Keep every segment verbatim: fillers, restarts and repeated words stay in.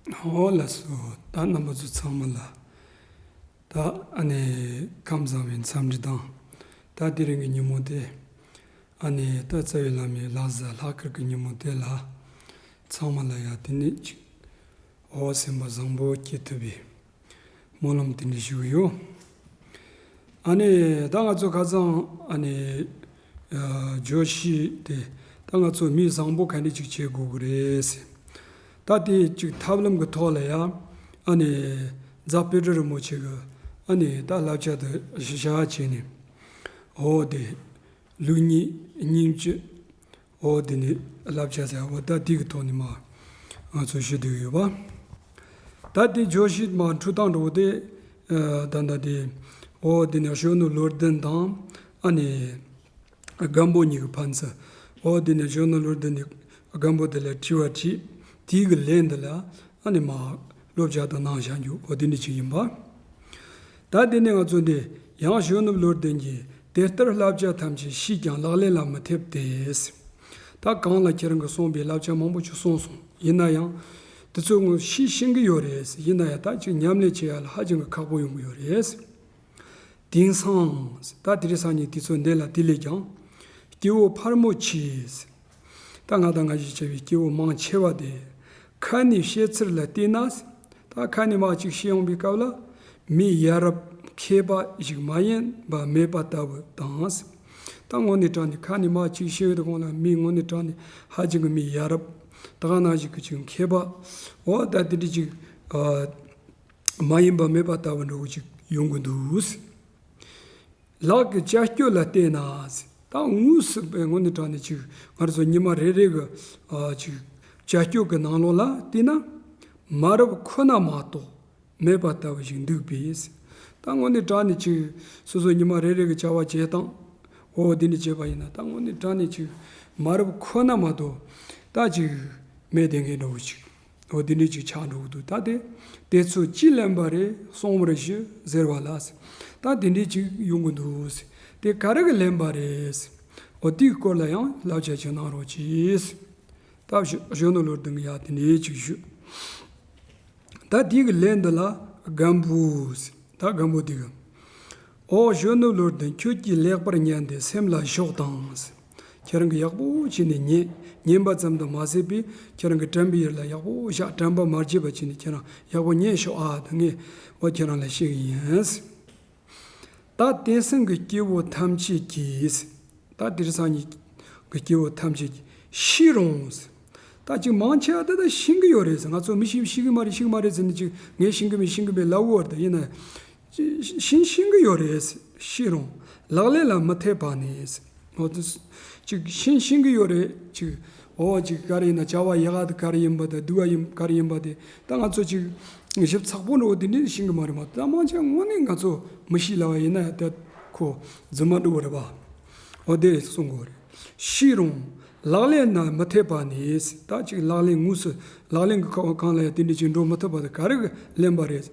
ཨོ་ལགས་སོ། ད་རྣམ་པ་ཚོ་ཚང་མ་ལ་ད་ཨ་ནི་ཁམས་བཟང་བའི་འཚམས་འདྲི་དང་། ད་དེ་རིང་གི་ཉིན་མོ་དེ་ཨ་ནི་ད་རྩ་བའི་བླ་མའི་ལྷ་བཟའ་ལྷག་དཀར་གྱི་ཉིན་མོ་དེ་ལ་ཚང་མ་ལ་ཡ་དེ་ནས་ཅིག་ཨོ་སེམས་པ་བཟང་པོ་སྐྱེ་ཐུབ་པའི་སྨོན་ལམ་དེ་འདྲ་ཞུ་གི་ཡོད། ཨ་ནི་ད་ང་ཚོ་ཁ་སང་ཨ་ནི་ཨ་བརྗོད་གཞི་དེ་ད་ང་ཚོ་མི་བཟང་པོ་ག་འདྲ་ཅིག་བྱེད་དགོས་ཀྱི་རེད་ཟེར། ད་དེ་ཅིག་ཐབས་ལམ་གྱི་ཐོག་ལ་ཡ་ཨ་ནི་རྫ་དཔལ་སྤྲུལ་རིན་པོ་ཆེ་གི་ཨ་ནི་ད་བསླབ་བྱ་དེ་གཞི་བཞག་བྱས་ནས་ཨོ་དེ་ལུགས་གཉིས་སྙིང་བཅུ། འོ་དེ་ནི་བསླབ་བྱ་ཟེར་བ་ད་དེ་གི་ཐོག་ནས་མ་ང་ཚོ་ཞུ་འདོད་ཡོད་པ། ད་དེ་བརྗོད་གཞི་མ་འཁྲུལ་སྟངས་འགྲོ་དེ་ད་ད་དེ་འོ་དེ་ནི་གཞོན་ནུ་བློ་ལྡན་དང་ཨ་ནི་སྒམ་པོ་གཉིས་ཀྱི་ཕན་ཚུན། འོ་དེ་ནི་གཞོན་ནུ་བློ་ལྡན་ནི་སྒམ་པོ་དེ་ལ་དྲི་བ་དྲིས། དེའི་གི་ལན་དེ་ལ་ཨ་ནི་མ་བློ་བྱ་དང་གནང་བཞག་རྒྱུ་འོ་དེ་འདྲ་ཅིག་ཡིན་པ། ད་དེ་ནས་ང་ཚོ་འདི་ཡང་གཞོན་ནུ་བློ་ལྡན་གྱིས་དེ་ལྟར་བསླབ་བྱ་ཐམས་ཅད་ཤེས་ཀྱང་ལག་ལེན་ལ་མི་ཐེབས་ཏེ། ད་གོང་ལ་ཁྱེད་རང་གིས་གསུངས་པའི་བསླབ་བྱ་མང་པོ་ཅིག་གསུངས་སོང་། ཡིན་ན་ཡང་དེ་ཚོ་ངོ་ཤེས་ཤེས་ཀྱི་ཡོད་རེད། ཡིན་ན་ཡང་ད་ཅིག་ཉམས་ལེན་བྱེད་ཡ་ལ་ཧ་ཅང་གི་ཁག་པོ་ཡོང་གི་ཡོད་རེད། དེང་སང་ད་དེ་རིང་སང་ཉིན་དེ་ཚོ་འདི་ལ་དེ་ལས་ཀྱང་སྐྱེ་བོ་ཕལ་མོ་ཆེས། ད་ང་དང་ང་ཞིག་བྱ་བའི་སྐྱེ་བོ་མང་ཆེ་བ་དེ་ཁ་ནས་བཤད་ཚུལ་ལ་བལྟས་ན། ད་ཁ་ནས་མར་ཅིག་བཤད་ཡོང་པའི་སྐབས་ལ་མི་ཡ་རབས་མཁས་པ་ཞིག་མ་ཡིན་པ་མེད་པ་ལྟ་བུ་དང་། ད་དངོས་གནས་དྲང་ནས་ཁ་ནས་མར་ཅིག་བཤད་ཡོང་དུས་གོང་ལ་མི་དངོས་གནས་དྲང་ནས་ཧ་ཅང་གི་མི་ཡ་རབས་ད་ག་ནང་བཞིན་གྱི་ཅིག་མཁས་པ་འོ་ད་དེ་འདྲ་ཅིག་ཨ། མ་ཡིན་པ་མེད་པ་ལྟ་བུ་འདྲ་བོ་ཅིག་ཡོང་གི་འདུག། ལག་གི་བྱ་སྤྱོད་ལ་བལྟས་ན། ད་དངོས་སུ་དངོས་གནས་དྲང་ནས་ཅིག་ང་ཚོ་ཉི་མ་རེ་རེ་གི་ཨ་ཅིག་བྱ་སྤྱོད་ཀྱི་ནང་ལོགས་ལ་བལྟས་ན། མ་རབས་ཁོ་ན་མ་གཏོགས་མེད་པ་ལྟ་བུ་ཞིག་འདུག་པས། ད་དངོས་གནས་དྲང་ནས་ཅིག་སོ་སོ་ཉི་མ་རེ་རེ་གི་བྱ་བ་བྱེད་སྟངས་འོ་འདི་འདྲ་བྱས་པ་ཡིན་ན། ད་དངོས་གནས་དྲང་ནས་ཅིག་མ་རབས་ཁོ་ན་མ་གཏོགས་ད་ཅིག་མེད་བསྡད་མཁན་འདྲ་བོ་ཅིག་འོ་དེ་འདྲས་ཅིག་ཆགས་འགྲོ་གི་འདུག། ད་དེ་དེ་ཚོ་ཅི་ལན་པ་རེད། གསུང་བར་ཞུ་ཟེར་བ་ལ། ད་དེ་འདྲས་ཅིག་ཡོང་གི་འདུག། དེ་ག་རེ་གི་ལན་པ་རེད། འོ་དེའི་སྐོར་ལ་ཡང་བསླབ་བྱ་ཅིག་གནང་རོགས་གྱིས། ད་གཞོན་ནུ་བློ་ལྡན་གྱིས་ཡ་དེ་འདྲས་ཅིག་ཞུས། ད་དེའི་གི་ལན་འདི་ལ་སྒམ་པོས། ད་སྒམ་པོ་དེ་གིས། ཨོ་གཞོན་ནུ་བློ་ལྡན། ཁྱོད་ཀྱིས་ལེགས་པར་ཉན་ཏེ་སེམས་ལ་ཞོག་དང་། ཁྱེད་རང་གིས་ཡག་པོ་བྱས་ནས་ཉན། ཉན་པ་ཙམ་དུ་མ་ཟད་པའི་ཁྱེད་རང་གི་དྲན་པའི་ཡུལ་ལ་ཡག་པོ་བཞག། དྲན་པ་མ་བརྗེད་པ་བྱས་ནས་ཁྱེད་རང་ཡག་པོ་ཉན་ཤོག་ཨ། ད་ངས་འོ་ཁྱེད་རང་ལ་བཤད་གི་ཡིན། ད་དེང་སང་གི་སྐྱེ་བོ་ཐམས་ཅད་ཀྱིས། ད་དེང་སང་གི་སྐྱེ་བོ་ཐམས་ཅད་ཀྱིས་ཤེས་རུང་། ད་ཅིག་མང་ཆེ་བ་ད་ལྟ་ཤེས་ཀྱི་ཡོད་རེད། ང་ཚོ་མི་ཤེས་ཤེས་ཀྱི་མ་རེད། ཤེས་ཀྱི་མ་རེད་ཟེར་ནས་ཅིག་ངས་ཤེས་ཀྱི་མེད་ཤེས་ཀྱི་མེད་ལབ་ཡོད་རེད། ད་ཡིན་ན། ཤེས་ཤེས་ཀྱི་ཡོད་རེད། ཤེས་རུང་ལག་ལེན་ལ་མི་ཐེབས་པ་ནི། འོ་དེ་ཅིག་ཤེས་ཤེས་ཀྱི་ཡོད་རེད། ཅིག་འོ་ཅིག་ག་རེ་ཡིན་ན་བྱ་བ་ཡག་ག་དེ་ག་རེ་ཡིན་པ་དང་སྡུག་ག་ཡིན་ག་རེ་ཡིན་པ་དེ་ད་ང་ཚོ་ཅིག་ཞིབ་ཚགས་པོ་འགྲོ་དེ་འདྲས་ཤེས་ཀྱི་མ་རེད་མ། ད་མང་ཆེ་དངོས་གནས་ང་ཚོ་མི་ཤེས་ལབ་པ་ཡིན་ན་ད་ཁོ་རྫུན་མ་འགྲོ་གི་རེད་པ། འོ་དེ་གསུང་དགོས་རེད། ཤེས་རུང་ལག་ལེན་ན་མི་ཐེབས་པ་ནི། ད་ཅིག་ལག་ལེན་དངོས་སུ་ལག་ལེན་གྱི་ཁ་བ་གང་ལ་ཡང་དེ་འདྲས་ཅིག་འགྲོ་མི་ཐུབ་པ་དེ་ག་རེ་གི་ལན་པ་རེད།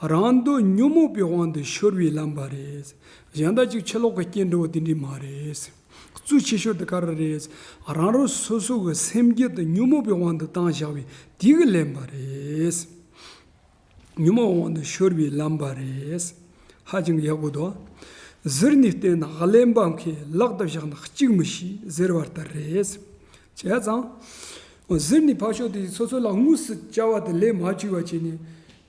རང་འདོད་ཉོན་མོངས་པའི་དབང་དུ་ཤོར་བའི་ལན་པ་རེད། གཞན་དག་ཅིག་ཕྱི་ལོགས་ཀྱི་རྐྱེན་འགྲོ་བ་དེ་འདྲས་མ་རེད། གཙོ་ཆེ་ཤོས་དེ་ག་རེ་རེད། རང་རང་སོ་སོ་གི་སེམས་རྒྱུད་དེ་ཉོན་མོངས་པའི་དབང་དུ་བཏང་བཞག་པའི་དེ་གི་ལན་པ་རེད། ཉོན་མོངས་དབང་དུ་ཤོར་བའི་ལན་པ་རེད། ཧ་ཅང་ཡག་པོ་འདུག། ཟུར་ནས་བལྟས་ན་གླེན་པ་མཁས། ལག་ཏུ་བཞག་ན་གཅིག་མི་ཤེས་ཟེར་བ་ལྟར་རེད། བྱས་ཙང་། ཟུར་ནས་ཕར་ཕྱོགས་དེ་སོ་སོ་ལ་དངོས་སུ་བྱ་བ་དེ་ལས་མ་བཅུག་པ་བྱས་ནས།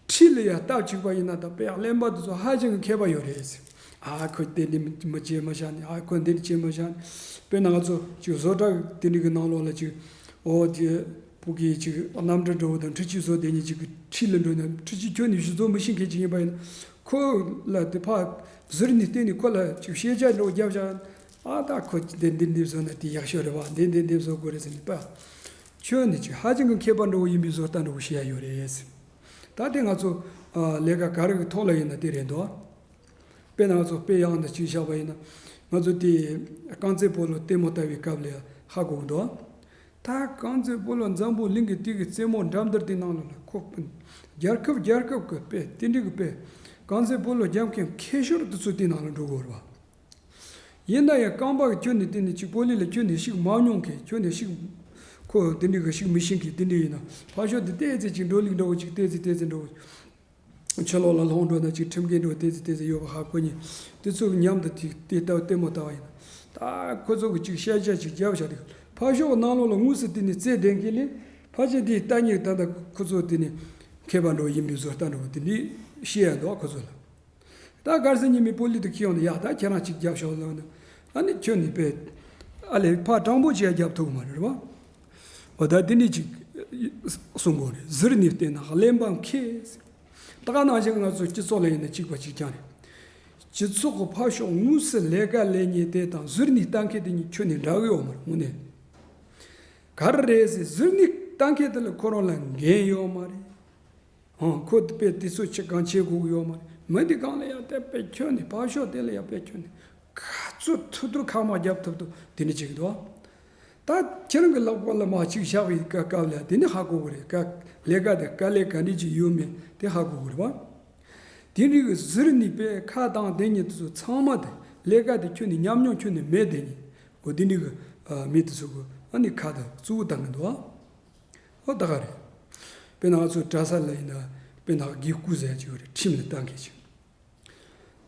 འཁྲིས་ལ་ཡ་ལྟ་བཅུག་པ་ཡིན་ན་ད་དཔེ་གླེན་པ་དེ་ཚོ་ཧ་ཅང་གི་མཁས་པ་ཡོད་རེད། ཨ་ཁོས་དེ་འདི་མི་བྱེད་མ་བཞག་ནས། ཨ་ཁོས་འདི་འདྲ་བྱེད་མ་བཞག་ནས། དཔེར་ན་ང་ཚོ་ཅིག་བཟོ་གྲྭ་དེ་འདྲ་གི་ནང་ལོགས་ལ་ཅིག་འོ་དེ་བུ་གིས་ཅིག་གནམ་གྲུ་འགྲོ་བ་དང་འཕྲུལ་ཆས་བཟོ་བསྡད་མཁན་ཅིག་གི་འཁྲིས་ལ་འགྲོ་ན། འཕྲུལ་ཆས་ཁྱོན་ནས་བཟོ་མི་ཤེས་མཁན་ཅིག་ཡིན་པ་ཡིན་ན། ཁོ་ལ་དེ་ཕར་ཟུར་ནས་བལྟས་ནས་ཁོ་ལ་ཅིག་ཤེས་བྱ་འདྲ་བོ་བརྒྱབ་བཞག་ཨ་ད་ཁོ་འདི་འདི་འདི་བཟོ་ན་དེ་ཡག་ཤོས་རེད་བ། འདི་འདི་འདི་བཟོ་དགོས་རེད་ཟེར་ནས་པ། ཁྱོན་ནས་ཅིག་ཧ་ཅང་གི་མཁས་པ་འདྲ་བོ་ཡིན་པའི་བཟོ་ལྟ་འདྲ་བོ་བཤད་ཡ་ཡོད་རེད། ད་དེ་ང་ཚོ་ཨ་ལས་ཀ་ག་རེ་གི་ཐོག་ལ་ཡིན་ན་དེ་རེད་འདུག། དཔེར་ན་ང་ཚོ་དཔེ་ཡག་འདི་གཅིག་བཞག་པ་ཡིན་ན། ང་ཚོ་དེ་རྐང་རྩེད་སྤོ་ལོ་ལྟད་མོ་ལྟ་བའི་སྐབས་ལ་ཧ་གོ་གི་འདུག། ད་རྐང་རྩེད་སྤོ་ལོ་འཛམ་བུ་གླིང་གི་དེ་གི་རྩེད་མོ་འགྲན་བསྡུར་དེ་ནང་ལ་ལ་ཁོ་རྒྱལ་ཁབ་རྒྱལ་ཁབ་ཀྱི་དཔེ་དེ་འདྲ་གི་དཔེ་རྐང་རྩེད་སྤོ་ལོ་རྒྱབ་མཁན་མཁས་ཤོས་དེ་ཚོ་དེ་ནང་ལ་འགྲོ་གི་ཡོད་རེད་བ། ཡིན་ན་ཡང་རྐང་པ་གི་ཁྱོན་ནས་བལྟས་ནས་ཅིག་སྤོ་ལོ་ལ་ཁྱོན་ནས་ཤུགས་མ་མྱོང་མཁན། ཁྱོན་ནས་ཤུགས་ ཁོ་དེ་འདྲའི་གི་ཤུགས་མི་ཤིང་གི་དེ་འདྲའི་ཡིན་ན་ཕར་ཕྱོགས་དེ་ཏོག་ཙམ་ཅིག་འགྲོ་ལུགས་འདྲ་བོ་ཅིག་ཏོག་ཙམ་ཏོག་ཙམ་འགྲོ་བོ་ཕྱི་ལོགས་ལ་ལྷོང་འགྲོ་ན་ཅིག་ཁྲིམས་འགལ་འགྲོ་ཏོག་ཙམ་ཏོག་ཙམ་ཡོད་པ་ཧ་གོ་ནས་དེ་ཚོ་མཉམ་དུ་དེ་དེ་ལྟ་བུ་ལྟད་མོ་ལྟ་བ་ཡིན་ན། ད་ཁོ་ཚོ་གི་ཅིག་ཤ་ཤ་ཅིག་རྒྱབ་བཞག་དུས་ཕར་ཕྱོགས་ནང་ལོགས་ལ་དངོས་སུ་དེ་ནས་རྩེ་ལྡན་མཁན་ལས་ཕལ་ཆེར་དེའི་ལྟ་ཉེས་ད་ལྟ་ཁོ་ཚོ་དེ་ནས་མཁས་པ་འགྲོ་ཡིན་པའི་བཟོ་ལྟ་འགྲོ་བ་དེ་འདྲའི་བཤད་ཡ་འདུག་ཁོ་ཚོ་ལ། ད་གལ་སྲིད་ཉི་མའི་པོ་ལི་དེ་ཁྱེར་ཡོང་ནས་ཡ་ད་ཁྱེད་རང་གཅིག་རྒྱབ་ཤོག་ལབ་ན་ཨ་ནི་ཁྱོད་ནི་པས་ཨ་ལས་ཕར་དྲང་པོ་བྱས་རྒྱབ་ཐུབ་མ་རེད་བ། འོ་ད་དེ་ནི་གཅིག་གསུང་དགོས་རེད། གཟིར་ནས་བལྟས་ན་གླེན་པ་མཁས། ད་ག་ནང་བཞིན་ང་ཚོ་སྤྱི་ཚོགས་ལ་ཡིན་ན་གཅིག་པ་གཅིག་རྐྱང་རེད། སྤྱི་ཚོགས་ཀྱི་ཕར་ཕྱོགས་དངོས་སུ་ལས་ཀ་ལས་མཁན་དེ་དང་གཟིར་ནས་ལྟ་མཁན་དེ་གཉིས་ཁྱོན་ནས་འདྲ་གི་ཡོད་མ་རེད་དངོས་གནས། ག་རེ་རེད་ཟེར་གཟིར་ནས་ལྟ་མཁན་དེ་ལ་ཁོ་རང་ལ་འགན་ཡོད་མ་རེད། ཧང་ཁོ་དཔེ་དེ་ཚོ་ཆེ་གང་བྱེད་དགོས་ཀྱི་ཡོད་མ་རེད། མི་འདི་གང་ལ་ཡང་དེ་དཔེ་ཁྱོད་ནི་ཕར་ཕྱོགས་དེ་ལ་ཡང་དཔེ་ཁྱོད་ནི་ག་ཚོད་ཐུབ་ཐུབ་ཁ་མ་རྒྱབ་ཐུབ་ཐུབ་དེ་འདྲ་བྱེད་ཀྱི་འདུག་ད་ཁྱེད་རང་གི་ལག་པ་ལ་མ་གཅིག་བཞག་པའི་སྐབས་ལ་དེ་ནི་ཧ་གོ་གི་རེད། ཀ་ལས་ཀ་དེ་དཀའ་ལས་ག་འདྲ་ཅིག་ཡོད་མེད་དེ་ཧ་གོ་གི་རེད་བ། དེ་འདྲའི་གི་གཟིར་ནི་དཔེ་ཁ་བཏང་དེ་ཉིད་དེ་ཚོ་ཚང་མ་དེ་ལས་ཀ་དེ་ཁྱོད་ནི་ཉམས་མྱོང་ཁྱོད་ནི་མེད་དེ་ཉིད་འོ་དེ་འདྲའི་གི་མི་དེ་ཚོ་གི་ཨ་ནི་ཁ་དང་གཙོ་བོ་བཏང་གི་འདུག་ཨ། ཨོ་ད་ག་རེད། དཔེར་ན་ང་ཚོ་གྲྭ་ས་ལ་ཡིན་ན་དཔེར་ན་དགེ་བསྐོས་ཟེར་ཡ་ཅིག་ཡོད་རེད། ཁྲིམས་ལ་བཏང་མཁན་ཅིག་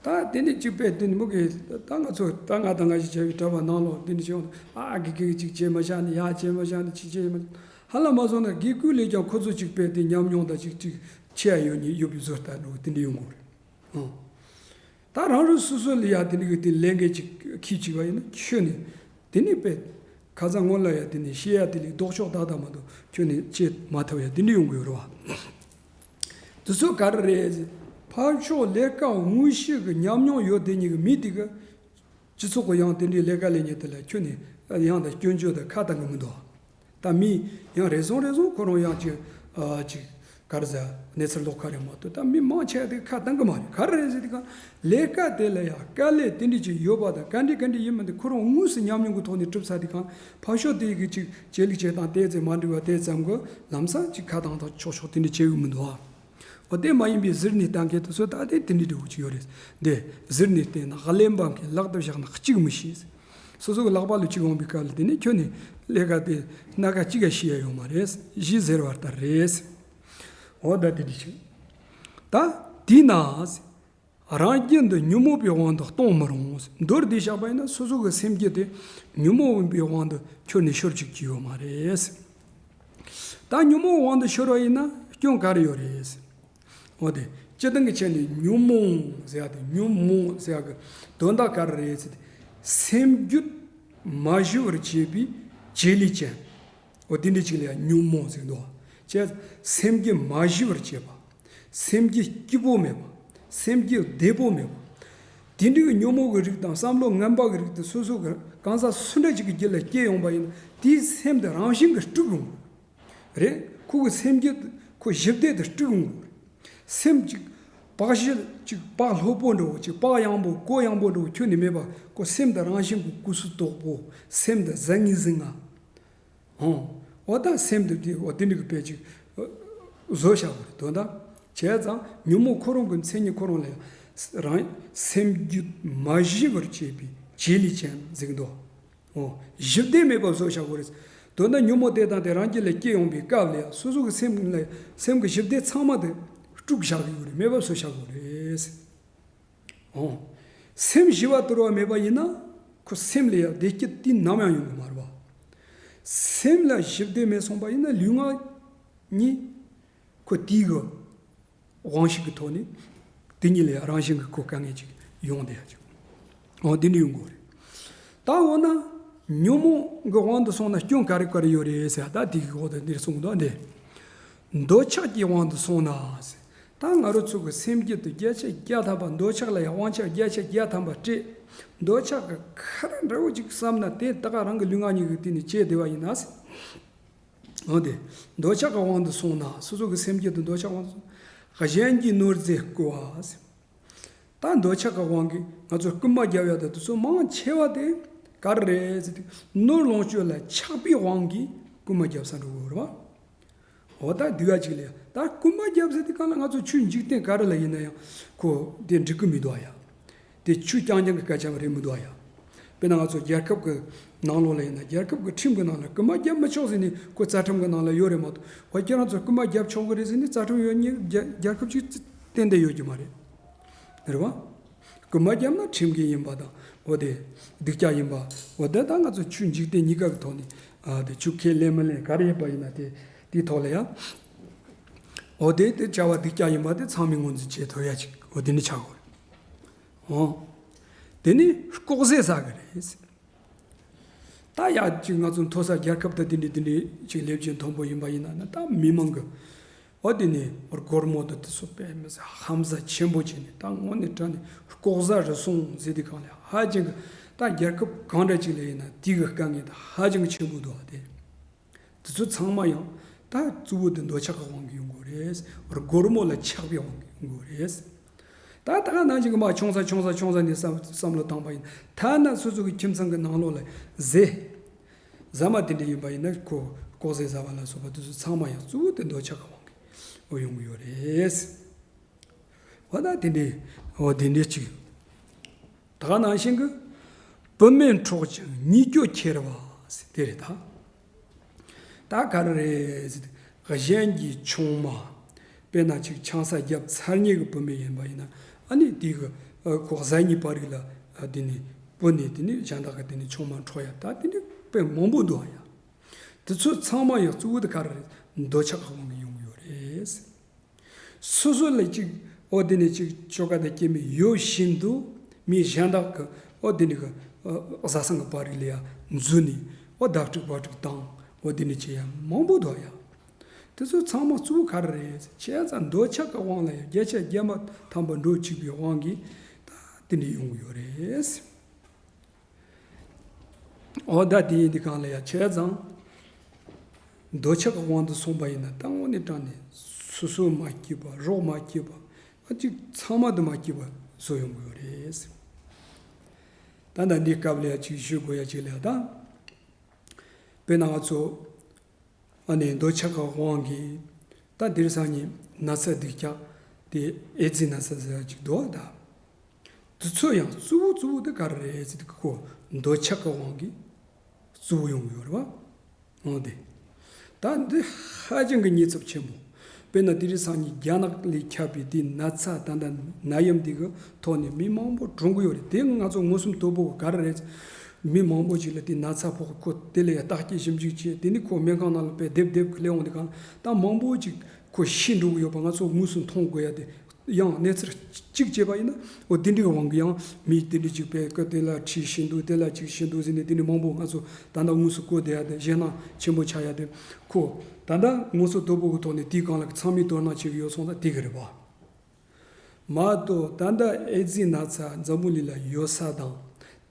ད་དེ་འདྲ་ཅིག་དཔེ་དེ་འདྲ་མོ་གི་ད་ང་ཚོ་ད་ང་དང་ང་ཞིག་བྱས་པའི་གྲྭ་པ་ནང་ལོགས་དེ་འདྲ་ཅིག་ཡོང་ཨ་དགེ་རྒན་ཅིག་བྱས་མ་བཞག་ནས་ཡ་བྱས་མ་བཞག་ནས་ཅིག་བྱས་མ་ཧ་ལམ་མ་སོང་ན་དགེ་བསྐོས་ལས་ཀྱང་ཁོ་ཚོ་ཅིག་དཔེ་དེ་ཉམས་མྱོང་དང་ཅིག་ཅིག་ཆེ་ཡ་ཡོད་ནི་ཡོད་པའི་བཟོ་ལྟ་འདྲ་བོ་དེ་འདྲ་ཡོང་གི་རེད། ཨང་། ད་རང་རང་སོ་སོ་ལ་ཡ་དེ་འདྲ་གི་དེ་ལས་འགན་ཅིག་ཁྱི་གཅིག་པ་ཡིན་ན་ཁྱོད་ནི་དེ་ནི་དཔེ་ཁ་སང་སྔོན་ལ་ཡ་དེ་ནི་བཤད་ཡ་དེ་ལས་ལྡོག་ཕྱོགས་ཏག་ཏག་མ་གཏོགས་ཁྱོད་ནི་བྱེད་མ་ཐུབ་ཡ་དེ་འདྲ་ཡོང་གི་ཡོད་རེད་བ། དེ་ཚོ་ག་རེ་རེད། ཕར་ཕྱོགས་ལས་ཀ་དངོས་གཞི་གི་ཉམས་མྱོང་ཡོད་དེ་ཉིད་ཀྱི་མི་དེ་གི་སྤྱི་ཚོགས་ཀྱི་ཡང་དེ་འདྲའི་ལས་ཀ་ལས་ཉེ་དེ་ལ་ཁྱོད་ནི་ཡང་དང་སྐྱོན་བརྗོད་དང་ཁ་བཏང་གི་མི་འདུག་ད་མི་ཡང་རེ་ཟུང་རེ་ཟུང་ཁོ་རང་ཡང་ཅིག་ཨ་ཅིག་ག་རེ་ཟེར་གནས་ཚུལ་ལོག་ཁ་རེད་མ་གཏོགས་ད་མི་མང་ཆེ་བ་དེ་ཁ་བཏང་གི་མ་རེད། ག་རེ་རེད་ཟེར་དུས་གང་ལས་ཀ་དེ་ལ་ཡང་དཀའ་ལས་དེ་འདྲ་ཅིག་ཡོད་པ་དང་ག་འདྲ་ག་འདྲ་ཡིན་མིན་དེ་ཁོ་རང་དངོས་སུ་ཉམས་མྱོང་གི་ཐོག་ནས་གྲུབ་ཚར་དུས་གང་ཕར་ཕྱོགས་དེ་གི་ཅིག་བྱེད་ལུགས་བྱེད་སྟངས་དེ་ཚོ་མ་འགྲིག་པ་དེ་ཙམ་གི་ལམ་སང་ཅིག་ཁ་བཏང་དང་ཆོག་ཆོག་དེ་འདྲ་བྱེད་གི་མི་འདུག་ཨ། འོ་དེ་མ་ཡིན་པའི་གཟིར་ནས་བཏང་མཁན་དེ་ཚོ་ད་དེ་དེ་འདྲའི་འདྲ་བོ་ཅིག་ཡོད་རེད། འདི་གཟིར་ནས་བལྟས་ན་གླེན་པ་མཁན་ལག་ཏུ་བཞག་ན་གཅིག་མི་ཤེས། སོ་སོ་གི་ལག་པ་ལ་གཅིག་འོང་བའི་སྐབས་ལ་དེ་ནས་ཁྱོད་ནི་ལས་ཀ་དེ་སྣ་ཁ་གཅིག་ཀ་ཤེས་ཡ་ཡོད་མ་རེད། གཞི་ཟེར་བ་ལྟར་རེད། འོ་ད་དེ་འདྲ་ཅིག་ད་དེས་ན་རང་རྒྱུད་འདི་ཉོན་མོངས་པའི་དབང་དུ་གཏོང་མི་རུང་། མདོར་བསྡུས་བཞག་པ་ཡིན་ན་སོ་སོ་གི་སེམས་རྒྱུད་དེ་ཉོན་མོངས་པའི་དབང་དུ་ཁྱོད་ནི་ཤོར་བཅུག་གི་ཡོད་མ་རེད། ད་ཉོན་མོངས་དབང་དུ་ཤོར་བ་ཡིན་ན་སྐྱོན་ག་རེ་ཡོད་རེད། འོ་དེ་སྤྱིར་བཏང་གི་ཆ་ནས་ཉོན་མོངས་ཟེར་ཡ་དེ་ཉོན་མོངས་ཟེར་ཡ་གི་དོན་དག་ག་རེ་རེད་ཟེར་ཏེ། སེམས་རྒྱུད་མ་ཞི་བར་བྱེད་པའི་བྱེད་ལས་ཅན། འོ་དེ་འདྲ་ཅིག་ལ་ཡང་ཉོན་མོངས་ཟེར་འདུག་བ། བྱས་སེམས་རྒྱུད་མ་ཞི་བར་བྱེད་པ། སེམས་རྒྱུད་སྐྱིད་པོ་མེད་པ། སེམས་རྒྱུད་བདེ་པོ་མེད་པ། དེ་འདྲའི་ཉོན་མོངས་ཀྱི་རིགས་དང་བསམ་བློ་ངན་པ་གི་རིགས་དེ་སོ་སོ་གི་གང་ཟག་སུ་འདྲ་ཅིག་གི་རྒྱུད་ལ་སྐྱེ་ཡོང་པ་ཡིན་ན་དེའི་སེམས་དེ་རང་བཞིན་གྱིས་དཀྲུག་ཡོང་གི་རེད། ཁོ་གི་སེམས་རྒྱུད་ཁོ་ཞི་བདེ་དེ་དཀྲུག་ཡོང་གི་རེད། སེམས་ཅིག་བག་ཞི་ཅིག་བག་ལྷོད་པོ་འདྲ་བོ་ཅིག་བག་ཡངས་པོ་གོ་ཡངས་པོ་འདྲ་བོ་ཁྱོན་ནས་མེད་པ་ཁོ་སེམས་དེ་རང་བཞིན་གྱིས་ཀུ་སུ་དོག་པོ་སེམས་དེ་ཟང་ངི་ཟིང་ང་། ཨོ། འོ་ད་སེམས་འདི་འདི་འོ་འདི་འདྲ་གི་དཔེ་ཅིག་བཟོ་བཞག་པ་རེད་དོན་དག་བྱས་ཙང་ཉོན་མོངས་ཁོ་རང་གི་མཚན་ཉིད་ཁོ་རང་ལ་ཡང་རང་སེམས་རྒྱུད་མ་ཞི་བར་བྱེད་པའི་བྱེད་ལས་ཅན་ཟེར་གི་འདུག་ཨོ། ཞི་བདེ་མེད་པ་བཟོ་བཞག་པ་རེད། དོན་དག་ཉོན་མོངས་དེ་དང་དེ་རང་རྒྱུད་ལ་སྐྱེ་ཡོང་པའི་སྐབས་ལ་ཡང་སོ་སོ་གི་སེམས་ལ་སེམས་ཀྱི་ཞི་བདེ་ཚང་མ་དེ་དཀྲུག་བཞག་གི་ཡོད་རེད། མེད་པ་བཟོ་བཞག་གི་ཡོད་རེད། ཨོ། སེམས་ཞི་བ་དོར་བ་མེད་པ་ཡིན་ན་ཁོ་སེམས་ལ་ཡང་བདེ་སྐྱིད་དེ་ནམ་ཡང་ཡོང་གི་མ་རེད་བ། སེམས་ལ་ཞི་བདེ་མེད་སོང་པ་ཡིན་ན་ལུས་ངག་གཉིས་ཁོ་དེའི་གི་དབང་ཤུགས་ཀྱི་ཐོག་ནས་དེ་གཉིས་ལ་ཡང་རང་བཞིན་གྱི་ཁོ་དཀའ་ངལ་ཅིག་ཡོང་བསྡད་ཡ་ཅིག་ཨོ་དེ་འདྲ་ཡོང་གི་རེད། ད་འོ་ན་ཉོན་མོངས་ཀྱི་དབང་དུ་སོང་ན་སྐྱོན་ག་རེ་ག་རེ་ཡོད་རེད་ཟེར་ད་དེ་གི་འོག་ཏུ་འདིར་གསུངས་འདུག་འདི། འདོད་ཆགས་ཀྱི་དབང་དུ་སོང་ན་ཟེར། ད་ང་རང་ཚོ་གི་སེམས་རྒྱུད་དུ་བརྒྱ་ཆ་བརྒྱ་ཐམ་པ་འདོད་ཆགས་ལ་ཡང་དབང་ཆ་བརྒྱ་ཆ་བརྒྱ་ཐམ་པ་སྤྲད། འདོད་ཆགས་ཀྱི་ཁ་ར་འདྲ་བོ་ཅིག་བསམ་ན་དེ་ད་ག་རང་གི་ལུས་ངག་གཉིས་ཀྱི་སྟེང་ནས་བྱས་བསྡད་པ་ཡིན་ན་ཟེར། འོ་དེ། འདོད་ཆགས་ཀྱི་དབང་དུ་སོང་ན་སོ་སོ་གི་སེམས་རྒྱུད་དུ་འདོད་ཆགས་དབང་དུ་སོང་ན་གཞན་གྱིས་ནོར་རྫས་རྐུ་བ་ཟེར། ད་འདོད་ཆགས་ཀྱི་དབང་གིས་ང་ཚོ་རྐུན་མ་རྒྱབ་ཡ་དང་དེ་ཚོ་མང་ཆེ་བ་དེ་ག་རེ་རེད་ཟེར་དུས་ནོར་ལོངས་སྤྱོད་ལ་ཆགས་པའི་དབང་གིས་རྐུན་མ་རྒྱབ་ས་འགྲོ་གི་ཡོད་རེད་བ། འོ་ད་སྡུག་ཡ་ཅིག་ལས་ད་རྐུན་མ་རྒྱབ་ཟེར་དུས་གང་ལ་ང་ཚོ་ཆོས་འཇིག་རྟེན་ག་རེ་ལ་ཡིན་ན་ཡང་ཁོ་དེ་འགྲིག་གི་མི་འདུག་ཡ། དེ་ཆོས་རྐྱང་རྐྱང་གི་སྐད་ཆ་རེད་མི་འདུག་ཡ། དཔེར་ན་ང་ཚོ་རྒྱལ་ཁབ་ཀྱི་ ནང་ལོགས་ལ་ཡིན་ན། རྒྱལ་ཁབ་ཀྱི་ཁྲིམས་ཀྱི་ནང་ལ་རྐུ་མ་རྒྱབ་མི་ཆོག་ཟེར་ནས་ཁོ་རྩ་ཁྲིམས་ཀྱི་ནང་ལ་ཡོད་རེད་མ་གཏོགས། འོ་ཁྱེད་རང་ཚོ་རྐུ་མ་རྒྱབ་ཆོག་གི་རེད་ཟེར་ནས་རྩ་ཁྲིམས་ཡོད་ཉེ་རྒྱལ་རྒྱལ་ཁབ་ཅིག་གཏན་ནས་ཡོད་ཀྱི་མ་རེད། རེད་བ། རྐུ་མ་བརྒྱབ་ན་ཁྲིམས་འགལ་ཡིན་པ་དང་། འོ་དེ་སྡིག་ཅག་ཡིན་པ། འོ་དེ་ད་ང་ཚོ་ཆོས་འཇིག་རྟེན་གཉིས་ཀ་གི་ཐོག་ནས། ཨ་དེ་ཆོས་ཁས་ལེན་མི་ལེན་ག་རེ་ཡིན་པ་ཡིན་ན། དེ་དེའི་ཐོག་ལ་ཡ། འོ་དེ་དེ་བྱ་བ་སྡིག་ཅག་ཡིན་པ་དེ་ཚང་མས་ངོས་འཛིན་བྱེད་ཐུབ་ཡ་ཅིག་འོ་དེ་ནི་ཆགས་དགོས་རེད། འོ། དེ་ནི་ལྐོག་ཟ་ཟ་གི་རེད། ད་ཡ་ཅིག་ང་ཚོ་མཐོ་ས་རྒྱལ་ཁབ་དང་དེ་འདྲའི་དེ་འདྲའི་ཅིག་ལེབ་ཅིག་མཐོན་པོ་ཡིན་པ་ཡིན་ན་ན། ད་མི་མང་གི། འོ་དེ་ནས་སྒོར་མོ་དང་དེ་ཚོ་དཔེ་མི་སྲིད་ཧམ་ཟ་ཆེན་པོ་བྱས་ནས། ད་དངོས་གནས་དྲང་གནས་ལྐོག་ཟ་རུལ་སུངས་ཟེར་དུས་སྒང་ལ་ཧ་ཅང་གི། ད་རྒྱལ་ཁབ་གང་འདྲ་ཅིག་ལ་ཡིན་ན་དེ་གི་དཀའ་ངལ་ད་ཧ་ཅང་གི་ཆེན་པོ་འདུག་ཨ། དེ་དེ་ཚོ་ཚང་མ་ཡང་ད་གཙོ་བོ་དེ་འདོད་ཆགས་ཀྱི་དབང་གིས་ཡོང་གི་རེད། སྒོར་མོ་ལ་ཆགས་པའི་དབང་གིས་ཡོང་གི་རེད། ད་ད་ག་ནང་བཞིན་གྱི་མར་ཆུང་ས་ཆུང་ས་ཆུང་ས་ནས་བསམ་བསམ་བློ་བཏང་པ་ཡིན། ཐ་ན་སོ་སོ་གི་ཁྱིམ་ཚང་གི་ནང་ལོགས་ལ་ཟས་ཟ་མ་དེ་འདྲ་ཡིན་པ་ཡིན་ན། ཁོ་ལྐོག་ཟས་ཟ་བ་ལ་སོགས་པ་དེ་ཚོ་ཚང་མ་ཡང་གཙོ་བོ་དེ་འདོད་ཆགས་ཀྱི་དབང་གིས་འོ་ཡོང་གི་ཡོད་རེད། འོ་ད་དེ་འདྲའི་འོ་དེ་འདྲའི་ཅིག་ད་ག་ནང་བཞིན་གྱི་བུད་མེད་འཕྲོག་ཅིང་ཉེས་སྐྱོན་ཁྱེར་བ་ཟེར་དེ་རེད་ད། ད་ག་རེ་རེད་ཟེར་དུས། གཞན་གྱི་ཆུང་མ། དཔེར་ན་ཅིག་ཆང་ས་བརྒྱབ་ཚར་ཉེ་གི་བུད་མེད་ཡིན་པ་ཡིན་ན། ཨ་ནི་དེ་གི་ཨ་ཁོ་གཟའ་ཉི་པ་རིགས་ལ་ཨ་དེ་ནས་བུད་ནས་དེ་ནས་གཞན་དག་གི་དེ་ནས་ཆུང་མ་འཕྲོག་ཡ་ད་དེ་འདྲ་དཔེ་མང་པོ་འདུག་ཨ་ཡ། དེ་ཚོ་ཚང་མ་ཡང་གཙོ་བོ་དེ་ག་རེ་རེད། འདོད་ཆགས་ཀྱི་དབང་གིས་ཡོང་གི་ཡོད་རེད། སོ་སོ་ལ་ཅིག་འོ་དེ་ནས་ཅིག་ཁྱོ་ག་དང་སྐྱེ་དམན་ཡོད་བཞིན་དུ། མི་གཞན་དག་གི་འོ་དེ་ནས་གི་ཨ་བཟའ་ཚང་གི་བར་རིགས་ལ་ཡ་འཛུལ་ནས་འོ་བརྡབ་འཁྲུག་བར་འཁྲུག་བཏང་། འོ་དེ་ནས་བྱེད་ཡ་མང་པོ་འདུག་ཡ། དེ་ཚོ་ཚང་མ་གཙོ་བོ་ག་རེ་རེད། བྱས་ཙང་འདོད་ཆགས་ཀྱི་དབང་ལ་ཡ་བརྒྱ་ཆ་བརྒྱ་མ་ཐམ་པ་འགྲོ་བཅུག་པའི་དབང་གིས་ད་དེ་འདྲ་ཡོང་གི་ཡོད་རེད། འོ་ད་དེ་ཡིན་དུས་སྒང་ལ་ཡ་བྱས་ཙང་། འདོད་ཆགས་ཀྱི་དབང་དུ་སོང་པ་ཡིན་ན་ད་དངོས་གནས་དྲང་གནས་སོ་སོ་མ་སྐྱིད་པ། རོགས་མ་སྐྱིད་པ། ཨ་ཅིག་ཚང་མ་དུ་མ་སྐྱིད་པ་བཟོ་ཡོང་གི་ཡོད་རེད། ད་ད་འདི་སྐབས་ལ་ཡ་ཅིག་ཞུ་དགོས་ཡ་ཅིག་ལ་ཡ་ད། དཔེར་ན་ང་ཚོ་ཨ་ནི་འདོད་ཆགས་ཀྱི་དབང་གིས་ད་དེང་སང་ཉིན་ན་ཚ་སྡུག་ཅག་དེ་ཨེ་ཛི་ན་ཚ་ཟེར་ཡ་ཅིག་འདུག་ད། དེ་ཚོ་ཡང་གཙོ་བོ་གཙོ་བོ་དེ་ག་རེ་རེད་ཟེར་དུས། ཁོ་འདོད་ཆགས་ཀྱི་དབང་གིས་གཙོ་བོ་ཡོང་གི་ཡོད་རེད་བ། འོ་དེ། ད་འདི་ཧ་ཅང་གི་ཉེན་ཚབས་ཆེན་པོ། དཔེར་ན་དེང་སང་ཉིན་རྒྱ་ནག་ལས་ཁྱབ་པའི་དེ་ན་ཚ་ད་ལྟ་ནད་ཡམས་འདི་གི་ཐོག་ནས་མི་མང་པོ་གྲོངས་གི་ཡོད་རེད། དེ་ང་ཚོ་མངོན་སུམ་དོད་པོ་ག་རེ་རེད། མི་མང་པོ་ཅིག་ལ་དེ་ན་ཚ་ཕོག་གི། ཁོ་དེ་ལ་ཡ་བརྟག་དཔྱད་ཞིབ་འཇུག་བྱས། དེ་ནི་ཁོ་སྨན་ཁང་ནང་ལ་དཔེ་སྡེབ་སྡེབ་གི་སླེབས་འོང་དུས་སྒང་ལ། ད་མང་པོ་ཅིག་ཁོ་ཤི་འགྲོ་གི་ཡོད་པ་ང་ཚོ་མངོན་སུམ་མཐོང་དགོས་ཡ་དེ། ཡང་གནས་ཚུལ་གཅིག་བྱས་པ་ཡིན་ན། འོ་དེ་འདྲའི་དབང་གིས་ཡང་མི་དེ་འདྲའི་ཅིག་དཔེ་ཀ་དེ་ལ་ཁྲིད་ཤི་འདུག་དེ་ལ་ཅིག་ཤི་འདུག་ཟེར་ནས། དེ་འདྲའི་མང་པོ་ང་ཚོ་ད་ལྟ་དངོས་སུ་གོ་བསྡད་ཡ་དེ། ཞེད་སྣང་ཆེན་པོ་ཆགས་ཡ་དེ། ཁོ་ད་ལྟ་མངོན་སུམ་དོད་པོ་གི་ཐོག་ནས་དེའི་སྒང་ལ་ཚང་མས་དོ་སྣང་བྱེད་ཀྱི་ཡོད་སོང་ཙང་དེ་གི་རེད་པ། མ་གཏོགས་ད་ལྟ་ཨེ་ཛི་ན་ཚ་འཛམ་བུ་གླིང་ལ་ཡོད་ས་དང་།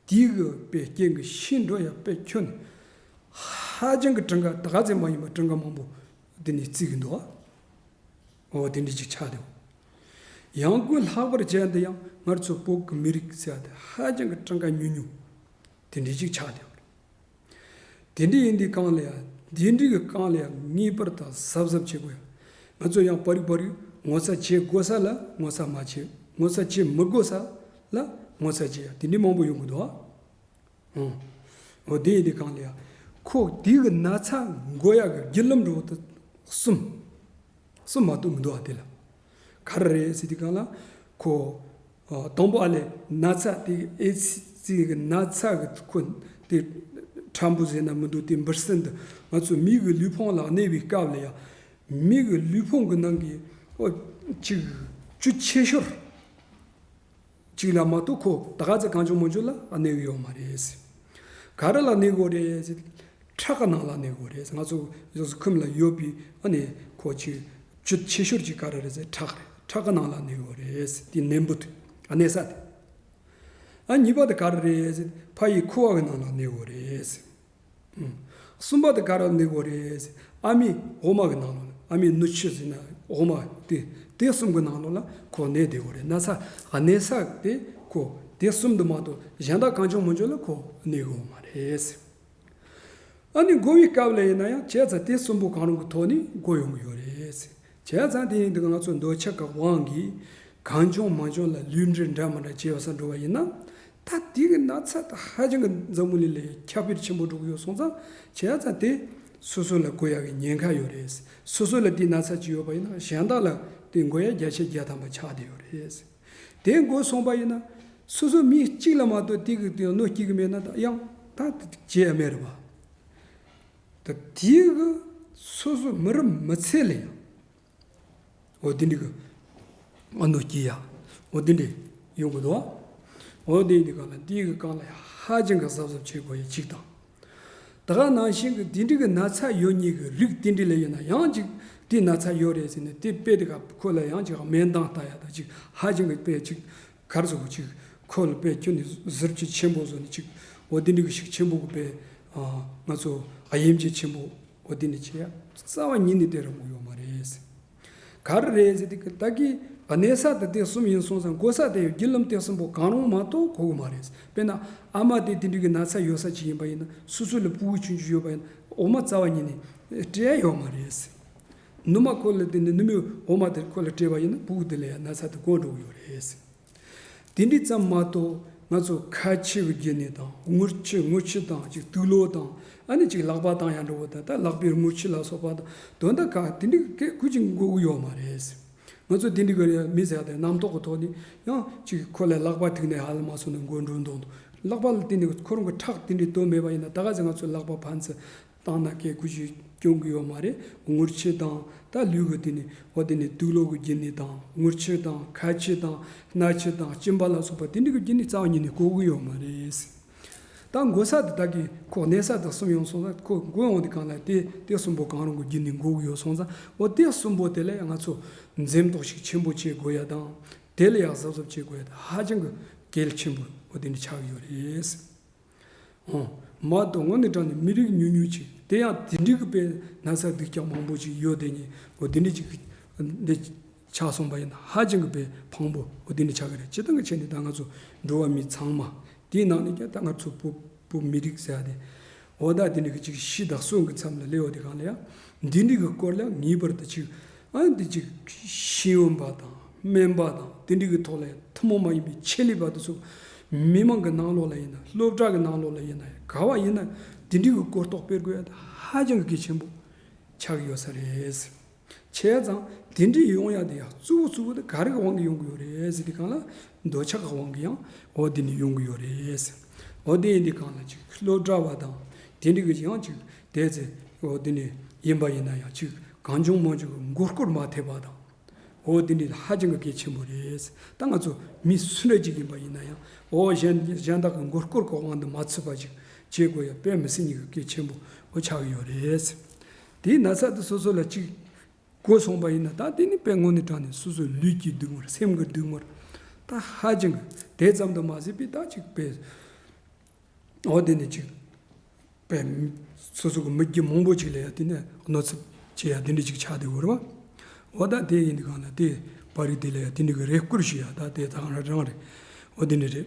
དེའི་གི་དཔེ་རྐྱེན་གྱིས་ཤི་འགྲོ་ཡ་དཔེ་ཁྱོན་ཧ་ཅང་གི་གྲངས་ཀ་ད་ག་ཚོད་མ་ཡིན་པ་གྲངས་ཀ་མང་པོ་དེ་ནས་བརྩི་གི་འདུག་འོ་དེ་འདྲ་ཅིག་ཆགས་བསྡད་ཡོད། ཡང་སྒོས་ལྷག་པར་བྱས་ན་དེ་ཡང་ང་ཚོ་བོད་ཀྱི་མི་རིགས་ཟེར་ཡ་དེ་ཧ་ཅང་གི་གྲངས་ཀ་ཉུང་ཉུང་དེ་འདྲ་ཅིག་ཆགས་བསྡད་ཡོད། དེ་འདྲ་ཡིན་དུས་སྒང་ལ་ཡ། དེ་འདྲ་གི་སྒང་ལ་ཡ་ངེས་པར་དུ་གཟབ་གཟབ་བྱེད་དགོས་ཡ། ང་ཚོ་ཡང་བར་རིག་བར་རིག་ངོ་ཚ་བྱེད་དགོས་ས་ལ་ངོ་ཚ་མ་བྱེད། ངོ་ཚ་བྱེད་མི་དགོས་ས་ལ་ངོ་ཚ་བྱེད་ཡ་དེ་འདྲ་མང་པོ་ཡོང་གི་འདུག་ཨ། ཨང་། འོ་དེ་ཡིན་དུས་སྒང་ལ་ཡ། ཁོ་དེ་གི་ན་ཚ་འགོ་ཡ་གི་བརྒྱུད་ལམ་འདྲ་བོ་དེ་གསུམ། གསུམ་མ་གཏོགས་མི་འདུག་ཨ། དེ་ལ་ག་རེ་རེད་ཟེར་དུས་སྒང་ལ། ཁོ་ཨ་དང་པོ་ཨ་ལས་ན་ཚ་དེ་ཨེ་ཙི་གི་ན་ཚ་གི་ཁོ་དེ་ཕྲ་འབུ་ཟེར་ན་མི་འདུག་དེ་འབུ་སྲིན་དེ་ང་ཚོ་མི་གི་ལུས་ཕུང་ལ་གནས་པའི་སྐབས་ལ་ཡ། མི་གི་ལུས་ཕུང་གི་ནང་གི་ཨོ་ཅིག་བཅུད་ཆེ་ཤོས་ཅིག་ལ་མ་གཏོགས་ཁོ་ད་ག་ཚོད་གང་བྱུང་མང་བྱུང་ལ་གནས་ཀྱི་ཡོད་མ་རེད། ག་རེ་ལ་གནས་ཀྱི་ཡོད་རེད་ཟེར། ཁྲག་གི་ནང་ལ་གནས་ཀྱི་ཡོད་རེད། ང་ཚོ་གཟུགས་ཁམས་ལ་ཡོད་པའི་ཨ་ནི་ཁོ་ཅིག་བཅུད་ཆེ་ཤོས་ཅིག་ག་རེ་རེད་ཟེར། ཁྲག་རེད། ཁྲག་གི་ནང་ལ་གནས་ཀྱི་ཡོད་རེད་ཟེར། དེ་ནད་འབུ་དེ་ཨ་གནས་ས་དེ། ཨ་གཉིས་པ་དེ་ག་རེ་རེད་ཟེར། ཕ་ཡི་ཁུ་བ་གི་ནང་ལ་གནས་ཀྱི་ཡོད་རེད་ཟེར། གསུམ་པ་དེ་ག་རེ་གནས་ཀྱི་ཡོད་རེད་ཟེར། ཨ་མའི་འོ་མ་གི་ནང་ལོགས་ལ། ཨ་མའི་ནུ་ཆུ་ཟེར་ན་འོ་མ་དེ། དེ་གསུམ་གི་ནང་ལོགས་ལ་ཁོ་གནས་བསྡད་ཀྱི་ཡོད་རེད། ན་ཚ་གནས་ས་དེ་ཁོ་དེ་གསུམ་དུ་མ་གཏོགས་གཞན་དག་གང་བྱུང་མང་བྱུང་ལ་ཁོ་གནས་ཀྱི་ཡོད་མ་རེད་ཟེར། ཨ་ནི་འགོ་བའི་སྐབས་ལ་ཡིན་ན་ཡང་བྱས་ཙང་དེ་གསུམ་པོ་གང་རུང་གི་ཐོག་ནས་འགོ་ཡོང་གི་ཡོད་རེད་ཟེར། བྱས་ཙང་དེ་ཡིན་དུས་ང་ཚོ་འདོད་ཆགས་ཀྱི་དབང་གིས་གང་བྱུང་མང་བྱུང་ལ་ལུས་འབྲེལ་འདྲ་མི་འདྲ་བྱས་པ་སོགས་འགྲོ་བ་ཡིན་ན། ད་དེ་གི་ན་ཚ་ད་ཧ་ཅང་གི་འཛམ་བུ་གླིང་ལ་ཁྱབ་སྤེལ་ཆེན་པོ་འགྲོ་གི་ཡོད་སོང་ཙང་། བྱས་ཙང་དེ་སོ་སོ་ལ་འགོ་ཡག་གི་ཉེན་ཁ་ཡོད་རེད། སོ་སོ་ལ་དེ་ན་ཚ་ཅིག་ཡོད་པ་ཡིན་ན་གཞན་དག་ལ་དེ་འགོ་ཡག་བརྒྱ་ཆ་བརྒྱ་ཐམ་པ་ཆགས་བསྡད་ཡོད་རེད། དེ་འགོ་སོང་པ་ཡིན་ན་སོ་སོ་མི་གཅིག་ལ་མ་གཏོགས་དེ་གི་དེ་གནོད་སྐྱེལ་གི་མེད་ན་ད་ཡང་ད་བྱེད་ཡ་མེད་རེད་པ། ད་དེ་གི་སོ་སོ་མི་རབས་མི་ཚེ་ལ་ཡང་འོ་དེ་འདྲ་གི་ཨ་ནོ་སྐྱེ་ཡ། འོ་དེ་འདྲ་ཡོང་གི་འདུག་འོ་དེ་འདི་གང་ལ་དེ་གི་གང་ལ་ཧ་ཅང་གི་གཟབ་གཟབ་བྱེད་དགོས་ཡ་གཅིག་དང་། ད་ག་ནང་བཞིན་གི་དེ་འདྲ་གི་ན་ཚ་ཡོད་མཁན་གི་རིགས་དེ་འདྲ་ལ་ཡིན་ན་ཡང་ཅིག་དེ་ན་ཚ་ཡོད་རེད་ཟེར་ནས་དེ་དཔེ་དེ་ག་ཁོ་ལ་ཡང་ཅིག་སྨན་བཏང་ལྟ་ཡ་ད་ཅིག་ཧ་ཅང་གི་དཔེ་ཅིག་གར་སོགས་ཅིག་ཁོ་ལ་དཔེ་ཁྱོད་ནི་ཟུར་གྱི་ཆེན་པོ་བཟོ་ནི་ཅིག་འོ་དེ་འདྲ་གི་ཞིག་ཆེན་པོ་གི་དཔེ་ང་ཚོ་ཨ་ཡེམ་ཆེ་ཆེན་པོ་འོ་དེ་འདྲ་བྱེད་ཡ་རྩ་བ་ཉིད་ནས་དེ་རང་གི་ཡོད་མ་རེད། ག་རེ་རེད་ཟེར་དུས་ད་གི་གནས་ས་དེ་དེ་གསུམ་ཡིན་སོང་ཙང་འགོ་ས་དེ་ཡོད་བརྒྱུད་ལམ་དེ་གསུམ་པོ་གང་རུང་མ་གཏོགས་གོ་གི་མ་རེད། དཔེར་ན་ཨ་མ་དེ་དེ་འདྲ་གི་ན་ཚ་ཡོད་ས་ཅིག་ཡིན་པ་ཡིན་ན་སོ་སོ་ལ་ཕྲུ་གུ་ཆུང་ཆུང་ཡོད་པ་ཡིན་ན་འོ་མ་རྩ་བ་ཉིད་ནས་སྤྲད་ཡ་ཡོད་མ་རེད། ནུ་མ་ཁོ་ལ་དེ་ནི་ནུ་མའི་འོ་མ་དེ་ཁོ་ལ་སྤྲད་པ་ཡིན་ན་ཕྲུ་གུ་དེ་ལ་ཡང་ན་ཚ་དེ་འགོ་འགྲོ་གི་ཡོད་རེད། དེ་འདྲ་ཙམ་མ་གཏོགས་ང་ཚོ་ཁ་ཆེ་གི་བརྒྱུད་ནས་དང་། རྔུལ་ཆུ་རྔུལ་ཆུ་དང་ཅིག་དུག་ལོག་དང་། ཨ་ནི་ཅིག་ལག་པ་བཏང་ཡ་འདྲ་བོ་དང་། ད་ལག་པའི་རྔུལ་ཆུ་ལ་སོགས་པ་དང་དོན་དག་ག་དེ་འདྲ་གི་སྐད་ཀུ་ཅིག་འགོ་གི་ཡོད་མ་རེད། ང་ཚོ་དེ་འདྲ་གི་མི་ཟེར་ཡ་དེ་རྣམ་རྟོག་གི་ཐོག་ནས་ཡང་ཅིག་ཁོ་ལ་ལག་པ་ཐུག་ནས་ཧ་ལམ་མ་སོང་ན་འགོ་འགྲོ་འདུག་ལག་པ་ལ་དེ་ནི་ཁོ་རང་གི་ཁྲག་དེ་འདྲ་དོན་མེད་པ་ཡིན་ན་ད་ག་ཚོད་ང་ཚོ་ལག་པ་ཕན་ཚུན་བཏང་ན་སྐད་ཀུ་ཅིག་སྐྱོན་གི་ཡོད་མ་རེད། རྔུལ་ཆུ་དང་ད་ལུས་གི་དེ་ནི་འོ་དེ་ནི་དུག་ལོག་གི་བརྒྱུད་ནས་དང་། རྔུལ་ཆུ་དང་ཁ་ཆུ་དང་སྣ་ཆུ་དང་གཅིན་པ་ལ་སོགས་པ་དེ་འདྲ་གི་བརྒྱུད་ནས་རྩ་བ་ཉིད་ནས་གོ་གི་ཡོད་མ་རེད། ད་འགོ་ས་དེ་ད་གི་ཁོ་གནས་ས་དེ་གསུམ་ཡོང་སོང་ན་ཁོ་འགོ་ཡོང་དེ་གང་ལ་དེ་དེ་གསུམ་པོ་གང་རུང་གི་བརྒྱུད་ནས་འགོ་གི་ཡོད་སོང་ཙང་། འོ་དེ་གསུམ་པོ་དེ་ལ་ཡང་ང་ཚོ་འཛེམ་དོགས་ཤིག་ཆེན་པོ་བྱེད་དགོས་ཡ་དང་། དེ་ལ་ཡང་གཟབ་གཟབ་བྱེད་དགོས་ཡ་དང་ཧ་ཅང་གི་གལ་ཆེན་པོ་འོ་དེ་འདྲ་ཆགས་ཡོད་རེད། ཨོ། མ་གཏོགས་དངོས་གནས་དྲང་གནས་མི་རིགས་ཉུང་ཉུང་ཅིག་དེ་ཡང་དེ་འདྲའི་གི་དཔེ་ན་ཚ་སྡུག་ཅག་མང་པོ་ཅིག་ཡོད་དེ་ནི་འོ་དེ་འདྲ་ཅིག་འདི་ཆགས་སོང་པ་ཡིན་ན་ཧ་ཅང་གི་དཔེ་ཕངས་པོ་འོ་དེ་འདྲ་ཆགས་ཀྱི་རེད། སྤྱིར་བཏང་གི་ཆ་ནས་ད་ང་ཚོ་འགྲོ་བ་མི་ཚང་མ་དེའི་ནང་ནས་ཀྱང་ད་ང་ཚོ་བོད་བོད་མི་རིགས་ཟེར་ཡ་དེ་འོ་ད་དེ་འདྲ་གི་ཅིག་ཤི་དང་གསོན་གི་མཚམས་ལ་སླེབས་པ་དེ་གང་ལ་ཡང་འདི་འདྲའི་གི་སྐོར་ལ་ངེས་པར་དུ་ཅིག་ཨ་འདི་ཅིག་ཤེས་ཡོན་པ་དང་སྨན་པ་དང་དེ་འདྲའི་གི་ཐོག་ལ་ཡང་ཐུན་མོང་མ་ཡིན་པའི་ཆེད་ལས་པ་དེ་ཚོ་མི་མང་གི་ནང་ལོགས་ལ་ཡིན་ན། སློབ་གྲྭ་གི་ནང་ལོགས་ལ་ཡིན་ན། ག་བ་ཡིན་ན་དེ་འདྲའི་གི་གོ་རྟོགས་སྤེལ་དགོས་ཡ་དེ་ཧ་ཅང་གི་གལ་ཆེན་པོ་ཆགས་ཡོད་ས་རེད། བྱས་ཙང་དེ་འདྲའི་ཡོང་ཡ་དེ་ཡང་གཙོ་བོ་གཙོ་བོ་དེ་ག་རེ་གི་དབང་གིས་ཡོང་གི་ཡོད་རེད་ཟེར་དུས་སྒང་ལ་འདོད་ཆགས་ཀྱི་དབང་གིས་ཡང་འོ་དེ་ནི་ཡོང་གི་ཡོད་རེད། འོ་དེ་ཡིན་དུས་སྒང་ལ་ཅིག་སློབ་གྲྭ་བ་དང་དེ་འདྲའི་གི་ཡང་ཅིག་དེ་ཚེ་འོ་དེ་ནི་ཡིན་པ་ཡིན་ན་ཡང་ཅིག་གང་བྱུང་མང་བྱུང་གི་མགོ་སྐོར་མ་ཐེབས་པ་དང་། འོ་དེ་འདྲ་ཧ་ཅང་གི་གལ་ཆེན་པོ་རེད། ད་ང་ཚོ་མི་སུ་འདྲ་ཅིག་ཡིན་པ་ཡིན་ན་ཡང་འོ་གཞན་གཞན་དག་གི་མགོ་སྐོར་གྱི་དབང་དུ་མ་ཚུད་པ་ཅིག་བྱེད་དགོས་ཡ་དཔེ་མི་སྲིད་ཉིད་ཀྱི་གལ་ཆེན་པོ་འོ་ཆགས་ཀྱི་ཡོད་རེད། དེའི་ན་ཚ་དེ་སོ་སོ་ལ་ཅིག་གོ་སོང་པ་ཡིན་ན་ད་དེ་ནི་དཔེ་དངོས་གནས་དྲང་གནས་སོ་སོའི་ལུས་ཀྱི་སྡུག་བསྔལ། སེམས་ཀྱི་སྡུག་བསྔལ་ད་ཧ་ཅང་གི་དེ་ཙམ་དུ་མ་ཟད་པའི་ད་ཅིག་དཔེ། འོ་དེ་ནི་ཅིག་དཔེ་སོ་སོ་གི་མི་རྒྱུད་མང་པོ་ཅིག་ལ་ཡ་དེ་ནས་གནོད་ཚབས་བྱེད་ཡ་དེ་འདྲ་ཅིག་ཆགས་བསྡད་ཡོད་རེད་བ། འོ་ད་དེ་ཡིན་དུས་སྒང་ལ་དེ་པར་རིས་དེ་ལ་ཡ་དེ་འདྲ་གི་རེ་སྐུལ་ཞུ་ཡ་ད་དེ་ད་རང་རང་རེད། འོ་དེ་འདྲ་རེད།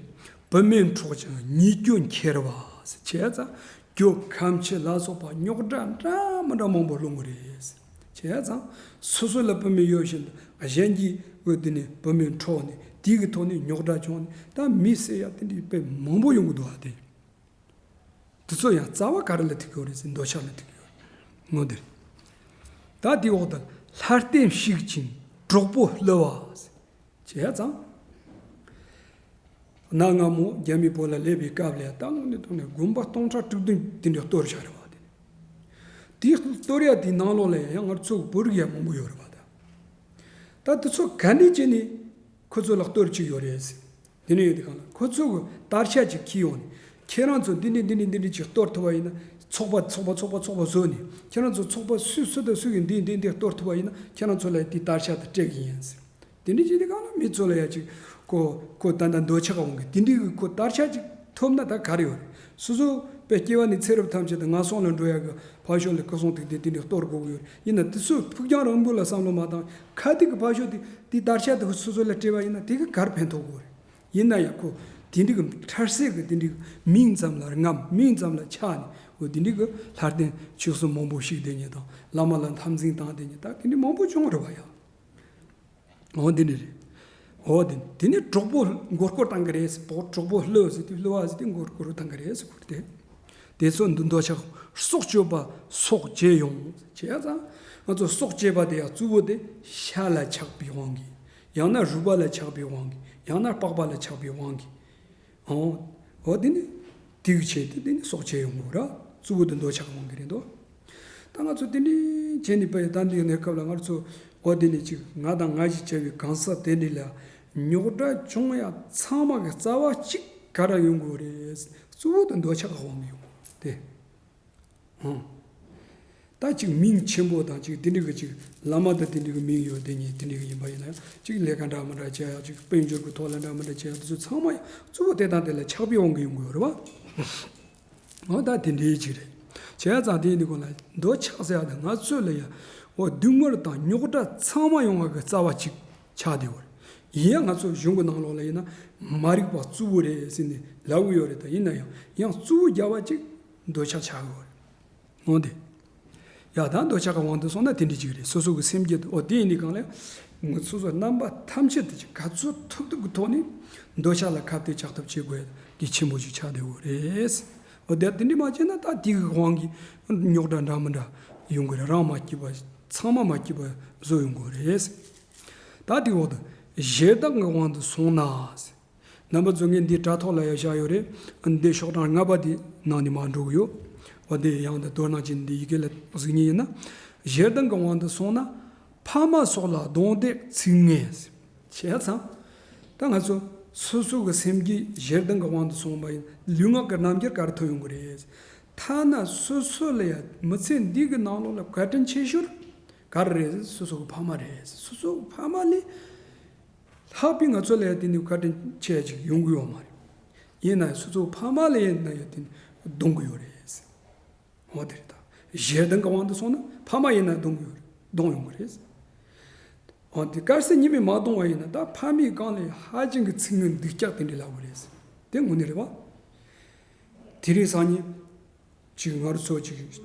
བུད་མེད་འཕྲོག་ཅིང་ཉེས་སྐྱོན་ཁྱེར་བ་ཟེར་བྱས་ཙང་། གྱོད་ཁ་མཆུ་ལ་སོགས་པ་རྙོག་དྲ་འདྲ་མི་འདྲ་མང་པོ་སློང་གི་རེད། བྱས་ཙང་སོ་སོ་ལ་བུད་མེད་ཡོད་བཞིན་དུ་གཞན་གྱི་འོས་དེ་ནས་བུད་མེད་འཕྲོག་ནས་དེའི་གི་ཐོག་ནས་རྙོག་དྲ་བྱུང་ནས་ད་མི་བསད་ཡ་དེ་འདྲའི་དཔེ་མང་པོ་ཡོང་གི་འདུག་ཨ། དེ་དེ་ཚོ་ཡང་རྩ་བ་ག་རེ་ལ་ཐུག་ཡོད་རེད་ཟེར་འདོད་ཆགས་ལ་ཐུག་ཡོད་ངོ་དེ་རེད། ད་དེའི་འོག་ཏུ་ལྷ་རྟེན་བཤིག་ཅིང་གྲོགས་པོ་བསླུ་བ་ཟེར། བྱས་ཙང་། གནའ་སྔ་མོ་རྒྱ་མི་བོད་ལ་སླེབས་པའི་སྐབས་ལ་ཡང་ད་དངོས་གནས་དྲང་གནས་དགོན་པ་སྟོང་ཕྲག་དྲུག་བདུན་དེ་འདྲ་གཏོར་བཞག་རེད་བ། དེ་དེ་གཏོར་ཡ་དེའི་ནང་ལོགས་ལ་ཡང་ཡང་ང་ཚོ་བོད་རིགས་ཡང་མང་པོ་ཡོད་རེད་བ། ད་ད་དེ་ཚོ་ག་འདྲ་བྱས་ནས་ཁོ་ཚོ་ལ་གཏོར་བཅུག་ཡོད་རེད་ཟེར། དེ་འདྲ་ཡོད་དུས་སྒང་ལ་ཁོ་ཚོ་གི་དར་ཆ་ཅིག་འཁྱེར་ཡོང་ནས་ཁྱེད་རང་ཚོ་འདི་འདྲ་འདི་འདྲ་འདི་འདྲ་ཅིག་གཏོར་ཐུབ་པ་ཡིན་ན་ཚོགས་པ་ཚོགས་པ་ཚོགས་པ་ཚོགས་པ་བཟོས་ནས་ཁྱེད་རང་ཚོ་ཚོགས་པ་སུ་སུ་དང་སུ་གིས་འདི་འདི་འདི་གཏོར་ཐུབ་པ་ཡིན་ན་ཁྱེད་རང་ཚོ་ལ་དེ་དར་ཆ་དེ་སྤྲད་གི་ཡིན་ཟེར། དེ་འདྲ་བྱས་དུས་སྒང་ལ་མི་ཚོ་ལ་ཡ་ཅིག་ཁོ་ཁོ་ད་ལྟ་འདོད་ཆགས་འོང་གི་དེ་འདྲའི་གི་ཁོ་དར་ཆ་ཅིག་ཐོབ་ན་ད་ག་རེ་ཡོད་རེད། སོ་སོ་དཔེ་སྐྱེ་བ་ནས་ཚེ་རབས་ཐམས་ཅད་དུ་ངན་སོང་ལ་འགྲོ་ཡ་གི་ཕར་ཕྱོགས་ལ་སྐུ་གསུང་ཐུགས་རྟེན་དེ་འདྲ་གཏོར་དགོས་ཀྱི་ཡོད་རེད། ཡིན་ན་དེ་ཚོ་ཕུགས་རྒྱང་རིང་པོ་ལ་བསམ་བློ་མ་བཏང་། ཁ་ཐུག་གི་ཕར་ཕྱོགས་དེ་དེ་དར་ཆ་དེ་སོ་སོ་ལ་སྤྲད་པ་ཡིན་ན་དེ་གི་ག་རེ་ཕན་ཐོགས་དགོས་རེད། ཡིན་ན་ཡང་ཁོ་དེ་འདྲ་གི་འཕྲལ་སེལ་གི་དེ་འདྲ་གི་མིང་ཙམ་ལ་རྔམ། མིང་ཙམ་ལ་ཆགས་ནས་འོ་དེ་འདྲ་གི་ལྷ་རྟེན་ཆོས་གསུམ་མང་པོ་བཤིག་བསྡད་མཁན་དང་བླ་མ་ལ་འཐབ་འཛིང་བཏང་བསྡད་མཁན་ད་དེ་འདྲ་མང་པོ་བྱུང་རེད་བ་ཡ། འོ་འདི་འདྲ་རེད། འོ་དེ་དེ་ནི་གྲོགས་པོ་མགོ་སྐོར་བཏང་གི་རེད་ཟེར། གྲོགས་པོ་བསླུ་ཟེར་དུས་བསླུ་བ་ཟེར་དུས་མགོ་སྐོར་བཏང་གི་རེད་ཟེར་གོ་རེད་དེ། དེ་ཚོ་འདི་འདོད་ཆགས་སྲོག་གཅོད་པ་སྲོག་བཅད་ཡོང་བྱས་ཙང་། ང་ཚོ་སྲོག་བཅད་པ་དེ་ཡང་གཙོ་བོ་དེ་ཤ་ལ་ཆགས་པའི་དབང་གིས། ཡང་ན་རུས་པ་ལ་ཆགས་པའི་དབང་གིས། ཡང་ན་པགས་པ་ལ་ཆགས་པའི་དབང་གིས། འོ། འོ་དེ་ནི་དེའི་ཆེད་དུ་དེ་ནི་སྲོག་བཅད་ཡོང་དགོས་ར། གཙོ་བོ་དེ་འདོད་ཆགས་དབང་གིས་རེད་འདུག་ད་ང་ཚོ་དེ་འདྲའི་བྱས་ནས་པའི་ད་འདི་གནས་སྐབས་ལ་ང་ཚོ་འོ་དེ་ནི་ཅིག་ང་དང་ང་ཞེས་བྱ་བའི་གང་ཟག་དེ་འདྲ་ལ་རྙོག་དྲ་བྱུང་ཡ་ཚང་མ་གི་རྩ་བ་གཅིག་ག་ར་ཡོང་དགོས་རེད། གཙོ་བོ་དེ་འདོད་ཆགས་དབང་གིས་ཡོང་དགོས་དེ། ཧང་། ད་ཅིག་མིང་ཆེན་པོ་དང་ཅིག་དེ་འདྲ་གི་ཅིག་བླ་མ་དང་དེ་འདྲ་གི་མིང་ཡོད་དེ་ཉིད་དེ་འདྲ་གི་ཡིན་པ་ཡིན་ན་ཡང་ཅིག་ལས་ཀ་འདྲ་མི་འདྲ་བྱེད་ཡ། ཅིག་དཔལ་འབྱོར་གི་ཐོག་ལ་འདྲ་མི་འདྲ་བྱེད་ཡ། དེ་ཚོ་ཚང་མ་ཡང་གཙོ་བོ་དེ་དང་དེ་ལ་ཆགས་པའི་དབང་གིས་ཡོང་གི་ཡོད་རེད་བ། འོ་ད་དེ་འདྲའི་ཅིག་རེད། བྱས་ཙང་དེ་ཡིན་དུས་གོང་ལ་འདོད་ཆགས་ཟེར་ཡ་དེ་ང་ཚོ་ལ་ཡང་འོ་སྡུག་བསྔལ་དང་རྙོག་དྲ་ཚང་མ་ཡོང་བ་གི་རྩ་བ་ཅིག་ཆགས་བསྡད་ཡོད་རེད། ཡིན་ཡང་ང་ཚོ་གཞུང་གི་ནང་ལོགས་ལ་ཡིན་ན་མ་རིག་པ་གཙོ་བོ་རེད་ཟེར་ནས་ལབ་གི་ཡོད་རེད། ད་ཡིན་ན་ཡང་ཡང་གཙོ་བོ་རྒྱབ་པ་ཅིག་འདོད་ཆགས་ཆགས་ཡོད་རེད། འོ་དེ། ཡ་ད་འདོད་ཆགས་ཀྱི་དབང་དུ་སོང་ན་དེ་འདྲ་ཅིག་རེད། སོ་སོ་གི་སེམས་རྒྱུད་འོ་དེ་ཡིན་ནི་གང་ལས། ངུ་སོ་སོ་རྣམ་པ་ཐམས་ཅད་དེ་ཅིག་ག་ཚོད་ཐུབ་ཐུབ་ཀྱི་ཐོག་ནས་འདོད་ཆགས་ལ་ཁ་གཏད་བཅག་ཐབས་བྱེད་དགོས་ཀྱི་ཆེན་པོ་ཞིག་ཆགས་བསྡད་ཡོད་རེད། འོ་དེ་དེ་འདྲ་མ་བྱས་ན་ད་དེ་གི་དབང་གིས་རྙོག་དྲ་འདྲ་མི་འདྲ་ཡོང་གི་རེད། རང་མ་སྐྱིད་པ་ཚང་མ་མ་སྐྱིད་པ་བཟོ་ཡོང་གི་རེད། ད་དེ་འོག་ཏུ་ཞེ་སྡང་གི་དབང་དུ་སོང་ན། རྣམ་པ་ཚོ་ངས་འདི་དྲ་ཐོག་ལ་ཡང་བཞག་ཡོད་རེད། འདི་ཤོག་གྲངས་ལྔ་པ་འདི་ནང་ནས་མར་འགྲོ་གི་ཡོད། འོ་དེ་ཡང་འདི་མདོར་ན་ཅིག་འདི་ཡི་གེ་ལ་གཟིགས་ཉེན་ཡིན་ན། ཞེ་སྡང་གི་དབང་དུ་སོང་ན་ཕ་མ་སོགས་ལ་རྡུང་རྡེག་ཚིག་ངན། བྱས་ཙང་། ད་ང་ཚོ་སོ་སོ་གི་སེམས་རྒྱུད་ཞེ་སྡང་གི་དབང་དུ་སོང་བ་ཡིན་ལུས་ངག་གི་རྣམ་འགྱུར་ག་རེ་ཐོན་ཡོང་གི་རེད། ཐ་ན་སོ་སོ་ལ་ཡང་མི་ཚེ་འདི་གི་ནང་ལོགས་ལ་བཀའ་དྲིན་ཆེ་ཤོས་ག་རེ་རེད། སོ་སོ་གི་ཕ་མ་རེད། སོ་སོ་གི་ཕ་མ་ལས། ལྷག་པའི་ང་ཚོ་ལ་ཡང་དེ་ནི་བཀའ་དྲིན་ཆེ་ཅིག་ཡོང་གི་ཡོད་མ་རེད། ཡིན་ན་ཡང་སོ་སོ་ཕ་མ་ལ་ཡིན་ན་ཡང་དེ་ནི་གདུང་གི་ཡོད་རེད། འོ་དེ་རེད་ད། ཞེ་སྡང་གི་དབང་དུ་སོང་ན་ཕ་མ་ཡིན་ན་གདུང་གི་ཡོད་རེད། གདུང་ཡོང་གི་རེད། འོ་དེ་གལ་སྲིད་ཉི་མས་མ་གདུང་བ་ཡིན་ན་ད་ཕ་མའི་སྒང་ལ་ཧ་ཅང་གི་ཚིག་ངན་སྡུག་ཅག་དེ་འདྲ་ལབ་གི་རེད། དེ་དངོས་གནས་རེད་བ། དེ་རིང་སང་ཉིན། ཅིག་ང་རང་ཚོ་ཅིག་ད་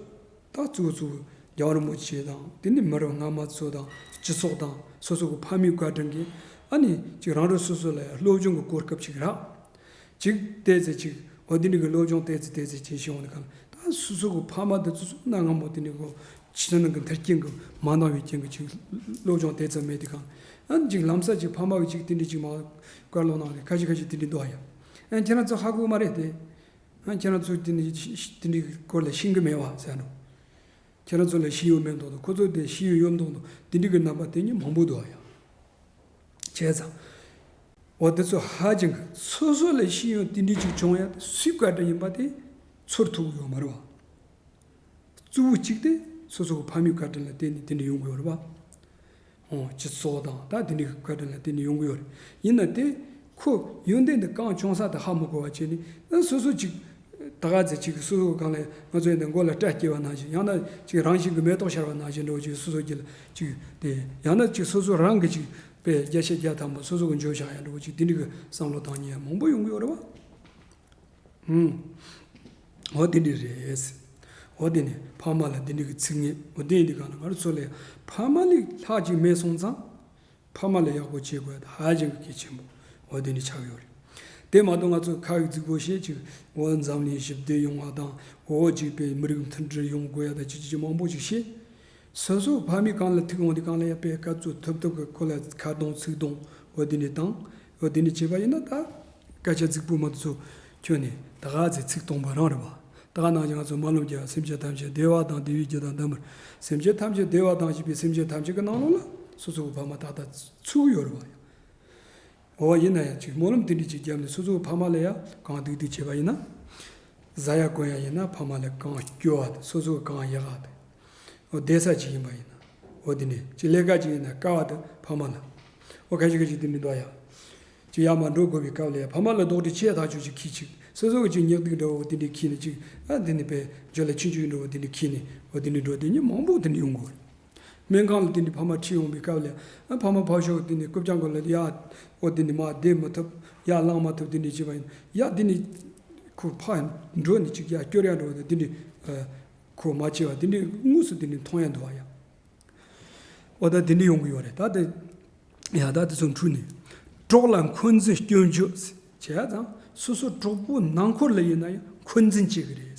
གཙོ་བོ་གཙོ་བོ་རྒྱལ་བ་རིན་པོ་ཆེ་དང་དེ་ནི་མི་རབས་སྔ་མ་ཚོ་དང་སྤྱི་ཚོགས་དང་སོ་སོ་གི་ཕ་མའི་བཀའ་དྲིན་གྱིས་ཨ་ནི་ཅིག་རང་རང་སོ་སོ་ལ་ཡང་སློབ་སྦྱོང་གི་གོ་སྐབས་ཅིག་རག་ཅིག་བལྟས་ཚེ་ཅིག་འོ་དེ་འདྲ་གི་སློབ་སྦྱོང་བལྟས་ཚེ་བལྟས་ཚེ་ཅིག་ཤེས་འོང་ནི་གང་ད་སོ་སོ་གི་ཕ་མ་དེ་ཚོ་གནའ་སྔ་མོ་དེ་འདྲ་གི་ཕྱི་ནང་གི་མཐུན་རྐྱེན་གྱི་མ་འདང་བའི་རྐྱེན་གྱིས་ཅིག་སློབ་སྦྱོང་བལྟས་ཚར་མེད་དེ་གང་ཨ་ནི་ཅིག་ལམ་སང་ཅིག་ཕ་མ་གིས་ཅིག་དེ་འདྲ་ཅིག་མ་བཀའ་སློབ་གནང་ནས་ཁ་ཤས་ཁ་ཤས་དེ་འདྲ་འདུག་ཨ་ཡ། ཨ་ཁྱེད་རང་ཚོ་ཧ་གོ་མ་རེད་དེ། ཨ་ཁྱེད་རང་ཚོས་དེ་ནི་ཤི་ཤི་དེ་འདྲའི་སྐོར་ལ་ཤེས་ཀྱི་མེད་བ་ཟེར་འགྲོ། ཁྱེད་རང་ཚོ་ལ་ཤེས་ཡོན་མེད་མདོག་མདོག་ཁོ་ཚོ་དེ་ཤེས་ཡོན་ཡོད་མདོག་མདོག་དེ་འདྲའི་གི་རྣམ་པ་དེ་ཉིད་མང་པོ་འདུག་ཨ་ཡ། བྱས་ཙང་། འོ་དེ་ཚོ་ཧ་ཅང་གི་སོ་སོ་ལ་ཤེས་ཡོན་དེ་འདྲའི་ཅིག་བྱུང་ཡ་དེ་སུའི་བཀའ་དྲིན་ཡིན་པ་དེ་ཚོར་ཐུབ་ཀྱི་ཡོད་མ་རེད་བ། གཙོ་བོ་གཅིག་དེ་སོ་སོ་གི་ཕ་མའི་བཀའ་དྲིན་ལ་བརྟེན་ནས་དེ་འདྲ་ཡོང་གི་ཡོད་རེད་བ། ཨོ། སྤྱི་ཚོགས་དང་ད་དེ་འདྲའི་བཀའ་དྲིན་ལ་བརྟེན་ནས་ཡོང་གི་ཡོད་རེད། ཡིན་ན་དེ་ཁོ་ཡོན་ཏན་དེ་གང་བྱུང་ས་དེ་ཧ་མ་གོ་བ་བྱས་ནས་ཨ་སོ་སོ་ཅིག་ད་ག་ཚོད་ཅིག་སོ་སོ་གི་སྒང་ལ་ང་ཚོ་ཡིན་ན་མགོ་ལ་སྐྲ་སྐྱེས་པ་ནང་བཞིན། ཡང་ན་ཅིག་རང་བཞིན་གྱི་མེ་ཏོག་ཤར་བ་ནང་བཞིན་འདྲ་བོ་ཅིག་སོ་སོ་རྒྱུད་ལ་ཅིག་དེ། ཡང་ན་ཅིག་སོ་སོ་རང་གི་ཅིག་དཔེ་བརྒྱ་ཆ་བརྒྱ་ཐམ་པ་སོ་སོ་གི་འཇོན་བྱུང་ཡ་འདྲ་བོ་ཅིག་དེ་འདྲའི་གི་བསམ་བློ་བཏང་མཁན་མང་པོ་ཡོང་གི་ཡོད་རེད་བ། ཧུམ། འོ་དེ་འདྲ་རེད། འོ་དེ་ནས་ཕ་མ་ལ་དེ་འདྲ་གི་ཚིག་ངན། འོ་དེ་ཡིན་དུས་གང་ལ་ང་རང་ཚོ་ལ་ཕ་མ་ལས་ལྷག་ཅིག་མེད་སོང་ཙང་། ཕ་མ་ལ་ཡག་པོ་བྱེད་དགོས་ཡ་དེ་ཧ་ཅང་གི་གལ་ཆེན་པོ་འོ་དེ་འདྲ་ཆགས་ཡོད་རེད། དེ་མ་གཏོགས་ང་ཚོ་ཁ་ཡིག་རྫིག་པོ་བཤད་ཅིག་འོ་འཛམ་གླིང་ཞི་བདེ་ཡོང་བ་དང་འོ་ཅིག་པའི་མི་རིགས་མཐུན་སྒྲིལ་ཡོང་དགོས་ཡ་དང་ཅི་ཅི་ཅི་མང་པོ་ཅིག་བཤད། སོ་སོ་ཕ་མའི་སྒང་ལ་ཐུག་འོང་དུས་གང་ལ་ཡ་དཔེ་སྐབས་ཚོ་ཐུབ་ཐུབ་ཀྱི་ཁོ་ལ་ཁ་རྡུང་ཚིག་རྡུང་འོ་དེ་འདྲ་དང་། འོ་དེ་འདྲ་བྱས་པ་ཡིན་ན་ད་སྐད་ཆ་རྫིག་པོ་མ་དེ་ཚོ་ཁྱོན་ནས་ད་ག་ཚོད་ཚིག་སྟོང་པ་རང་རེད་བ། ད་ག་ནང་བཞིན་ང་ཚོ་རྨི་ལམ་རྒྱལ་བ་སེམས་ཅན་ཐམས་ཅད་བདེ་བ་དང་བདེ་བའི་རྒྱུ་དང་ལྡན་པར། སེམས་ཅན་ཐམས་ཅད་བདེ་བ་དང་བཅས་པའི་སེམས་ཅན་ཐམས་ཅད་ཀྱི་ནང་ལོགས་ལ་སོ་སོ་གི་ཕ་མ་ཏག་ཏག་ཚུད་ཡོད་རེད་བ། འོ་ཡིན་ན་ཡང་ཅིག་སྨོན་ལམ་དེ་འདྲ་ཅིག་བརྒྱབ་ནས་སོ་སོའི་ཕ་མ་ལ་ཡང་གང་ཐུབ་ཐུབ་བྱས་པ་ཡིན་ན། བཟའ་ཡ་གོན་ཡ་ཡིན་ན་ཕ་མ་ལ་གང་སྐྱོ་བ་དང་སོ་སོ་གང་ཡག་ག་དང་། འོ་བསྡད་ས་ཅིག་ཡིན་པ་ཡིན་ན། འོ་དེ་འདྲ་ཅིག་ལས་ཀ་ཅིག་ཡིན་ན་དཀའ་བ་དང་ཕ་མ་ལ། འོ་ཁ་ཤས་ཁ་ཤས་དེ་འདྲ་འདུག་ཡ། ཅིག་ཡར་མར་འགྲོ་དགོས་པའི་སྐབས་ལ་ཡང་ཕ་མ་ལ་རྡོག་ཁྲེས་ཆེ་ཐག་ཆོད་ཅིག་འཁྱེར་ཅིག་སོ་སོ་གི་ཅིག་ཉག་གཏུག་འདྲ་བོ་དེ་འདྲ་འཁྱེར་ནས་ཅིག་ཨ་དེ་ནས་པའི་ཇོ་ལ་ཆུང་ཆུང་འདྲ་བོ་དེ་འདྲ་འཁྱེར་ནས་འོ་དེ་འདྲ་འགྲོ་དེ་ཉིད་མང་པོ་དེ་འདྲ་ཡོང་གི་ཡོད་རེད། སྨན་ཁང་ལ་དེ་འདྲའི་ཕ་མ་ཁྲིད་ཡོང་བའི་སྐབས་ལ་ཨ་ཕ་མ་ཕར་ཞོག་དེ་ནས་རྐུབ་བཀྱག་མགོ་ལ་ཡར་འོ་དེ་ནས་མར་བསྡད་མི་ཐུབ་ཡར་ལངས་མ་ཐུབ་དེ་འདྲ་བྱས་པ་ཡིན་ཡ་དེ་ནས་ཁོ་ཕར་འགྲོ་ནས་ཅིག་ཡར་སྐྱོར་ཡ་འགྲོ་བ་དང་དེ་འདྲ་ཁོ་མ་བྱས་པ་དེ་འདྲ་དངོས་སུ་དེ་འདྲ་མཐོང་ཡ་འདུག་བ་ཡ། འོ་ད་དེ་འདྲ་ཡོང་གི་ཡོད་རེད་ད་དེ། ཡ་ད་དེ་ཚོ་འཁྲུལ་ནས། གྲོགས་ལ་འཁོན་འཛིན་སྐྱོན་བརྗོད་བྱས་ཙང་སོ་སོ་གྲོགས་པོ་ནང་འཁོར་ལ་ཡིན་ན་ཡང་འཁོན་འཛིན་བྱེད་ཀྱི་རེད།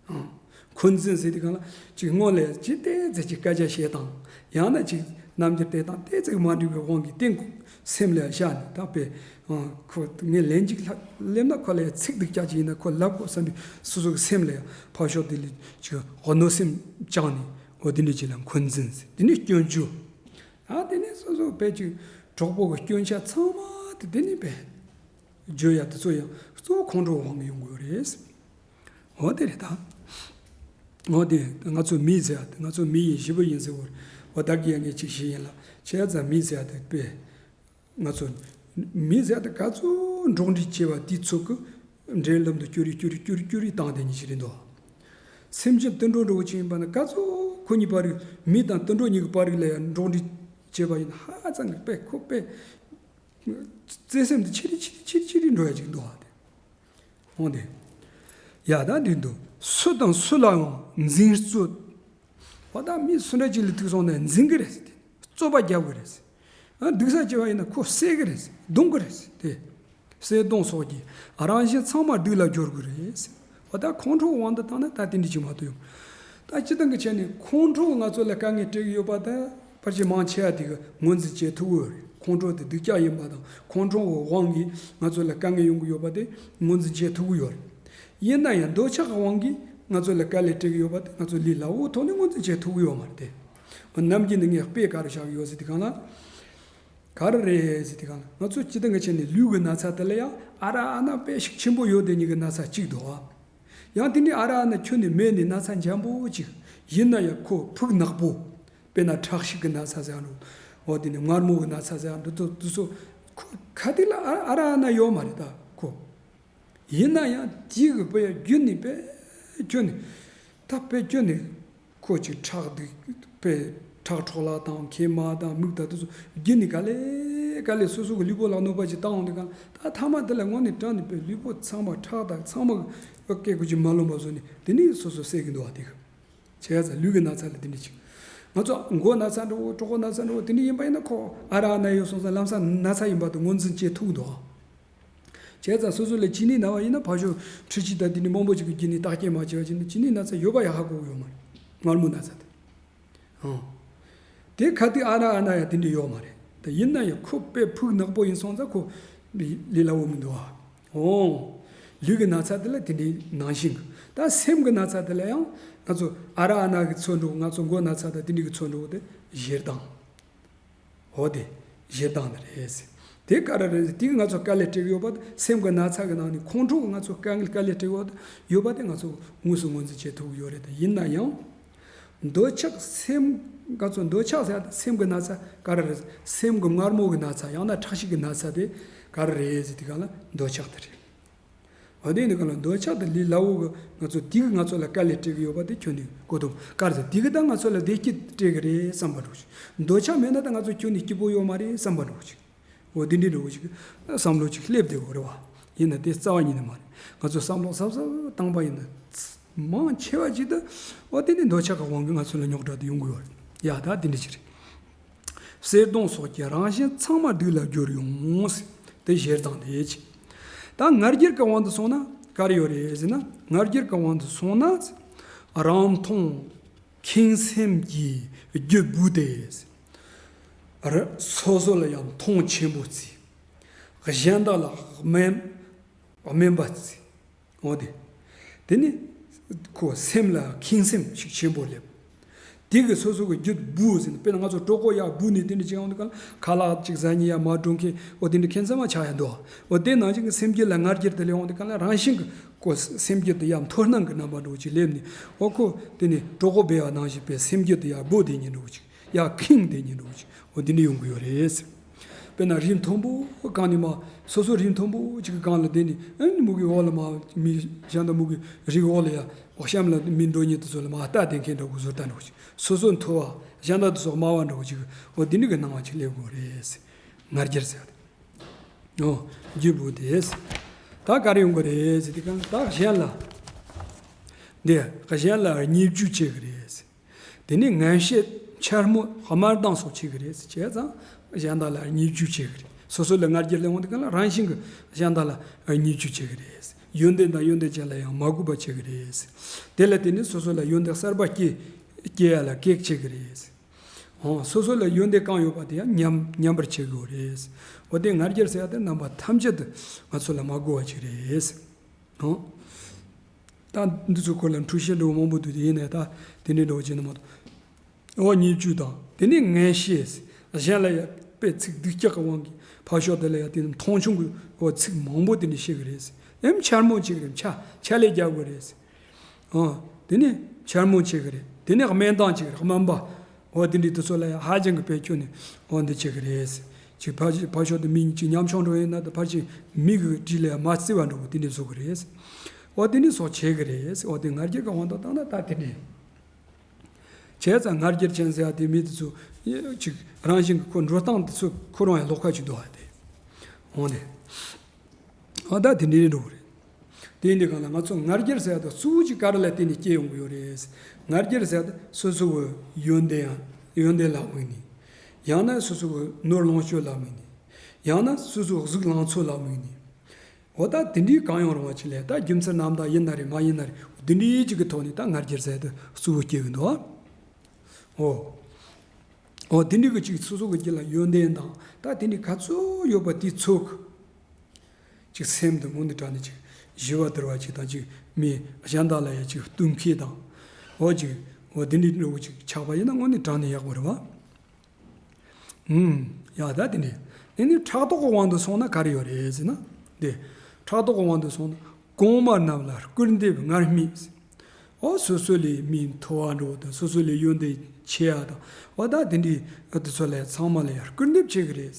ཨང་། འཁོན་འཛིན་ཟེར་དུས་སྒང་ལ་ཅིག་སྔོན་ལ་ཅིག་ཏོག་ཙམ་ཅིག་སྐད་ཆ་བཤད་སྟངས། ཡང་ན་ཅིག་རྣམ་འགྱུར་བསྟན་སྟངས་ཏོག་ཙམ་མ་འགྲིག་པའི་དབང་གིས་སྟེང་སེམས་ལ་བཞག་ནས། ད་དཔེ་ཨང་། ཁོ་ངས་ལན་གཅིག་ལྷག་སླེབས་ན་ཁོ་ལ་ཚིག་སྡུག་ཅག་ཅིག་ཡིན་ན་ཁོ་ལབ་དགོས་བསམ་པའི་སོ་སོ་གི་སེམས་ལ་ཡང་ཕར་ཕྱོགས་དེ་ལ་ཅིག་གནོད་སེམས་བཅངས་ནས། འོ་དེ་འདྲ་ཅིག་ལ་འཁོན་འཛིན་ཟེར། དེ་ནས་སྐྱོན་བརྗོད། ཨ་དེ་ནས་སོ་སོ་དཔེ་ཅིག་གྲོགས་པོ་གི་སྐྱོན་ཆ་ཚང་མ་དེ་དེ་ནས་དཔེ་བརྗོད་ཡ་དེ་ཚོ་ཡང་གཙོ་བོ་ཁོང་ཁྲོ་དབང་གིས་ཡོང་གི་ཡོད་རེད། འོ་དེ་རེད་ད། འོ་དེ་ང་ཚོ་མི་ཟེར་ཡ་དེ། ང་ཚོ་མི་ཡིན་བཞི་པོ་ཡིན་ཟེར་བར། འོ་ད་གི་ཡ་ངས་ཅིག་ཞིག་ཡིན་ལ་བྱས་ཙང་མི་ཟེར་ཡ་དེ་དཔེ། ང་ཚོ་མི་ཟེར་ཡ་དེ་ག་ཚོད་འགྲོགས་འདྲིས་བྱས་པ་དེ་ཚོ་གི་འབྲེལ་ལམ་དུ་སྐྱུར་རེ་སྐྱུར་རེ་སྐྱུར་རེ་སྐྱུར་རེ་བཏང་བསྡད་མཁན་ཞིག་རེད་འདུག། སེམས་ཅན་དུད་འགྲོ་འདྲ་བོ་ཅིག་ཡིན་པ་ན་ག་ཚོད་ཁོ་གཉིས་བར་རུ། མི་དང་དུད་འགྲོ་གཉིས་ཀྱི་བར་རུ་ལ་ཡང་འགྲོགས་འདྲིས་བྱས་པ་ཡིན་ན་ཧ་ཅང་གི་དཔེ་ཁོ་དཔེ་བརྩེ་སེམས་དེ་ཆེ་རེ་ཆེ་རེ་ཆེ་རེ་ཆེ་རེ་འགྲོ་ཡ་ཅིག་འདུག་ཨ། དེ་འོང་དེ། ཡ་ད་འདི་འདུག། སུ་དང་སུ་ལའང་འཛིན་རྩོད། འོ་ད་མི་སུ་འདྲ་ཅིག་ལ་ཐུག་སོང་ན་འཛིན་གི་རེད་ཟེར་ཏེ། རྩོད་པ་རྒྱབ་གི་རེད་ཟེར། ཨ་སྡུག་ས་བྱས་པ་ཡིན་ན་ཁོ་བསད་གི་རེད་ཟེར། རྡུང་གི་རེད་ཟེར་ཏེ། བསད་རྡུང་སོགས་ཀྱིས་རང་གཞན་ཚང་མ་སྡུག་ལ་སྦྱོར་གི་རེད་ཟེར། འོ་ད་ཁོང་ཁྲོ་དབང་དུ་བཏང་ན་ད་དེ་འདྲ་ཅིག་མ་གཏོགས་ཡོང་། ད་སྤྱིར་བཏང་གི་ཆ་ནས་ཁོང་ཁྲོ་ང་ཚོ་ལ་དཀའ་ངལ་སྤྲད་གི་ཡོད་པ་ད། ཕལ་ཆེར་མང་ཆེ་བ་དེ་གི་ངོས་འཛིན་བྱེད་ཐུབ་ཀྱི་ཡོད་རེད། ཁོང་ཁྲོ་དེ་སྡུག་ཅག་ཡིན་པ་དང་ཁོང་ཁྲོ་གི་དབང་གིས་ང་ཚོ་ལ་དཀའ་ངལ་ཡོང་གི་ཡོད་པ་དེ་ངོས་འཛིན་བྱེད་ཐུབ་ཀྱི་ཡོད་རེད། ཡིན་ན་ཡང་འདོད་ཆགས་ཀྱི་དབང་གིས་ང་ཚོ་ལ་དཀའ་ལས་སྤྲད་ཀྱི་ཡོད་པ་དེ་ང་ཚོ་ལས་སླ་བོའི་ཐོག་ནས་ངོས་འཛིན་བྱེད་ཐུབ་ཀྱི་ཡོད་མ་རེད་དེ། ནམ་རྒྱུན་ནས་ངས་དཔེ་ག་རེ་བཞག་གི་ཡོད་ཟེར་དུས་སྒང་ལ། ག་རེ་རེད་ཟེར་དུས་སྒང་ལ་ང་ཚོ་སྤྱིར་བཏང་གི་ཆ་ནས་ལུས་ཀྱི་ན་ཚ་དེ་ལ་ཡང་ཨ་ར་ཨ་ན་དཔེ་ཤུགས་ཆེན་པོ་ཡོད་དེ་ཉིད་ཀྱི་ན་ཚ་གཅིག་འདུག་ཨ། ཡང་དེ་ནས་ཨ་ར་ཨ་ན་ཁྱོན་ནས་མེད་ནས་ན་ཚ་འཇམ་པོ་གཅིག་ཡིན་ན་ཡང་ཁོ་ཕུགས་ནག་པོ། དཔེར་ན་ཁྲག་ཤུགས་ཀྱི་ན་ཚ་ཟེར་ཡ་འདྲ། འོ་དེ་ནས་མངར་མོ་གི་ན་ཚ་ཟེར་ཡ་འདྲ་དུ་དུ་ཚོ་ཁོ་ག་དེ་ལ་ཨ་ཨ་ར་ཨ་ན་ཡོད་མ་རེད་ད་ཁོ། ཡིན་ན་ཡང་དེ་གི་དཔེ་རྒྱུན་ནས་དཔེ་ཁྱོན་ནས་ད་དཔེ་ཁྱོན་ནས་ཁོ་ཅིག་ཁྲག་དེ་དཔེ་ཁྲག་འཕྲོ་བརླག་དང་མཁལ་མ་དང་མིག་དང་དུ་ཚོ་རྒྱུན་ནས་ག་ལེ་ག་ལེ་སོ་སོ་གི་ལུས་པོ་ལ་གནོད་པ་ཅིག་བཏང་འོང་དུས་སྒང་ད་ཐ་མ་དེ་ལ་དངོས་གནས་དྲང་ནས་དཔེ་ལུས་པོ་ཚང་མ་ཁྲག་དང་ཚང་མ་གི་སྐད་ཀོ་ཅིག་མ་ལོན་པ་བཟོས་ནས་དེ་ནས་སོ་སོ་བསད་གི་འདུག་བ་དེ་གི། བྱས་ཙང་ལུས་ཀྱི་ན་ཚ་ལ་དེ་འདྲ་ཅིག། ང་ཚོ་མགོ་ན་ཚ་འདྲ་བོ་གྲོད་ཁོག་ན་ཚ་འདྲ་བོ་དེ་འདྲ་ཡིན་པ་ཡིན་ན་ཁོ་ཨ་ར་ཨ་ན་ཡོད་སོང་ཙང་ལམ་སང་ན་ཚ་ཡིན་པ་དེ་ངོས་འཛིན་བྱེད་ཐུབ་འདུག། བྱས་ཙང་སོ་སོ་ལ་གཅིན་སྙི་ན་བ་ཡིན་ན་ཕར་ཕྱོགས་འཕྲུལ་ཆས་དང་དེ་འདྲ་མང་པོ་ཅིག་གི་བརྒྱུད་ནས་བརྟག་དཔྱད་མ་བྱས་པ་བྱས་ན་གཅིན་སྙི་ན་ཚ་ཡོད་པ་ཡང་ཧ་གོ་གི་ཡོད་མ་རེད། མངར་མོ་ན་ཚ་དེ། ཨང་། དེ་ག་དུས་ཨ་ར་ཨ་ན་ཡང་དེ་འདྲ་ཡོད་མ་རེད། དེ་ཡིན་ན་ཡང་ཁོ་དཔེ་ཕུགས་ནག་པོ་ཡིན་སོང་ཙང་ཁོ་ལས་སླ་བོ་མི་འདུག་ཨ། འོང་། ལུས་ཀྱི་ན་ཚ་དེ་ལ་དེ་འདྲའི་ནང་བཞིན་གྱི། ད་སེམས་ཀྱི་ན་ཚ་དེ་ལ་ཡང་ང་ཚོ་ཨ་ར་ཨ་ན་གི་ཚོ་འགྲོ། ང་ཚོ་མགོ་ན་ཚ་དང་དེ་འདྲའི་གི་ཚོ་འགྲོ་དེ་ཞེ་སྡང་། འོ་དེ་ཞེ་སྡང་དེ་རེད། དེ་ག་རེ་རེད། དེ་ང་ཚོ་དཀའ་ལས་སྤྲད་ཀྱི་ཡོད་པ་དེ། སེམས་ཀྱི་ན་ཚ་གི་ནང་ནས་ཁོང་ཁྲོ་གི་ང་ཚོ་དཀའ་ངལ་དཀའ་ལས་སྤྲད་ཡོད་པ་དེ་ཡོད་པ་དེ་ང་ཚོ་དངོས་སུ་ངོས་འཛིན་བྱེད་ཐུབ་ཀྱི་ཡོད་རེད། དེ་ཡིན་ན་ཡང་། འདོད་ཆགས་སེམས། ང་ཚོ་འདོད་ཆགས་ཟེར་ཡ་དེ་སེམས་ཀྱི་ན་ཚ་ག་རེ་རེད། སེམས་ཀྱི་མངར་མོ་གི་ན་ཚ་ཡང་ན་ཁྲག་ཤུགས་ཀྱི་ན་ཚ་དེ་ག་རེ་རེད་ཟེར་དུས་སྒང་ལ་འདོད་ཆགས་དེ་རེད། འོ་དེ་ནི་གང་ལ་འདོད་ཆགས་དེ་ལས་སླ་བོ་གི་ང་ཚོ་དེ་གི་ང་ཚོ་ལ་དཀའ་ལས་སྤྲད་ཀྱི་ཡོད་པ་དེ་ཁྱོན་ནས་གོ་ཐུབ། ག་རེ་ཟེར་དེ་གི་ད་ང་ཚོ་ལ་བདེ་སྐྱིད་སྤྲད་ཀྱི་རེད་བསམ་པ་འདྲ་བོ་ཞིག། འདོད་ཆགས་མེད་ན་ད་ང་ཚོ་ཁྱོན་ནས་སྐྱིད་པོ་ཡོད་མ་རེད་བསམ་པ་འདྲ་བོ་ཞིག། འོ་དེ་འདྲའི་འདྲ་བོ་ཞིག་བསམ་བློ་ཅིག་སླེབས་བསྡད་ཡོད་རེད་བ། ཡིན་ན་དེ་རྩ་བ་ཉིད་ནས་མ་རེད། ང་ཚོ་བསམ་བློ་གཟབ་གཟབ་བཏང་པ་ཡིན་ན། མང་ཆེ་བ་ཅིག་ཏུ་འོ་དེ་ནི་འདོད་ཆགས་ཀྱི་དབང་གིས་ང་ཚོ་ལ་རྙོག་དྲ་དེ་ཡོང་གི་ཡོད་རེད། ཡ་ད་དེ་འདྲ་ཅིག་རེད། བསད་རྡུང་སོགས་ཀྱིས་རང་གཞན་ཚང་མ་སྡུག་ལ་སྦྱོར་ཡོང་ཟེར། དེ་ཞེ་སྡང་དེ་ཅི། ད་ང་རྒྱལ་གྱི་དབང་དུ་སོང་ན་ག་རེ་ཡོད་རེད་ཟེར་ན། ང་རྒྱལ་གྱི་དབང་དུ་སོང་ན། རང་མཐོང་ཁེངས་སེམས་ཀྱི་རྒྱུ་སྦུག་སྟེ། ར་སོ་སོ་ལ་ཡང་མཐོང་ཆེན་པོ་བརྩི། གཞན་དག་ལ་དམན་དམན་པ་བརྩི། འོ་དེ། དེ་ནི་ཁོ་སེམས་ལ་ཁེངས་སེམས་ཤུགས་ཆེན་པོ་སླེབས། དེ་གི་སོ་སོ་གི་རྒྱུད་སྦུག་ཟེར་ན། དཔེར་ན་ང་ཚོ་གྲོད་ཁོག་ཡར་སྦུག་ནས་དེ་འདྲ་བྱས་ཡོང་དུས་སྒང་ལ་ཁ་ལག་ཅིག་ཟ་ཉེན་ཡ་མ་འགྲོ་མཁན་འོ་དེ་འདྲ་ཁྱད་མཚར་མ་ཆགས་ཡ་འདུག། འོ་དེ་ནང་བཞིན་གི་སེམས་རྒྱུད་ལ་ང་རྒྱལ་དེ་སླེབས་ཡོང་དུས་སྒང་ལ་རང་བཞིན་གི་ཁོ་སེམས་རྒྱུད་དེ་ཡར་མཐོ་སྣང་གི་རྣམ་པ་འདྲ་བོ་ཅིག་སླེབས་ནས། འོ་ཁོ་དེ་ནི་གྲོད་ཁོག་སྦས་པ་ནང་བཞིན་པའི་སེམས་རྒྱུད་དེ་ཡར་སྦུག་བསྡད་ཉེན་འདྲ་བོ་ཅིག། ཡར་ཁེངས་བསྡད་ཉེན་འདྲ་བོ་ཅིག། འོ་དེ་འདྲ་ཡོང་གི་ཡོད་རེད་ཟེར། དཔེར་ན་རི་མཐོན་པོ་གང་ནས་མར། སོ་སོ་རི་མཐོན་པོ་ཅིག་གི་སྒང་ལ་བསྡད་ནས། ཨ་ནི་མུ་གེ་འོག་ལ་མར་མི་གཞན་དང་མུ་གེ་རིའི་འོག་ལ་ཡ་འོག་གཤམ་ལ་མི་འགྲོ་ཉེན་དེ་ཚོ་ལ་མར་ལྟ་བསྡད་མཁན་འདྲ་བོ་བཟོ་ལྟ་འདྲ་བོ་ཅིག། སོ་སོ་མཐོ་བ་གཞན་དག་དེ་ཚོ་དམའ་བ་འདྲ་བོ་ཅིག། འོ་དེ་འདྲ་གི་སྣང་བ་ཅིག་སླེབས་དགོས་རེད་ཟེར། ང་རྒྱལ་ཟེར་བ་དེ། འོ་རྒྱུད་སྦུག་སྟེ་ཟེར། ད་ག་རེ་ཡོང་གི་རེད་ཟེར་དུས་སྒང་ལ། ད་གཞན་ལ། འདི་གཞན་ལ་བརྙས་བཅོས་བྱེད་ཀྱི་རེད་ཟེར། དེ་ནས་ངན་བཤད་འཕྱ་སྨོད་དམར་ལྡང་སོགས་བྱེད་ཀྱི་རེད་ཟེར། བྱས་ཙང་གཞན་དག་ལ་བརྙས་བཅོས་བྱེད་ཀྱི་རེད། སོ་སོ་ལ་ང་རྒྱལ་སླེབས་འོང་དུས་སྒང་ལ་རང་བཞིན་གྱིས་གཞན་དག་ལ་བརྙས་བཅོས་བྱེད་ཀྱི་རེད། ཡོན་ཏན་དང་ཡོན་ཏན་ཅན་ལ་ཡང་མ་གུས་པ་བྱེད་ཀྱི་རེད། དེ་ལ་བརྟེན་ནས་སོ་སོ་ལ་ཡོན་ཏན་གསར་པ་སྐྱེ་སྐྱེ་ཡ་ལ་གེགས་བྱེད་ཀྱི་རེད། འོ། སོ་སོ་ལ་ཡོན་ཏན་གང་ཡོད་པ་དེ་ཡང་ཉམས་ཉམས་པར་བྱེད་དགོས་རེད། འོ། དེ་ང་རྒྱལ་ཟེར་ཡ་དེ་རྣམ་པ་ཐམས་ཅད་དུ་ང་ཚོ་ལ་མ་གོ་བ་ཅིག་རེད། འོ། ད་འདི་ཚོའི་སྐོར་ལ་འཁྲུལ་བཤད་འདྲ་བོ་མང་པོ་འདུག་དེ་ཡིན་ནའི་ད་དེ་འདྲའི་འདྲ་བོ་བྱས་ན་མ་གཏོགས། འོ། བརྙས་བཅོས་དང་། དེ་ནས་ངན་བཤད། གཞན་ལ་ཡ་དཔེ་ཚིག་སྡུག་ཅག་གི་དབང་གིས་ཕར་ཕྱོགས་དེ་ལ་ཡ་དེ་ནི་མཐོང་ཆུང་གི། འོ། ཚིག་མང་པོ་དེ་འདྲ་བཤད་ཀྱི་རེད། ཨེམ་འཕྱ་སྨོད་བྱེད་ཀྱི་རེད། འཕྱ་འཕྱ་ལད་རྒྱག་དགོས་རེད། ཨོ། དེ་ནས་འཕྱ་སྨོད་བྱེད་ཀྱི་རེད། དེ་ནས་སྨད་འདང་བྱེད་ཀྱི་རེད། སྨན་པ། ཨོ། དེ་འདྲའི་དེ་ཚོ་ལ་ཡང་ཧ་ཅང་གི་དཔེ་ཁྱོན་ནས། ཨོ། འདི་བྱེད་ཀྱི་རེད། ཅིག་ཕར་ཕར་ཕྱོགས་དེ་མི་གཅིག་ཉམ་ཆུང་འགྲོ་ཡིན་ན། དེ་ཕར་ཕྱིན་མི་གི་དྲིས་ལ་ཡང་མ་བརྩི་བ་འགྲོ་གི། དེ་འདྲའི་བཟོ་གི་རེད། ཨོ། དེ་འདྲའི་སོགས་བྱེད་ཀྱི་རེད། ཨོ། དེ་ང་རྒྱལ་གྱི་དབང་དུ་བཏང་ན་ད་དེ་འདྲའི། བྱས་ཙང་ང་རྒྱལ་ཅན་ཟེར་ཡ་དེ་མི་དེ་ཚོ་ཅིག་རང་བཞིན་གྱི་ཁོ་འགྲོ་སྟངས་དེ་ཚོ་ཁོ་རང་ཡང་ལོགས་ཀ་ཅིག་འདུག་ཨ། དེ་འོང་དེ། ཨ། ད་དེ་འདྲའི་འགྲོ་གི་རེད། དེ་ཡིན་དུས་སྒང་ལ་ང་ཚོ་ང་རྒྱལ་ཟེར་ཡ་དེ་གཙོ་བོ་ཅིག་ག་རེ་ལ་བརྟེན་ནས་སྐྱེ་ཡོང་གི་ཡོད་རེད། ང་རྒྱལ་ཟེར་ཡ་དེ་སོ་སོ་གི་ཡོན་ཏན་ཡང་ཡོན་ཏན་ལ་དམིགས་ནས། ཡང་ན་སོ་སོ་གི་ནོར་ལོངས་སྤྱོད་ལ་དམིགས་ནས། ཡང་ན་སོ་སོ་གི་གཟུགས་ལང་ཚོ་ལ་དམིགས་ནས། འོ། ད་དེ་འདྲའི་གང་ཡང་རུང་བ་ཅིག་ལ་ད་རྒྱུ་མཚན་རྣམ་དག་ཡིན་ན་རེད། མ་ཡིན་ན་རེད། དེ་འདྲའི་ཅིག་གི་ཐོག་ནས་ད་ང་རྒྱལ་ཟེར་ཡ་དེ་གཙོ་བོ་སྐྱེ་གི་འདུག་ཨ། འོ། འོ། དེ་འདྲའི་གི་ཅིག་སོ་སོ་གི་རྒྱུད་ལ་ཡོན་ཏན་དང་ད་དེ་འདྲའི་ག་ཚོད་ཡོད་པ་དེ་ཚོ་གི་ཅིག་སེམས་དེ་དངོས་གནས་དྲང་གནས་ཅིག་ཞི་བ་དུལ་བ་ཅིག་དང་། ཅིག་མི་གཞན་དག་ལ་ཡང་ཅིག་བསྟུན་མཁས་དང་། འོ། ཅིག་འོ། དེ་འདྲའི་འགྲོ་བོ་ཅིག་ཆགས་པ་ཡིན་ན་དངོས་གནས་དྲང་གནས་ཡག་པོ་རེད་བ། ཨུམ། ཡ། ད་དེ་ནས་དེ་ནས་ཕྲག་དོག་གི་དབང་དུ་སོང་ན་ག་རེ་ཡོད་རེད་ཟེར་ན། དེ་ཕྲག་དོག་གི་དབང་དུ་སོང་ན། གོང་མ་རྣམས་ལ་སྐུར་འདེབས་ངར་སྨྲས། འོ། སོ་སོ་ལས་མི་མཐོ་བ་འགྲོ་བ་དང་། སོ་སོ་ལས་ཡོན་ཏན་ཆེ་བ་དང་། འོ། ད་དེ་འདྲའི་དེ་ཚོ་ལ་ཚང་མ་ལ་ཡང་སྐུར་འདེབས་བྱེད་ཀྱི་རེད།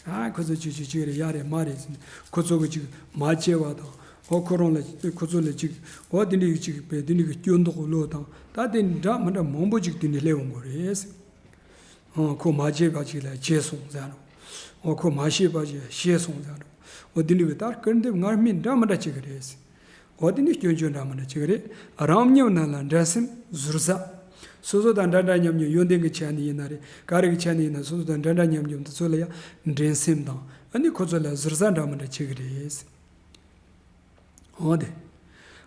ཨ། ཁོ་ཚོ་ཅིག་ཅིག་ཅིག་རེད། ཡ་རེད། མ་རེད་ཟེར་ནས་ཁོ་ཚོ་གི་ཅིག་མ་བྱས་པ་དང་། འོ། ཁོ་རང་ལ་ཁོ་ཚོ་ལ་ཅིག་འོ། དེ་འདྲའི་ཅིག་དཔེ་དེ་འདྲའི་གི་སྐྱོན་འདོགས་བློ་དང་། ད་དེ་འདྲ་མི་འདྲ་མང་པོ་ཅིག་དེ་འདྲའི་སླེབས་འོང་གི་རེད། ཨོ། ཁོ་མ་བྱས་པ་ཅིག་ལ་བྱས་སོང་ཟེར་རོ། ཨོ། ཁོ་མ་ཤེས་པ་ཅིག་ལ་ཤེས་སོང་ཟེར་རོ། ཨོ། འདི་འདྲ་བའི་ལྟར་སྐུར་འདེབས་ངར་སྨྲས་འདྲ་མི་འདྲ་བྱེད་ཀྱི་རེད། ཨོ། འདི་ནི་སྐྱོན་བརྗོད་འདྲ་མི་འདྲ་བྱེད་ཀྱི་རེད། རང་མཉམ་རྣམས་ལ་འགྲན་སེམས་ཟུར་ཟ། སོ་སོ་དང་འདྲ་འདྲ་མཉམ་མཉམ། ཡོན་ཏན་གྱི་ཆ་ནས་ཡིན་ན་རེད། ག་རེ་གི་ཆ་ནས་ཡིན་ན། སོ་སོ་དང་འདྲ་འདྲ་མཉམ་མཉམ་དེ་ཚོ་ལ་ཡང་འགྲན་སེམས་དང་། ཨ་ནི་ཁོ་ཚོ་ལ་ཟུར་ཟ་འདྲ་མི་འདྲ་བྱེད་ཀྱི་རེད། འོ་དེ།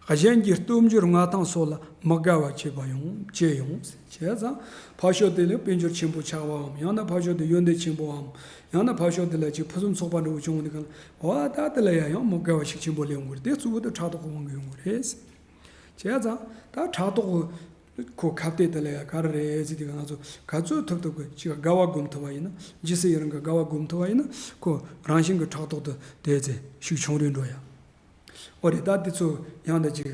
གཞན་གྱི་སྟོབས་འབྱོར་མངའ་ཐང་སོགས་ལ་མི་དགའ་བ་བྱེད་པ་ཡང་བྱེད་ཡོང་། བྱས་ཙང་ཕར་ཕྱོགས་དེ་ལ་དཔལ་འབྱོར་ཆེན་པོ་ཆགས་པའམ། ཡང་ན་ཕར་ཕྱོགས་དེ་ཡོན་ཏན་ཆེན་པོའམ། ཡང་ན་ཕར་ཕྱོགས་དེ་ལ་ཅིག་ཕུན་སུམ་ཚོགས་པ་འདྲ་བོ་བྱུང་བ་འདི་ག་ལ། འོ། ད་དེ་ལ་ཡང་ཡང་མི་དགའ་བ་ཞིག་ཆེན་པོ་སླེབས་ཡོང་གི་རེད། དེ་གཙོ་བོ་དེ་ཕྲག་དོག་གི་དབང་གིས་ཡོང་གི་རེད། བྱས་ཙང་ད་ཕྲག་དོག་གི་ཁོ་ཁ་གཏད་དེ་ལ་ཡང་ག་རེ་རེད་ཟེར་དུས། ང་ཚོ་ག་ཚོད་ཐུབ་ཐུབ་ཀྱིས་ཅིག་དགའ་བ་སྒོམ་ཐུབ་པ་ཡིན་ན། ཇི་སྲིད་ཡུན་རིང་གི་དགའ་བ་སྒོམ་ཐུབ་པ་ཡིན་ན། ཁོ་རང་བཞིན་གྱིས་ཕྲག་དོག་དེ་དེ་ཚེ་ཤུགས་ཆུང་རུ་འགྲོ་ཡ། འོ་རེད། ད་དེ་ཚོ་ཡང་ད་ཅིག་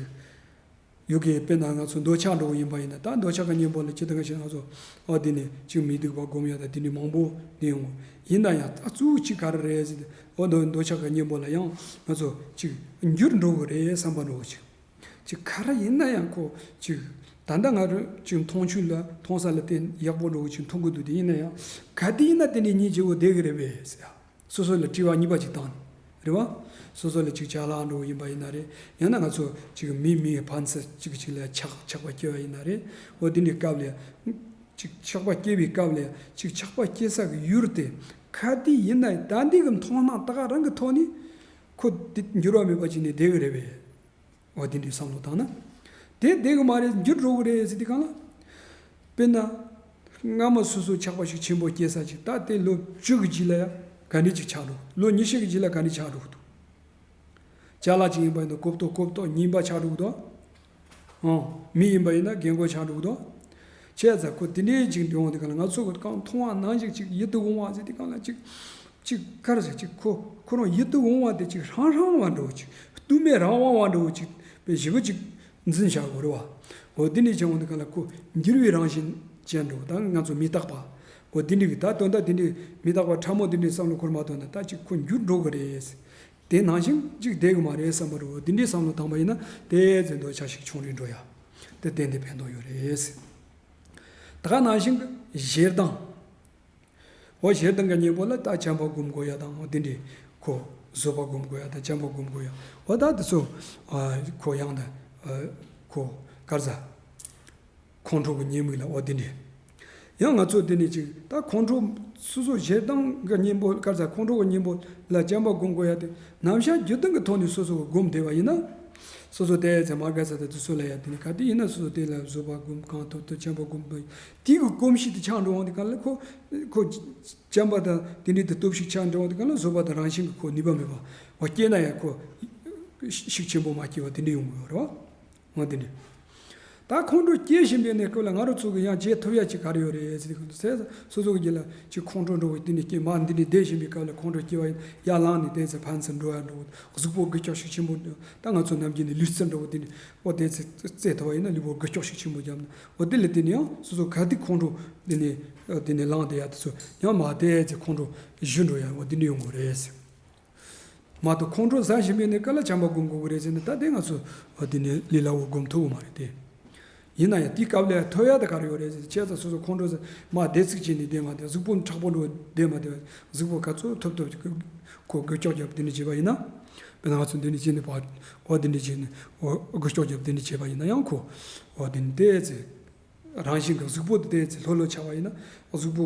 ཡོ་གའི་དཔེར་ན་ང་ཚོ་འདོད་ཆགས་འདྲ་བོ་ཡིན་པ་ཡིན་ན། ད་འདོད་ཆགས་ཀྱི་གཉེན་པོ་ལ་ཇི་ལྟར་ང་ཞིག་ང་ཚོ། འོ། དེ་ནས་ཅིག་མི་སྡུག་པ་སྒོམ་ཡ་ད་དེ་འདྲའི་མང་པོ་གནས་ཡོང་གི། ཡིན་ན་ཡང་ད་གཙོ་བོ་ཅིག་ག་རེ་རེད་ཟེར་ཏེ། འོ། འདོད་འདོད་ཆགས་ཀྱི་གཉེན་པོ་ལ་ཡང་ང་ཚོ་ཅིག་འགྱུར་འགྲོ་གི་རེད་བསམ་པ་འདྲ་བོ་ཅིག་ཅིག་ག་རེ་ཡིན་ན་ཡང་ཁོ་ཅིག་ད་ལྟ་ང་རང་ཅིག་མཐོང་ཆོས་ལ་མཐོང་ས་ལ་དེ་ཡག་པོ་འདྲ་བོ་ཅིག་མཐོང་གི་འདུག་དེ་ཡིན་ན་ཡང་ག་དུས་ཡིན་ན་དེ་འདྲའི་སྙིང་རྗེ་བོ་བསྡད་གི་རེད་པས་ཟེར་ཡ། སོ་སོ་ལ་དྲི་བ་གཉིས་པ་ཅིག་བཏང་ནས་རེད་བ། སོ་སོ་ལ་ཅིག་ཅ་ལག་འདྲ་བོ་ཡིན་པ་ཡིན་ན་རེད། ཡང་ན་ང་ཚོ་ཅིག་མི་མིའི་ཕན་ཚུན་ཅིག་ཅིག་ལ་ཆགས་ཆགས་པ་སྐྱེ་བ་ཡིན་ན་རེད། འོ། དེ་འདྲའི་སྐབས་ལ་ཅིག་ཆགས་པ་སྐྱེ་བའི་སྐབས་ལ་ཅིག་ཆགས་པ་སྐྱེ་ས་གི་ཡུལ་དེ་ག་དུས་ཡིན་ན་ད་འདི་གི་མཐོང་སྣང་ད་ག་རང་གི་ཐོག་ནས་ཁོ་དེ་འགྱུར་བ་མེད་པ་ཅིག་ནས་བསྡད་གི་རེད་པས། འོ། དེ་འདྲའི་བསམ་བློ་བཏང་ན། དེ་བསྡད་གི་མ་རེད། འགྱུར་འགྲོ་གི་རེད་ཟེར་དུས་སྒང་ལ། དཔེར་ན། སྔ་མོ་སོ་སོ་ཆགས་པ་ཞིག་ཆེན་པོ་སྐྱེ་ས་ཅིག་ད་དེ་ལོ་བཅུ་གི་རྗེས་ལ་ཡང་ག་འདྲ་ཅིག་ཆགས་འགྲོ། ལོ་ཉི་ཤུ་གི་རྗེས་ལ་ག་འདྲ་ཆགས་འགྲོ་གི་འདུག་ཅ་ལག་ཅིག་ཡིན་པ་ཡིན་ན་གོ་རྟོགས་གོ་རྟོགས་ངན་པ་ཆགས་འགྲོ་གི་འདུག་ཨང་། མི་ཡིན་པ་ཡིན་ན་རྒན་རྒོན་ཆགས་འགྲོ་གི་འདུག་བྱས་ཙང་ཁོ་དེ་འདྲའི་ཅིག་འདྲ་བོ་འདི་ག་ལ་ང་ཚོ་གི་གང་མཐོང་བ་ནང་བཞིན་ཅིག་ཡིད་དུ་འོང་བ་ཟེར་དུས་སྒང་ལ་ཅིག་ཅིག་ག་རེ་ཟེར། ཅིག་ཁོ་ཁོ་རང་ཡིད་དུ་འོང་བ་དེ་ཅིག་ཧྲང་ཧྲང་བ་འདྲ་བོ་ཅིག་སྟུག་མེད་རང་དབང་བ་འདྲ་བོ་ཅིག་དཔེ་ཞེ་པོ་ཅིག་འཛིན་བྱ་དགོས་རེད་བ། འོ། དེ་འདྲའི་བྱུང་བ་འདི་ག་ལ་ཁོ་འགྱུར་བའི་རང་བཞིན་ཅན་འདྲ་བོ། ད་ང་ཚོ་མི་རྟག་པ། འོ། དེ་འདྲའི་གི་ད་དོན་དག་དེ་འདྲའི་མི་རྟག་པ་ཕྲ་མོ་དེ་འདྲའི་བསམ་བློ་འཁོར་མ་ཐུབ་ན་ད་ཅིག་ཁོ་འགྱུར་འགྲོ་གི་རེད། དེ་ནང་བཞིན་ཅིག་བསྡད་གི་མ་རེད་བསམ་པ་རེད། འོ། དེ་འདྲའི་བསམ་བློ་བཏང་པ་ཡིན་ན་དེ་ཚེ་འདོད་ཆགས་ཤིག་ཆུང་རུ་འགྲོ་ཡ། དེ་གཏན་ནས་ཕན་ཐོགས་ཡོད་རེད། ད་ག་ནང་བཞིན་གྱི་ཞེ་སྡང་། འོ། ཞེ་སྡང་གི་གཉེན་པོ་ལ་ད་བྱམས་པ་སྒོམ་དགོས་ཡ་དང་། འོ། དེ་འདྲའི་ཁོ་བཟོད་པ་སྒོམ་དགོས་ཡ་དང་། བྱམས་པ་སྒོམ་དགོས་ཡ། འོ། ད་དེ་ཚོ། ཨ། ཁོ་ཡང་ད། ཨ། ཁོ་ག་རེ་ཟ། ཁོང་ཁྲོ་གི་ཉེས་དམིགས་ལ། འོ། དེ་འདྲའི། ཡང་ང་ཚོ་དེ་ནས་ཅིག་ད་ཁོང་ཁྲོ་སོ་སོ་ཞེ་སྡང་གི་གཉེན་པོ་ག་རེ་ཟ། ཁོང་ཁྲོ་གི་གཉེན་པོ་ལ་བྱམས་པ་སྒོམ་དགོས་ཡ་དེ་ནམ་ཞག་རྒྱུ་ལྡན་གྱི་ཐོག་ནས་སོ་སོ་གི་སྒོམ་བསྡད་པ་ཡིན་ན། སོ་སོ་དེ་ཚེ་མ་དགའ་ས་དེ་དུ་སོ་ལ་ཡ་དེ་ནས་ག་དེ་ཡིན་ན་སོ་སོ་དེ་ལ་བཟོད་པ་སྒོམ། གང་ཐུབ་ཐུབ་བྱམས་པ་སྒོམ་དགོས། དེ་གི་གོམས་གཤིས་དེ་ཆགས་འགྲོ་འོང་དེ་ག་ལ་ཁོ་ཁོ་བྱམས་པ་དང་དེ་འདྲའི་དེ་སྟོབས་ཤུགས་ཆགས་འགྲོ་འོང་དེ་ག་ལ་བཟོད་པ་དང་རང་བཞིན་གྱི་ཁོ་ནུས་པ་མེད་པ་བ་སྐྱེས་ན་ཡང་ཁོ་ཤུགས་ཆེན་པོ་མ་སྐྱེས་པ་དེ་འདྲ་ཡོང་གི་ཡོད་རེད་བ། འོ་དེ་འདྲ། ད་ཁོང་ཁྲོ་སྐྱེ་བཞིན་པའི་གནས་སྐབས་ལ་ང་རང་ཚོ་གི་ཡང་བྱེད་ཐུབ་ཡ་ཅིག་ག་རེ་ཡོད་རེད་ཟེར་དུས་སོ་སོ་གི་རྒྱུད་ལ་ཅིག་ཁོང་ཁྲོ་འགྲོ་བའི་དེ་ནས་སྐྱེ་མ་འདི་འདྲའི་བསྡད་བཞིན་པའི་སྐབས་ལ་ཁོང་ཁྲོ་སྐྱེ་བ་ཡིན་ཡར་ལངས་ནས་དེ་ཚེ་ཕན་ཚུན་འགྲོ་ཡ་འགྲོ། གཟུགས་པོ་འགུལ་སྐྱོད་ཤུགས་ཆེན་པོ་འགྲོ། ད་ང་ཚོ་ནམ་རྒྱུན་ནས་ལུས་རྩལ་འགྲོ་བ་དེ་འདྲ་འོ་དེ་ཚེ་རྩེད་ཐུབ་པ་ཡིན་ན་ལུས་པོ་འགུལ་སྐྱོད་ཤུགས་ཆེན་པོ་བརྒྱབ་ན་འོ་དེ་ལ་བརྟེན་ནས་ཡང་སོ་སོ་ག་དུས་ཁོང་ཁྲོ་འདི་ནས་འདི་ནས་ལངས་བསྡད་ཡ་དེ་ཚོ་ཡང་མ་དེ་ཚེ་ཁོང་ཁྲོ་ཞུ་འགྲོ་ཡ་འོ་དེ་འདྲ་ཡོང་དགོས་རེད་ཟེར། མ་གཏོགས་ཁོང་ཁྲོ་ཟ་བཞིན་པའི་གནས་སྐབས་ལ་བྱམས་པ་སྒོམ་དགོས་ཀྱི་རེད་ཟེར་ནས་ད་དེ་ང་ཚོ་འོ་དེ་ནས་ལས་སླ་བོ་སྒོམ་ཐུབ་ཀྱི་མ་རེད་དེ། ཡིན་ན་ཡང་དེའི་སྐབས་ལ་ཐོབ་ཡ་དེ་ག་རེ་ཡོད་རེད་ཟེར་བྱས་ཙང་སོ་སོ་ཁོང་ཁྲོ་ཟ་མ་བདེ་ཚིག་བྱས་ནས་བསྡད་མ་བསྡད། གཟུགས་པོ་མཁྲེགས་པོ་འགྲོ་བསྡད་མ་བསྡད། གཟུགས་པོ་ག་ཚོད་ཐུབ་ཐུབ་ཁོ་འགུལ་སྐྱོད་རྒྱབ་དེ་འདྲ་བྱས་པ་ཡིན་ན། དཔེར་ན་ང་ཚོ་འདི་འདྲ་བྱས་ནས་ཕར་འོ་དེ་འདྲ་བྱས་ནས་འོ་འགུལ་སྐྱོད་རྒྱབ་དེ་འདྲ་བྱས་པ་ཡིན་ན་ཡང་ཁོ་འོ་དེ་འདྲ་བལྟས་ཚེ། རང་བཞིན་གྱི་གཟུགས་པོ་དེ་ཚེ་ལྷོད་ལྷོད་ཆགས་པ་ཡིན་ན་གཟུགས་པོ་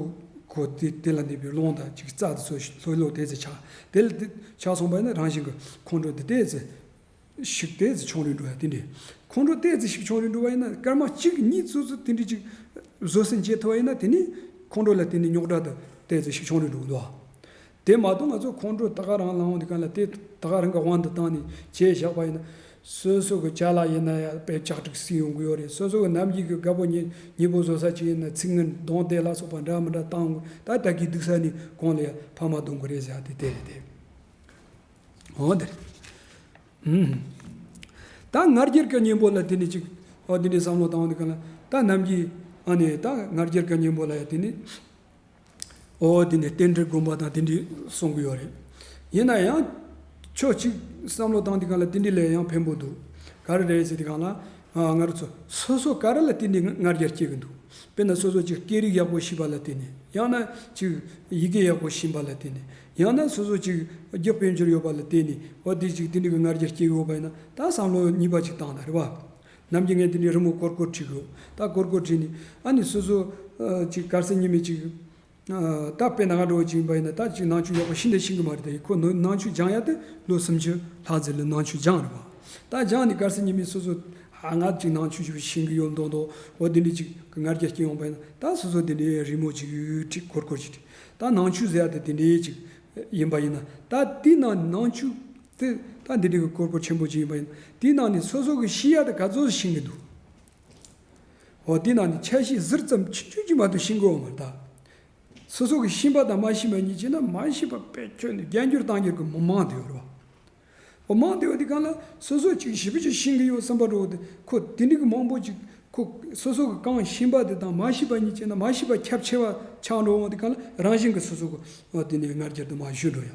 ཁོ་དེ་དེ་ལ་འདས་པའི་རླུང་དང་ཅིག་རྩ་དེ་ཚོ་ལྷོད་ལྷོད་དེ་ཚེ་ཆགས། དེ་ལ་དེ་ཆགས་སོང་པ་ཡིན་ན་རང་བཞིན་གྱི་ཁོང་ཁྲོ་དེ་དེ་ཚེ་ཤུགས་དེ་ཚེ་ཆུང་རུ་འགྲོ་ཡ་དེ་འདྲས། ཁོང་ཁྲོ་དེ་ཚེ་ཤུགས་ཆུང་རུ་འགྲོ་བ་ཡིན་ན་སྐར་མ་གཅིག་གཉིས་ཙམ་ཙམ་དེ་འདྲས་ཅིག་བཟོད་བསྲན་བྱེད་ཐུབ་པ་ཡིན་ན་དེ་ནི་ཁོང་ཁྲོ་ལ་དེ་ནི་རྙོག་དྲ་དེ་དེ་ཚེ་ཤུགས་ཆུང་རུ་འགྲོ་གི་འདུག་དེ་མ་གཏོགས་ང་ཚོ་ཁོང་ཁྲོ་ད་ག་རང་ལངས་འོང་དུས་གང་ལ་དེ་ད་ག་རང་གི་དབང་དུ་བཏང་ནས་བྱས་བཞག་པ་ཡིན་ན། སོ་སོ་གི་ཅ་ལག་ཡིན་ན་ཡང་དཔེ་ལྕགས་སྒྲིག་སྲིད་ཡོང་གི་ཡོད་རེད། སོ་སོ་གི་ནམ་རྒྱུན་གི་རྒད་པོ་ཉེ་ཉེ་པོ་བཟོ་ས་ཅིག་ཡིན་ན་ཚིག་ངན་གདོང་དེ་ལ་སོགས་པ་འདྲ་མི་འདྲ་བཏང་དགོས། ད་ད་གི་སྡུག་ས་ནི་གོང་ལ་ཡང་ཕ་མ་གདོང་གི་རེད་ཟེར་ཡ་དེ་དེ་རེད་དེ། འོ་དེ་རེད། ཨུམ། ད་ང་རྒྱལ་གི་གཉེན་པོ་ལ་དེ་ནི་ཅིག་འོ་དེ་ནི་བསམ་བློ་བཏང་བ་འདི་ག་ལ་ད་ནམ་རྒྱུན་ཨ་ནི་ད་ང་རྒྱལ་གི་གཉེན་པོ་ལ་ཡང་དེ་ནི། འོ་དེ་ནས་རྟེན་འབྲེལ་སྒོམ་པ་དང་དེ་འདྲའི་གསུང་གི་ཡོད་རེད། ཡིན་ན་ཡང་ཁྱོད་ཅིག་བསམ་བློ་བཏང་དུས་གང་ལ་དེ་འདྲའི་ལས་ཡང་ཕན་པོ་འདུག་ག་རེ་རེད་ཟེར་དུས་གང་ལ་ང་རང་ཚོ་སོ་སོ་ག་རེ་ལ་བརྟེན་ནས་ང་རྒྱལ་སྐྱེ་གི་འདུག་དཔེར་ན་སོ་སོ་ཅིག་སྐད་རིགས་ཡག་པོ་ཤེས་པ་ལ་བརྟེན་ནས། ཡང་ན་ཅིག་ཡི་གེ་ཡག་པོ་ཤེས་པ་ལ་བརྟེན་ནས། ཡང་ན་སོ་སོ་ཅིག་རྒྱུ་དཔལ་འབྱོར་ཡོད་པ་ལ་བརྟེན་ནས། འོ་དེ་ཅིག་དེ་འདྲའི་གི་ང་རྒྱལ་སྐྱེ་གི་ཡོད་པ་ཡིན་ན་ད་བསམ་བློ་གཉིས་པ་ཅིག་བཏང་ད་རེད་བ། ནམ་རྒྱུན་ངས་དེ་འདྲའི་རི་མོ་ཀོར་ཀོར་བྲིས་གི་ཡོད། ད་ཀོར་ཀོར་བྲིས་ནས་ཨ་ནི་སོ་སོ་ཅིག་གལ་སྲིད་ཉི་མ་ཅིག་ད་དཔེ་ན་ང་འགྲོ་བ་ཅིག་ཡིན་པ་ཡིན་ན་ད་ཅིག་ནང་ཆོས་ཡག་པོ་ཤིན་ཏུ་ཤེས་གི་མ་རེད། ད་ཁོ་ནང་ཆོས་སྦྱང་ཡ་དེ་ལོ་སུམ་ཅུ་ལྷག་ཙམ་ལ་ནང་ཆོས་སྦྱངས་རེད་བ། ད་སྦྱངས་ནས་གལ་སྲིད་ཉི་མ་སོ་སོ་ཧ་ང་ཅིག་ནང་ཆོས་ཅིག་ཤེས་གི་ཡོད་མདོག་མདོག་འོ་དེ་འདྲ་ཅིག་གི་ང་རྒྱལ་སྐྱེ་ཡོང་པ་ཡིན་ན། ད་སོ་སོ་དེ་འདྲའི་རི་མོ་ཅིག་བྲིས་ཀོར་ཀོར་ཅིག་བྲིས། ད་ནང་ཆོས་ཟེར་ཡ་དེ་དེ་འདྲའི་ཅིག་ཡིན་པ་ཡིན་ན། ད་དེའི་ནང་ནང་ཆོས་དེ་ད་འདི་འདྲའི་གི་ཀོར་ཀོར་ཆེན་པོ་ཅིག་ཡིན་པ་ཡིན་ན། དེའི་ནང་ནས་སོ་སོ་གི་ཤེས་ཡ་དེ་ག་ཚོད་ཤེས་གི་འདུག་འོ་དེའི་ནང་ནས་ཆ་ཤས་ཟུར་ཙམ་ཆུང་ཆུང་ཅིག་མ་གཏོགས་ཤེས་གི་ཡོད་མ་རེད་ད། སོ་སོ་གི་ཤེས་པ་དང་མ་ཤེས་པ་གཉིས་བྱས་ན་མ་ཤེས་པ་དཔེ་ཁྱོན་ནས་རྒྱ་འགྱུར་བཏང་རྒྱུ་གི་མི་མང་དེ་ཡོད་རེད་བ། འོ་མང་དེ་ཡོད་དེ་གང་ལ་སོ་སོ་ཅིག་ཞིབ་ཅིག་ཤེས་གི་ཡོད་བསམ་པ་འགྲོ་དེ་ཁོ་དེ་འདྲ་གི་མང་པོ་ཅིག་ཁོ་སོ་སོ་གི་གང་ཤེས་པ་དེ་དང་མ་ཤེས་པ་གཉིས་བྱས་ན་མ་ཤེས་པ་ཁྱབ་ཆེ་བ་ཆགས་འགྲོ་འོང་དེ་གང་ལ་རང་བཞིན་གི་སོ་སོ་གི་འོ་དེ་ནས་ང་རྒྱལ་དུ་མ་ཞུ་འགྲོ་ཡ།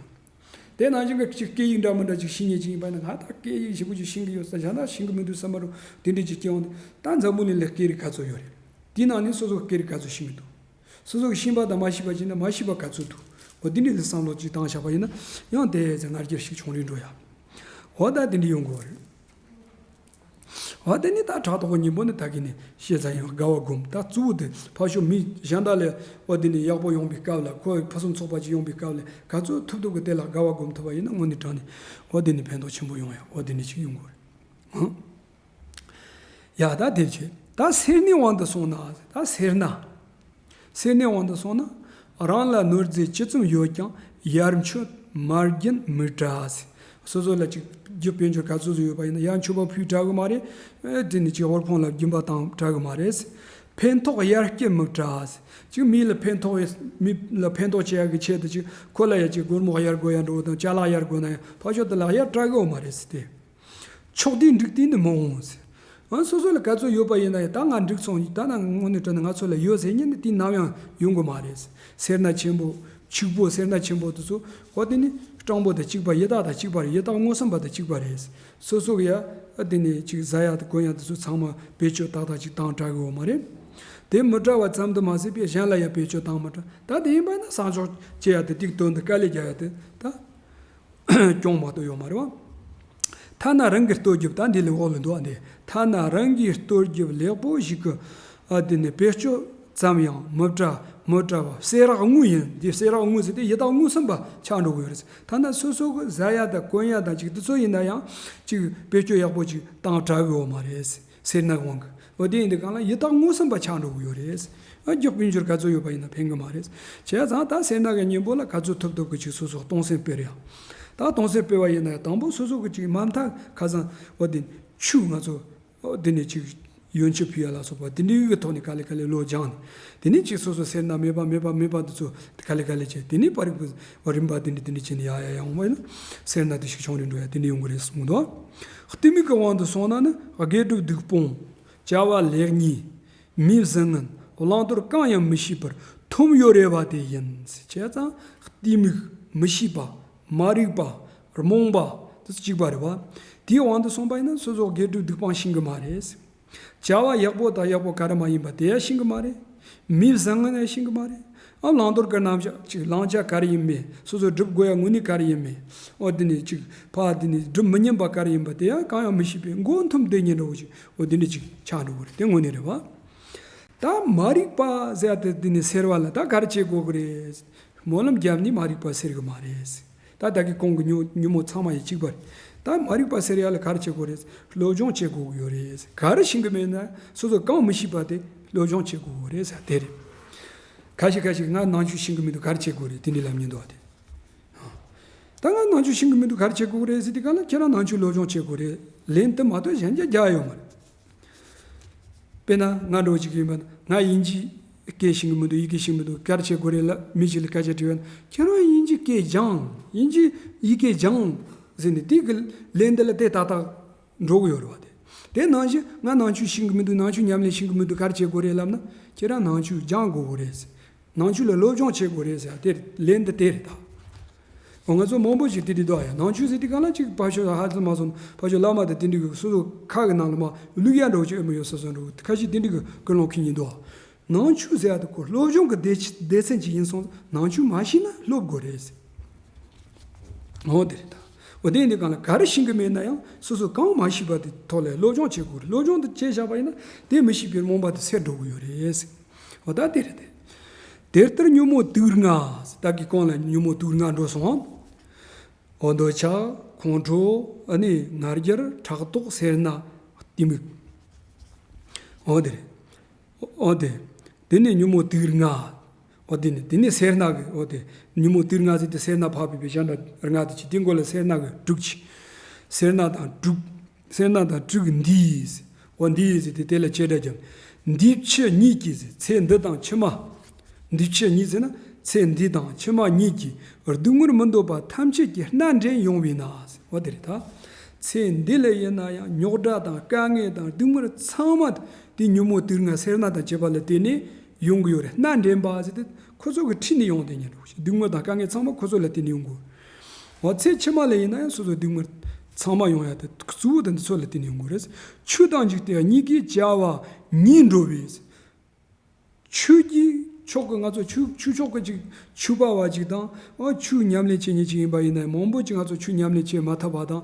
དེ་ནང་བཞིན་གྱི་ཅིག་སྐད་ཡིག་འདྲ་མི་འདྲ་ཅིག་ཤེས་མཁན་ཅིག་ཡིན་པ་ན། ང་ད་སྐད་ཡིག་ཞེ་པོ་ཅིག་ཤེས་ཀྱི་ཡོད་ས་གཞན་དག་ཤེས་ཀྱི་མི་འདུག་བསམ་པ་རུ་དེ་འདྲ་ཅིག་སྐྱེ་འོང་དུས། ད་འཛམ་བུ་གླིང་ལ་སྐད་རིགས་ག་ཚོད་ཡོད་རེད། དེའི་ནང་ནས་སོ་སོ་སྐད་རིགས་ག་ཚོད་ཤེས་ཀྱི་འདུག་སོ་སོ་གི་ཤེས་པ་དང་མ་ཤེས་པ་བྱས་ན་མ་ཤེས་པ་ག་ཚོད་འདུག་འོ་དེ་འདྲ་ལ་བསམ་བློ་ཅིག་བཏང་བཞག་པ་ཡིན་ན་ཡང་དེ་ཚེ་ང་རྒྱལ་ཤུགས་ཆུང་རུ་འགྲོ་ཡ། འོ་ད་དེ་འདྲ་ཡོང་དགོས་རེད། འོ་དེ་ནི་ད་ཕྲག་དོག་གི་གཉེན་པོ་ནི་ད་གིན་ནས་བཤད་ཚར་ཡིན། དགའ་བ་སྒོམ། ད་གཙོ་བོ་དེ་ཕར་ཕྱོགས་མི་གཞན་དག་ལ་འོ་དེ་ནི་ཡག་པོ་ཡོང་པའི་སྐབས་ལ། ཁོ་ཕུན་སུམ་ཚོགས་པ་ཅིག་ཡོང་པའི་སྐབས་ལ་ག་ཚོད་ཐུབ་ཐུབ་ཀྱི་དེ་ལ་དགའ་བ་སྒོམ་ཐུབ་པ་ཡིན་ན་དངོས་གནས་དྲང་གནས་འོ་དེ་ནི་ཕན་ཐོགས་ཆེན་པོ་ཡོང་ཡ། འོ་དེ་ནི་ཅིག་ཡོང་དགོས་རེད། ཧང་། ཡ་ད་དེ་བྱས། ད་སེར་སྣའི་དབང་དུ་སོང་ན། ད་སེར་སྣ། སེར་སྣའི་དབང་དུ་སོང་ན། རང་ལ་ནོར་རྫས་ཅི་ཙམ་ཡོད་ཀྱང་ཡར་མཆོད་མར་རྒྱན་མི་བཀྲ་ཟེར། སོ་སོ་ལ་ཅིག་རྒྱུ་དཔལ་འབྱོར་ག་ཚོད་ཙམ་ཡོད་པ་ཡིན་ན་ཡར་མཆོད་པ་ཕུལ་བཀྲ་གི་མ་རེད། ཨེ་དེ་ནི་ཅིག་དབུལ་ཕོངས་ལ་སྦྱིན་པ་བཏང་བཀྲ་གི་མ་རེད། ཕན་ཐོགས་ཡར་སྐྱེད་མི་བཀྲ་ཟེར། ཅིག་མི་ལ་ཕན་ཐོགས་ཡ། མི་ལ་ཕན་ཐོགས་བྱེད་ཡ་གི་ཆེད་དུ་ཅིག་ཁོ་ལ་ཡ་ཅིག་སྒོར་མོ་གཡར་དགོས་ཡ་འགྲོ་དང་ཅ་ལག་གཡར་དགོས་ན་ཡང་ཕར་ཕྱོགས་དེ་ལ་གཡར་བཀྲ་གི་ཡོད་མ་རེད་ཟེར་ཏེ། ཕྱོགས་དེའི་འགྲིག་དེ་ནི་མི་འོང་ཟེར། ཨ་སོ་སོ་ལ་ག་ཚོད་ཡོད་པ་ཡིན་ན་ཡང་ད་ང་འགྲིག་སོང་། ད་ང་དངོས་གནས་དྲང་གནས་ང་ཚོ་ལ་ཡོད་ཟེར་མཁན་ནི་དེ་ནམ་ཡང་ཡོང་གི་མ་རེད། སེར་སྣ་ཆེན་པོ། ཕྱུག་པོ་སེར་སྣ་ཆེན་པོ་དེ་ཚོ་འོ་དེ་ནི་སྤྲང་པོ་དང་གཅིག་པ། ཡི་དྭགས་དང་གཅིག་པ་རེད། ཡི་དྭགས་མངོན་སུམ་པ་དང་གཅིག་པ་རེད། སོ་སོ་གི་ཡ་ཨ་དེ་ནས་ཅིག་ཟ་ཡ་དང་གོན་ཡ་དེ་ཚོ་ཚང་མ་བེད་སྤྱོད་ཏག་ཏག་ཅིག་བཏང་བཀྲ་གི་ཡོད་མ་རེད། དེ་མི་བཀྲ་བ་ཙམ་དུ་མ་ཟད་པའི་གཞན་ལ་ཡང་བེད་སྤྱོད་བཏང་མ་བཀྲ། ད་དེ་ཡིན་པ་ན་བསང་ཆོག་བྱེད་ཡ་དེ་དེའི་དོན་དུ་དཀའ་ལས་རྒྱག་ཡ་དེ་ད། གྱོང་མ་གཏོགས་ཡོད་མ་རེད་བ། ཐ་ན་རང་གི་ལྟོ་རྒྱབ། ད་འདི་ལས་འོག་ལ་འདུག་ཨ་འདི། ཐ་ན་རང་གི་ལྟོ་རྒྱབ་ལེགས་པོ་ཞིག་གི་ཨ་དེ་ནས་བེད་སྤྱོད་ ཙམ་ཡང་མི་བཀྲ་མི་བཀྲ་བ་བསེ་རག་དངོས་ཡིན། འདི་བསེ་རག་དངོས་ཟེར་ཏེ་ཡི་དྭགས་དངོས་སམ་པ་ཆགས་འགྲོ་གི་ཡོད་རེད། ཐ་ན་སོ་སོ་གི་ཟ་ཡ་དང་གོན་ཡ་དང་ཅིག་དེ་ཚོ་ཡིན་ན་ཡང་ཅིག་བེད་སྤྱོད་ཡག་པོ་ཅིག་བཏང་དྲག་གི་ཡོད་མ་རེད། སེར་སྣའི་དབང་གིས། འོ་དེ་ཡིན་དུས་གང་ལ་ཡི་དྭགས་དངོས་སམ་པ་ཆགས་འགྲོ་གི་ཡོད་རེད། ཨ་མགྱོགས་པོའི་འཇུར་ག་ཚོད་ཡོད་པ་ཡིན་ན་ཕན་གི་མ་རེད། བྱས་ཙང་ད་སེར་སྣ་གི་གཉེན་པོ་ལ་ག་ཚོད་ཐུབ་ཐུབ་གི་ཅིག་སོ་སོ་གཏོང་སེམས་སྤེལ་ཡ། ད་གཏོང་སེམས་སྤེལ་བ་ཡིན་ན་ཡང་དང་པོ་སོ་སོ་གི་ཅིག་མ་མཐའ་ཁ་སང་འོ་དེ་ཆུ་ང་ཚོ་འོ་དེ་ནས་ཅིག་ཡོན་ཆབ་ཕུལ་ཡ་ལ་སོགས་པ་དེ་འདྲའི་གི་ཐོག་ནས་ག་ལེ་ག་ལེ་བློ་སྦྱངས་ནས། དེ་ནས་ཅིག་སོ་སོ་སེར་སྣ་མེད་པ་མེད་པ་མེད་པ་དེ་ཚོ་ག་ལེ་ག་ལེ་བྱས། དེ་ནས་པར་རིག་པའི་རིམ་པ་དེ་འདྲ་དེ་འདྲ་བྱས་ནས་ཡ་ཡ་ཡ་འོང་བ་ཡིན་ན་སེར་སྣ་དེ་ཞིག་ཆུང་རུ་འགྲོ་ཡ་དེ་འདྲ་ཡོང་གི་རེད་གསུངས་འདུག། གཏི་མུག་གི་དབང་དུ་སོང་ན་ནི་དགེ་སྒྲུབ་སྡིག་སྤོང་བྱ་བ་ལེགས་ཉེས་མི་བཟང་ངན་བླང་དོར་གང་ཡང་མི་ཤེས་པར་འཐོམས་ཡོད་རེ་བ་དེ་ཡིན། བྱས་ཙང་གཏི་མུག་མི་ཤེས་པ་མ་རིག་པ་རྨོངས་པ་དེ་ཚོ་གཅིག་པ་རེད་བ། དེའི་དབང་དུ་སོང་པ་ཡིན་ན་སོ་སོ་དགེ་སྒྲུབ་སྡིག་སྤང་ཤེས་གི་མ་རེད། བྱ་བ་ཡག་པོ་དང་ཡག་པོ་ག་རེ་མ་ཡིན་པ་དེ་ཡང་ཤེས་གི་མ་རེད། མི་བཟང་ངན་ཡང་ཤེས་གི་མ་རེད། ཨ་བླང་དོར་གི་རྣམ་གཞག་ཅིག་བླང་བྱ་ག་རེ་ཡིན་མིན། སོ་སོ་སྒྲུབ་དགོས་ཡ་དངོས་གནས་ག་རེ་ཡིན་མིན། ཨོ་དེ་ནས་ཅིག་ཕ་དེ་ནས་སྒྲུབ་མི་ཉན་པ་ག་རེ་ཡིན་པ་དེ་ཡང་གང་ཡང་མི་ཤེས་པའི་མགོ་འཐོམས་བསྡད་ཉན་འདྲ་བོ་ཞིག་ཨོ་དེ་འདྲ་ཅིག་ཆགས་འགྲོ་གི་རེད། དེ་དངོས་གནས་རེད་བ། ད་མ་རིག་པ་ཟེར་ཡ་དེ་དེ་ནས་སེལ་བ་ལ་ད་ག་རེ་བྱེད་དགོས་གི་རེད། སྨོན་ལམ་བརྒྱབ་ནས་མ་རིག་པ་སེལ་གི་མ་རེད། ད་ད་གི་གོང་གི་ཉོ་ཉོན་མོངས་ཚང་མ་ཡི་གཅིག་པ་རེད། ད་མ་རིག་པ་སེལ་ཡ་ལ་ག་རེ་བྱེད་དགོས་རེད། སློབ་སྦྱོང་བྱེད་དགོས་ཀྱི་ཡོད་རེད། ག་རེ་ཤེས་གི་མེད་ན་སོ་སོ་གང་མི་ཤེས་པ་དེ་སློབ་སྦྱོང་བྱེད་དགོས་རེད་ཟེར་དེ་རེད། ཁ་ཤས་ཁ་ཤས་ང་ནང་ཆོས་ཤེས་གི་མི་འདུག་ག་རེ་བྱེད་དགོས་རེད་དེ་འདྲའི་ལབ་མྱོང་འདུག་བ་དེ། ད་ང་ནང་ཆོས་ཤེས་གི་མི་འདུག་ག་རེ་བྱེད་དགོས་རེད་ཟེར་དུས་ག་ལ་ཁྱེད་རང་ནང་ཆོས་སློབ་སྦྱོང་བྱེད་དགོས་རེད། ལན་དུ་མ་གཏོགས་གཞན་རྒྱག་རྒྱག་ཡོད་མ་རེད། དཔེར་ན་ང་འདྲ་བོ་ཅིག་ཡིན་པ་ན་ང་དབྱིན་ཇིའི་སྐད་ཤེས་གི་མི་འདུག་ཡི་གེ་ཤེས་གི་མི་འདུག་ག་རེ་བྱེད་དགོས་རེད་ལབ་མི་ཞིག་ལ་སྐད་ཆ་དྲིས་པ་ན་ཁྱེད་རང་དབྱིན་ཇིའི་སྐད་སྦྱངས། དབྱིན་ཇིའི་ཡི་གེ་སྦྱངས་ཟེར་ནས་དེ་གི་ལན་དེ་ལ་དེ་ཏག་ཏག་འགྲོ་གི་ཡོད་རེད་བ་དེ། དེ་ནང་བཞིན་ང་ནང་ཆོས་ཤེས་གི་མི་འདུག་ནང་ཆོས་ཉམས་ལེན་ཤེས་གི་མི་འདུག་ག་རེ་བྱེད་དགོས་རེད་ལབ་ན་ཁྱེད་རང་ནང་ཆོས་སྦྱང་དགོས་གི་རེད། ནང་ཆོས་ལ་སློབ་སྦྱོང་བྱེད་དགོས་རེད་ཟེར་དེ་ལན་དེ་དེ་རེད་ད། འོ་ང་ཚོ་མང་པོ་ཞིག་དེ་འདྲ་འདུག་ཡ། ནང་ཆོས་ཟེར་དུས་གང་ལ་ཅིག་ཕར་ཕྱོགས་ཧ་ཙམ་མ་སོང་ཕར་ཕྱོགས་བླ་མ་དང་དེ་འདྲ་གི་སོ་སོ་ཁ་གི་ནང་ལ་མ་བླུག་ཡ་འདྲ་བོ་ཅིག་ཨེ་མ་ཡོད་ས་སོ་འདྲ་བོ་ཁ་ཤས་དེ་འདྲ་གི་ཀུན་སློང་ཁེལ་ཉིན་འདུག་ནང་ཆོས་ཟེར་ཡ་དེ་ཁོ་སློབ་སྦྱོང་གི་སྡེ་ཆ་སྡེ་ཚན་ཅིག་ཡིན་སོང་ནང་ཆོས་མ་ཤེས་ན་སློབ་དགོས་རེད་ཟེར། འོ་དེ་རེད་ད། འོ་དེ་ཡིན་དུས་གང་ལ་ག་རེ་ཤེས་གི་མེད་ན་ཡང་སོ་སོ་གང་མ་ཤེས་པ་དེ་ཐོག་ལ་སློབ་སྦྱོང་བྱེད་དགོས་རེད། སློབ་སྦྱོང་དེ་བྱས་བཞག་པ་ཡིན་ན་དེ་མི་ཤེས་པའི་རྨོངས་པ་དེ་སེལ་འགྲོ་གི་ཡོད་རེད་ཟེར། འོ་ད་དེ་རེད་དེ། དེ་ལྟར་ཉོན་མོངས་དུག་ལྔ། ད་གི་གོང་ལ་ཉོན་མོངས་དུག་ལྔ་འགྲོ་སོང་། འོ་འདོད་ཆགས་ཁོང་ཁྲོ་ཨ་ནི་ང་རྒྱལ་ཕྲག་དོག་སེར་སྣ་གཏི་མུག་འོ་དེ་རེད། འོ་དེ། དེ་ནས་ཉོན་མོངས་དུག་ལྔ། འོ་དེ་ནས་དེ་ནས་སེར་སྣ་གི་འོ་དེ། ཉོན་མོངས་དུག་ལྔ་ཟེར་དེ་སེར་སྣ་ཕག་པའི་བི་ཤ་འདྲ་ལྔ་དེ་ཅི་དེ་མགོ་ལ་སེར་སྣ་གི་དྲུག་ཅི། སེར་སྣ་དང་དྲུག་སེར་སྣ་དང་དྲུག་འདི་ཡིས། འོ་འདི་ཡིས་ཟེར་དེ་དེ་ལ་ཆེ་དགྲ་རྒྱབ། འདི་ཕྱི་གཉིས་ཀྱིས་ཟེར་ཚེ་འདི་དང་ཕྱི་མ། འདི་ཕྱི་གཉིས་ཟེར་ན་ཚེ་འདི་དང་ཕྱི་མ་གཉིས་ཀྱི་སྡུག་བསྔལ་མི་འདོད་པ་ཐམས་ཅད་ཀྱི་སྣ་འདྲེན་ཡོང་བས་ན་ཟེར། འོ་དེ་རེད་ད། ཚེ་འདི་ལ་ཡིན་ན་ཡང་རྙོག་དྲ་དང་དཀའ་ངལ་དང་སྡུག་བསྔལ་ཚང་མ་དེ་ཉོན་མོངས་དུག་ལྔ་སེར་སྣ་དང་བཅས་པ་ལ་བརྟེན་ནས་ཡོང་གི་ཡོད་རེད། སྣ་འདྲེན་པ་ཟེར་དེ་ཁོ་ཚོ་གི་ཁྲིད་ནས་ཡོང་དེ་ཉན་རོགས་ཞེས་སྡུག་བསྔལ་དང་དཀའ་ངལ་ཚང་མ་ཁོ་ཚོ་ལ་བརྟེན་ནས་ཡོང་གི་ཡོད། འོ་ཚེ་ཕྱི་མ་ལ་ཡིན་ན་ཡང་སོ་སོ་སྡུག་བསྔལ་ཚང་མ་ཡོང་ཡ་དེ་གཙོ་བོ་དེ་འདི་ཚོ་ལ་བརྟེན་ནས་ཡོང་གི་རེད། ཆོས་དང་འཇིག་རྟེན་གཉིས་ཀའི་བྱ་བ་ཉིད་འགྲོ་བས། ཆོས་ཀྱི་ཕྱོགས་ཀྱི་ང་ཚོ་ཆོས་ཆོས་ཕྱོགས་ཀྱི་ཅིག་ཆོས་པ་བ་ཅིག་དང་ཨ་ཆོས་ཉམས་ལེན་བྱེད་མཁན་ཅིག་ཡིན་པ་ཡིན་ན་མང་པོ་ཅིག་ང་ཚོ་ཆོས་ཉམས་ལེན་བྱེད་མ་ཐུབ་པ་དང་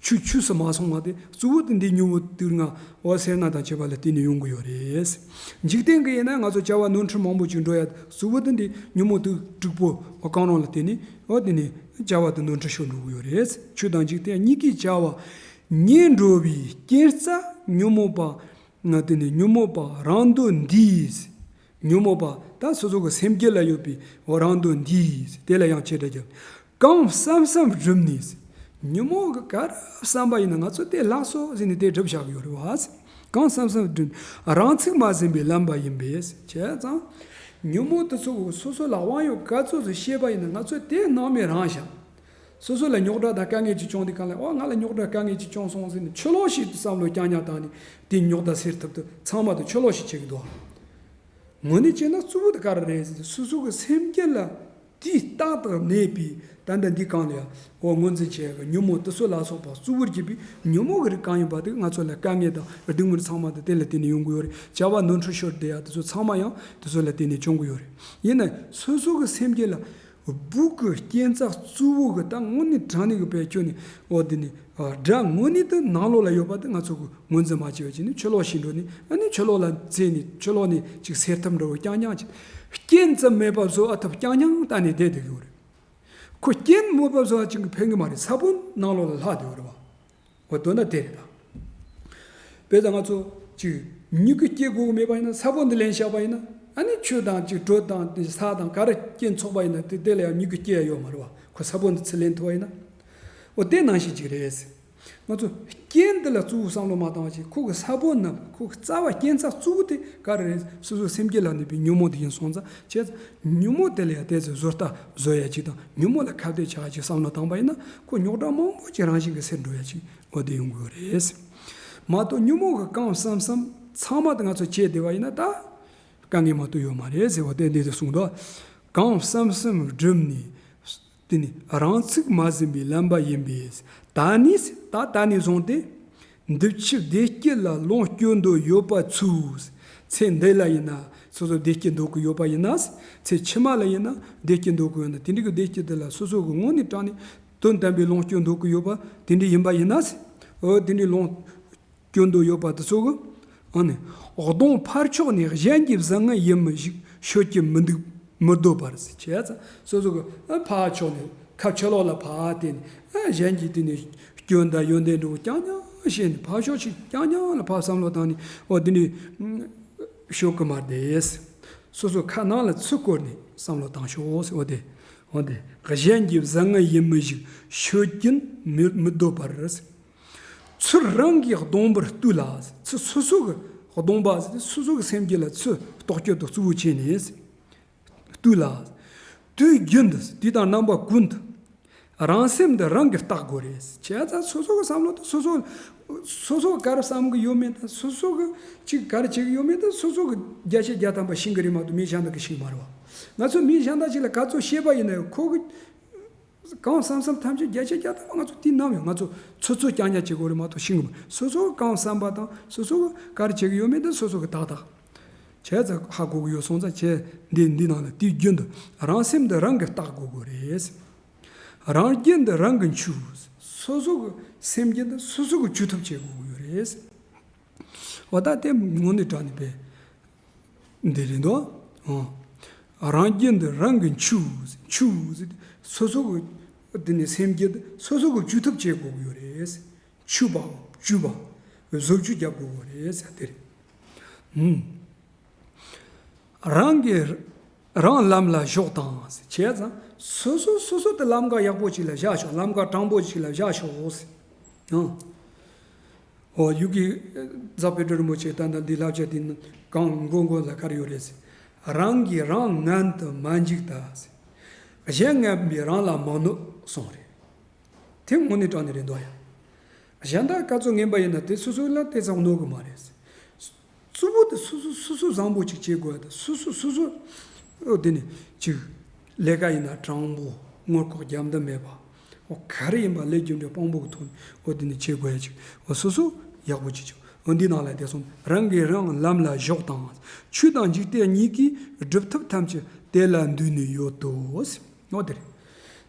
ཆོས་ཆོས་སུ་མ་སོང་བ་དེ་གཙོ་བོ་དེ་འདི་ཉོན་མོངས་དུག་ལྔ་འོ་སེར་སྣ་དང་བཅས་པ་ལ་བརྟེན་ནས་ཡོང་གི་ཡོད་རེད། འཇིག་རྟེན་གྱི་ཡིན་ན་ང་ཚོ་བྱ་བ་ནོར་འཁྲུལ་མང་པོ་ཅིག་འགྲོ་ཡ་གཙོ་བོ་དེ་འདི་ཉོན་མོངས་དུག་དྲུག་པོ་འོ་གང་རུང་ལ་བརྟེན་ནས་འོ་དེ་ནས་བྱ་བ་དེ་ནོར་འཁྲུལ་ཤོར་འགྲོ་གི་ཡོད་རེད། ཆོས་དང་འཇིག་རྟེན་གཉིས་ཀའི་བྱ་བ་ཉིད་འགྲོ་བའི་རྐྱེན་རྩ་ཉོན་མོངས་པ། ང་དེ་ནི་ཉོན་མོངས་པ་རང་འདོད་འདིས། ཉོན་མོངས་པ་ད་སོ་སོ་གི་སེམས་རྒྱུད་ལ་ཡོད་པའི་འོ་རང་འདོད་འདིས་དེ་ལ་ཡང་ཆེ་དགྲ་རྒྱབ། གང་བསམ་བསམ་བསྒྲུབས་ནས། ཉོན་མོངས་གི་ག་རེ་བསམ་པ་ཡིན་ན་ང་ཚོ་དེ་ལགས་སོ་ཟེར་ནས་དེ་སྒྲུབ་བཞག་གི་ཡོད་རེད་བ། གང་བསམ་བསམ་བསྒྲུབས་ནས་རང་ཚུགས་མ་ཟིན་པའི་ལམ་པ་ཡིན་པས་བྱས་ཙང་། ཉོན་མོངས་དེ་ཚོ་གི་སོ་སོ་ལ་དབང་ཡོད་ག་ཚོད་ཚོད་ཤེས་པ་ཡིན་ན་ང་ཚོ་དེ་སྣང་མེད་རང་བཞག། སོ་སོ་ལ་རྙོག་དྲ་དང་དཀའ་ངལ་ཅིག་བྱུང་དུས་གང་ལ་ཨོ་ང་ལ་རྙོག་དྲ་དཀའ་ངལ་ཅིག་བྱུང་སོང་ཟེར་ནས་ཕྱི་ལོགས་ཤིག་ཏུ་བསམ་བློ་རྐྱང་རྐྱང་བཏང་ནས་དེ་རྙོག་དྲ་སེལ་ཐུབ་ཐུབ་ཚང་མ་དེ་ཕྱི་ལོགས་ཤིག་བྱེད་ཀྱི་འདུག། ངོས་ནས་བྱས་ན་གཙོ་བོ་དེ་ག་རེ་རེད་ཟེར་ན་སོ་སོ་གི་སེམས་རྒྱུད་ལ་དེ་རྟག་ཏུ་གནས་པའི་ད་ལྟ་འདི་གང་ལ་ཡང་ཨོ་ངོས་འཛིན་བྱེད་ཡག་གི་ཉོན་མོངས་དེ་ཚོ་ལ་སོགས་པ་གཙོ་བོར་གྱུར་པའི་ཉོན་མོངས་ཀྱི་རིགས་གང་ཡིན་པ་དེ་ང་ཚོ་ལ་དཀའ་ངལ་དང་སྡུག་བསྔལ་ཚང་མ་དེ་དེ་ལ་བརྟེན་ནས་ཡོང་གི་ཡོད་རེད། བྱ་བ་ནོར་འཁྲུལ་ཤོར་བསྡད་ཡག་དེ་ཚོ་ཚང་མ་ཡང་དེ་ཚོ་ལ་བརྟེན་ནས་བྱུང་གི་ཡོད་རེད། ཡིན་ན་སོ་སོ་གི་སེམས་རྒྱུད་ལ། སྦུག་གི་རྐྱེན་རྩ་གཙོ་བོ་གི་ད་དངོས་གནས་དྲང་གནས་གི་བེད་སྤྱོད་ནས་འོ་དེ་ནི་དགྲ་དངོས་གནས་དུ་ནང་ལོགས་ལ་ཡོད་པ་དེ་ང་ཚོ་གི་ངོས་འཛིན་མ་བྱས་པ་བྱས་ནས་ཕྱི་ལོགས་ཤིག་འགྲོ་ནས་ཨ་ནི་ཕྱི་ལོགས་ལ་འཛེགས་ནས་ཕྱི་ལོགས་ནས་ཅིག་སེལ་ཐབས་འདྲ་བོ་རྐྱང་རྐྱང་ཅིག་རྐྱེན་ཙམ་མེད་པ་བཟོ་ཨ་ཐབས་རྐྱང་རྐྱང་བཏང་ནས་བསྡད་བསྡད་ཡོད་རེད། ཁོ་རྐྱེན་མེད་པ་བཟོ་ཨ་ཅིག་གི་ཕན་གི་མ་རེད། ས་བོན་ནང་ལོགས་ལ་ལྷག་བསྡད་ཡོད་རེད་བ། འོ་དོན་དག་དེ་རེད་ད། དཔེ་ད་ང་ཚོ་ཅིག་མྱུ་གུ་སྐྱེ་དགོས་གི་མེད་པ་ཡིན་ན་ས་བོན་འདི་ལེན་བཞག་པ་ཡིན་ན་ཨ་ནི་ཆུ་དང་ཅིག་དྲོད་དང་དེ་ས་དང་ག་རེ་རྐྱེན་ཚོགས་པ་ཡིན་ན་དེ་དེ་ལ་ཡང་མྱུ་གུ་སྐྱེ་ཡ་ཡོད་མ་རེད་བ། ཁོ་ས་བོན་འདི་ཚུར་ལེན་ཐུབ་པ་ཡིན་ན། འོ་དེ་ནང་བཞིན་ཅིག་རེད། ང་ཚོ་རྐྱེན་འདི་ལ་གཙོ་བོ་བསམ་བློ་མ་བཏང་བ་ཅིག་ཁོ་གི་ས་བོན་ནམ་ཁོ་གི་རྩ་བ་རྐྱེན་རྩ་གཙོ་བོ་དེ་ག་རེ་རེད། སོ་སོ་སེམས་བསྐྱེད་ལ་གནས་པའི་ཉོན་མོངས་དེ་ཡིན་སོང་ཙང་བྱས་ཙང་ཉོན་མོངས་དེ་ལ་ཡང་དེ་ཚོ་བཟོ་ལྟ་བཟོ་ཡ་ཅིག་དང་ཉོན་མོངས་ལ་ཁ་གཏད་བྱ་ཡ་ཅིག་བསམ་བློ་བཏང་པ་ཡིན་ན་ཁོ་རྙོག་དྲ་མང་པོ་ཅིག་རང་བཞིན་གྱིས་སེལ་འགྲོ་ཡ་ཅིག་འོ་དེ་ཡོང་གི་ཡོད་རེད། མ་གཏོགས་ཉོན་མོངས་ཀྱི་གང་བསམ་བསམ་ཚང་མ་དེ་ང་ཚོ་བྱས་བསྡད་པ་ཡིན་ན་ད་དཀའ་ངལ་མ་གཏོགས་ཡོད་མ་རེད་ཟེར་བ་དེ་འདི་དེ་གསུངས་འདུག་གང་བསམ་བསམ་བསྒྲིམས་ནས་དེ་ནི་རང་ཚུགས་མ་ཟིན་པའི་ལམ་པ་ཡིན་པས། ད་ནས་ད་ད་ནས་བཟུང་སྟེ་འདི་ཕྱི་བདེ་སྐྱིད་ལ་ལོངས་སྤྱོད་འདོད་ཡོད་པ་ཚོས་ཚེ་འདི་ལ་ཡིན་ན་སོ་སོ་བདེ་སྐྱིད་འདོད་ཀྱི་ཡོད་པ་ཡིན་ན། ཚེ་ཕྱི་མ་ལ་ཡིན་ན་བདེ་སྐྱིད་འདོད་ཀྱི་ཡོད་ན་དེ་འདྲའི་གི་བདེ་སྐྱིད་དེ་ལ་སོ་སོ་གི་དངོས་གནས་དྲང་ནས་དོན་དམ་པའི་ལོངས་སྤྱོད་འདོད་ཀྱི་ཡོད་པ་དེ་འདྲ་ཡིན་པ་ཡིན་ན། འོ་དེ་འདྲའི་ལོངས་སྐྱོན་དུ་ཡོད་པ་དེ་ཚོ་གི་ཨ་ནི་གདོང་ཕར་ཕྱོགས་ནས་གཞན་གྱི་བཟང་ངན་ཡིན་མི་ཞིག་ཤོད་ཀྱི་མི་འདུག་མི་འདོད་པར་བྱས་ཙང་སོ་སོ་གི་ཨ་ཕར་ཕྱོགས་ནས་ཁ་ཕྱི་ལོགས་ལ་ཕར་བལྟས་ནས་ཨ་གཞན་གྱི་དེ་ནས་སྐྱོན་དང་ཡོན་ཏན་འདྲ་བོ་རྐྱང་རྐྱང་བཤད་ནས་ཕར་ཕྱོགས་ཤིག་རྐྱང་རྐྱང་ལ་ཕར་བསམ་བློ་བཏང་ནས་འོ་དེ་འདྲའི་ཤོད་ཀྱི་མ་རེད། སོ་སོ་ཁ་ནང་ལ་ཚུར་བསྐོར་ནས་བསམ་བློ་བཏང་ཤོག་ཟེར། འོ་དེ་འོ་དེ་གཞན་གྱི་བཟང་ངན་ཡིན་མི་ཞིག་ཤོད་ཀྱིན་མི་མི་འདོད་པར། ཚུར་རང་གི་གདོང་པར་བལྟས་ལ། ཚུར་སོ་སོ་གི་གདོང་པ་ཟེར་ཏེ་སོ་སོ་གི་སེམས་རྒྱུད་ལ་ཚུར་རྟོག་དཔྱོད་དང་གཙོ་བོ་བྱས་ནས་བལྟས་ལ། དུས་རྒྱུན་དུ་དུས་དང་རྣམ་པ་ཀུན་ཏུ་རང་སེམས་འདི་རང་གིས་བརྟག་དགོས་རེད། བྱས་ཙང་སོ་སོ་གི་བསམ་བློ་དང་སོ་སོ་སོ་སོ་ག་རེ་བསམ་གི་ཡོད་མེད་དང་སོ་སོ་གི་ཅིག་ག་རེ་བྱེད་གི་ཡོད་མེད་དང་སོ་སོ་གི་བརྒྱ་ཆ་བརྒྱ་ཐམ་པ་ཤེས་གི་རེད་མ་གཏོགས་མི་གཞན་དག་གིས་ཤེས་མ་རེད་བ། ང་ཚོ་མི་གཞན་དག་ཅིག་ལ་ག་ཚོད་བཤད་པ་ཡིན་ན་ཡང་ཁོ་གི་གང་བསམ་བསམ་ཐམས་ཅད་བརྒྱ་ཆ་བརྒྱ་ཐམ་པ་ང་ཚོ་དེ་ནམ་ཡང་ང་ཚོ་ཚོད་ཚོད་རྐྱང་རྐྱང་བྱེད་དགོས་རེད་མ་གཏོགས་ཤེས་གི་མ། སོ་སོ་གང་བསམ་པ་དང་སོ་སོ་ག་རེ་བྱེད་གི་ཡོད་མེད་དེ་སོ་སོ་གི་ཏག་ཏག་བྱས་ཙང་ཧ་གོ་གི་ཡོད་སོང་ཙང་བྱས་འདི་འདི་ནང་ལ་དུས་རྒྱུན་དུ་རང་སེམས་འདི་རང་གིས་བརྟག་དགོས་དགོས་རེད། རང་རྒྱུད་འདི་རང་གིས་འཆུ། སོ་སོ་གི་སེམས་རྒྱུད་འདི་སོ་སོ་གིས་འཆུ་ཐབས་བྱེད་དགོས་ཀྱི་ཡོད་རེད། འོ་ད་དེ་དངོས་གནས་དྲང་གནས་པས། འདི་རེད་འདུག་ཨོ། རང་རྒྱུད་འདི་རང་གིས་འཆུ། འཆུ། སོ་སོ་གི་འདི་ནི་སེམས་རྒྱུད་སོ་སོ་གིས་འཆུ་ཐབས་བྱེད་དགོས་ཀྱི་ཡོད་རེད། འཆུ་བ་འཆུ་བ་བཟོ་བཅོས་རྒྱབ་དགོས་ཀྱི་ཡོད་རེད་ཟེར་དེ་རེད། ཨུམ། རང་གིས་རང་ལམ་ལ་ཞོག་དང་། བྱས་ཙང་སོ་སོ་སོ་སོ་དེ་ལམ་ཁ་ཡག་པོ་ཅིག་ལ་བཞག་ཤོག་ལམ་ཁ་དྲང་པོ་ཅིག་ལ་བཞག་ཤོག་ཟེར། ཨང་། འོ་ཡུ་གི་རྫ་དཔལ་སྤྲུལ་རིན་པོ་ཆེ་ད་ལྟ་འདི་བསླབ་བྱ་དེ་ནི་གང་མགོ་མགོ་ལ་ག་རེ་ཡོད་རེད་ཟེར། རང་གིས་རང་ངན་དུ་མ་འཇིགས་ད་ཟེར། གཞན་ངན་པས་རང་ལ་མི་གནོད་གསུངས་རེད། དེ་དངོས་གནས་དྲང་གནས་རེད་འདུག་ཡ། གཞན་དག་ག་ཚོད་ངན་པ་ཡིན་ན་དེ་སོ་སོ་ལ་དེ་ཙམ་གནོད་གི་མ་རེད། གཙོ་བོ་དེ་སོ་སོ་སོ་སོ་བཟང་པོ་ཅིག་བྱེད་དགོས་ཡ་དང་སོ་སོ་སོ་སོ་ཨོ་དེ་ནི་ཅིག་ལས་ཀ་ཡིན་ན་དྲང་པོ་ངོ་ལྐོག་རྒྱབ་མདའ་མེད་པ། ཨོ་ག་རེ་ཡིན་པ་ལས་རྒྱུ་འབྲས་དཔང་པོ་གི་ཐོག་ནས་ཨོ་དེ་ནི་བྱེད་དགོས་ཡ་ཅིག་ཨོ་སོ་སོ་ཡག་པོ་ཅིག་བྱུང་། ཨོ་འདི་ནང་ལ་དེ་སོང་རང་གིས་རང་ལམ་ལ་ཞོག་དང་། ཆོས་དང་འཇིག་རྟེན་གཉིས་ཀྱི་སྒྲུབ་ཐབས་ཐམས་ཅད་དེ་ལ་འདུས་ནས་ཡོད་དོ། ཨོ་དེ་རེད།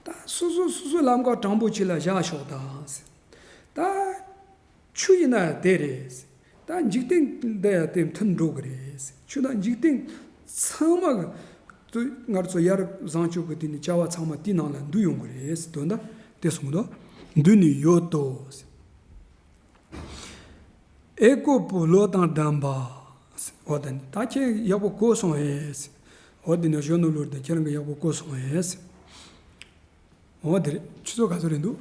ད་སོ་སོ་སོ་སོ་ལམ་ཁ་དྲང་པོ་ཅིག་ལ་བཞག་ཤོག་དང་། ད་ཆོས་ཡིན་ན་ཡང་དེ་རེད། ད་འཇིག་རྟེན་འདི་ཡང་དེ་མཐུན་འགྲོ་གི་རེད། ཆོས་དང་འཇིག་རྟེན་ཚང་མ་གི་དུ་ང་ཚོ་ཡར་བཟང་སྤྱོད་ཀྱི་དེ་ནི་བྱ་བ་ཚང་མ་དེའི་ནང་ལ་འདུས་ཡོང་གི་རེད། དོན་དག་དེ་གསུངས་འདུག་འདུས་ནས་ཡོད་དོ། ཨེ་ཀོ་པོ་ལོ་དང་ལྡན་པ། འོ་ད་ནི་ད་ཁྱེད་ཡག་པོ་གོ་སོང་ཨེ། འོ་དེ་ནི་གཞོན་ནུ་ལོར་དང་ཁྱེད་རང་གི་ཡག་པོ་གོ་སོང་ཨེ། འོ་དེ་རེད། ཆུ་ཚོད་ག་ཚོད་རེད་འདུག་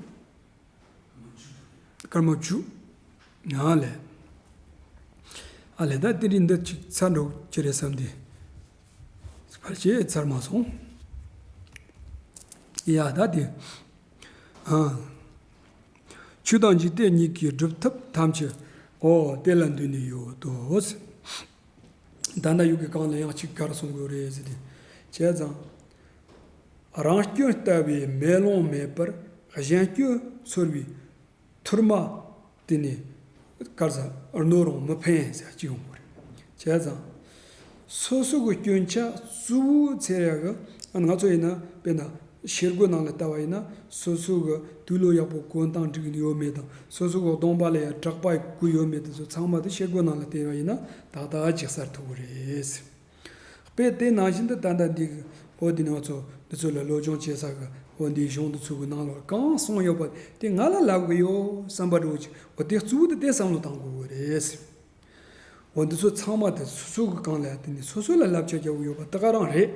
སྐར་མ་བཅུ། ཨ་ལས། ཨ་ལས་ད་དེ་རིང་འདི་ཅིག་ཚར་འགྲོ་ཅི་རེད་བསམ་དེ། ཕལ་ཆེར་ཚར་མ་སོང་། ཡ་ད་དེ། ཨ། ཆོས་དང་འཇིག་རྟེན་གཉིས་ཀྱི་སྒྲུབ་ཐབས་ཐམས་ཅད་འོ་དེ་ལ་འདུས་ནས་ཡོད་དོ། ད་ལྟ་ཡུལ་གྱི་གང་ལ་ཡང་གཅིག་གར་སོང་དགོས་རེད་ཟེར་ཏེ། བྱས་ཙང་། རང་སྐྱོན་ལྟ་བའི་མེ་ལོང་མེད་པར་གཞན་སྐྱོན་ཚོར་བའི་ཐུར་མ་དེ་ནི་གར་ཟ་རྣོ་རུང་མི་ཕན་ཟེར་གཅིག་ཡོང་དགོས་རེད། བྱས་ཙང་། སོ་སོ་གི་སྐྱོན་ཆ་གཙོ་བོ་འཚོལ་ཡག་གི་ང་ཚོ་ཡིན་ན་དཔེར་ན་ ཤེལ་སྒོ་ནང་ལ་ལྟ་བ་ཡིན་ན་སོ་སོ་གི་དུག་ལོག་ཡག་པོ་གོན་སྟངས་འགྲིག་ཡོད་མེད་དང་སོ་སོ་གི་གདོང་པ་ལ་ཡང་དྲེག་པ་གོས་ཡོད་མེད་དེ་ཚོ་ཚང་མ་དེ་ཤེལ་སྒོ་ནང་ལ་བལྟས་པ་ཡིན་ན་ཏག་ཏག་ཅིག་གསལ་ཐུབ་ཀྱི་རེད། དཔེ་དེ་ནང་བཞིན་དུ་ད་ལྟ་འདི་གི་འོ་འདི་ནི་ང་ཚོ་འདི་ཚོ་ལ་སློབ་སྦྱོང་བྱེད་ས་གི་འོ་འདིའི་གཞུང་འདི་ཚོ་གི་ནང་ལ་གང་གསུངས་ཡོད་པ་དེ་ང་ལ་ལབ་གི་ཡོད་བསམ་པ་འདྲ་བོ་ཅིག་འོ་དེ་གཙོ་བོ་དེ་དེ་བསམ་བློ་བཏང་དགོས་གི་རེད། འོ་འདི་ཚོ་ཚང་མ་དེ་སོ་སོ་གི་གང་ལ་དེ་ནི་སོ་སོ་ལ་བསླབ་བྱ་རྒྱག་གི་ཡོད་པ་དེ་ག་རང་རེད།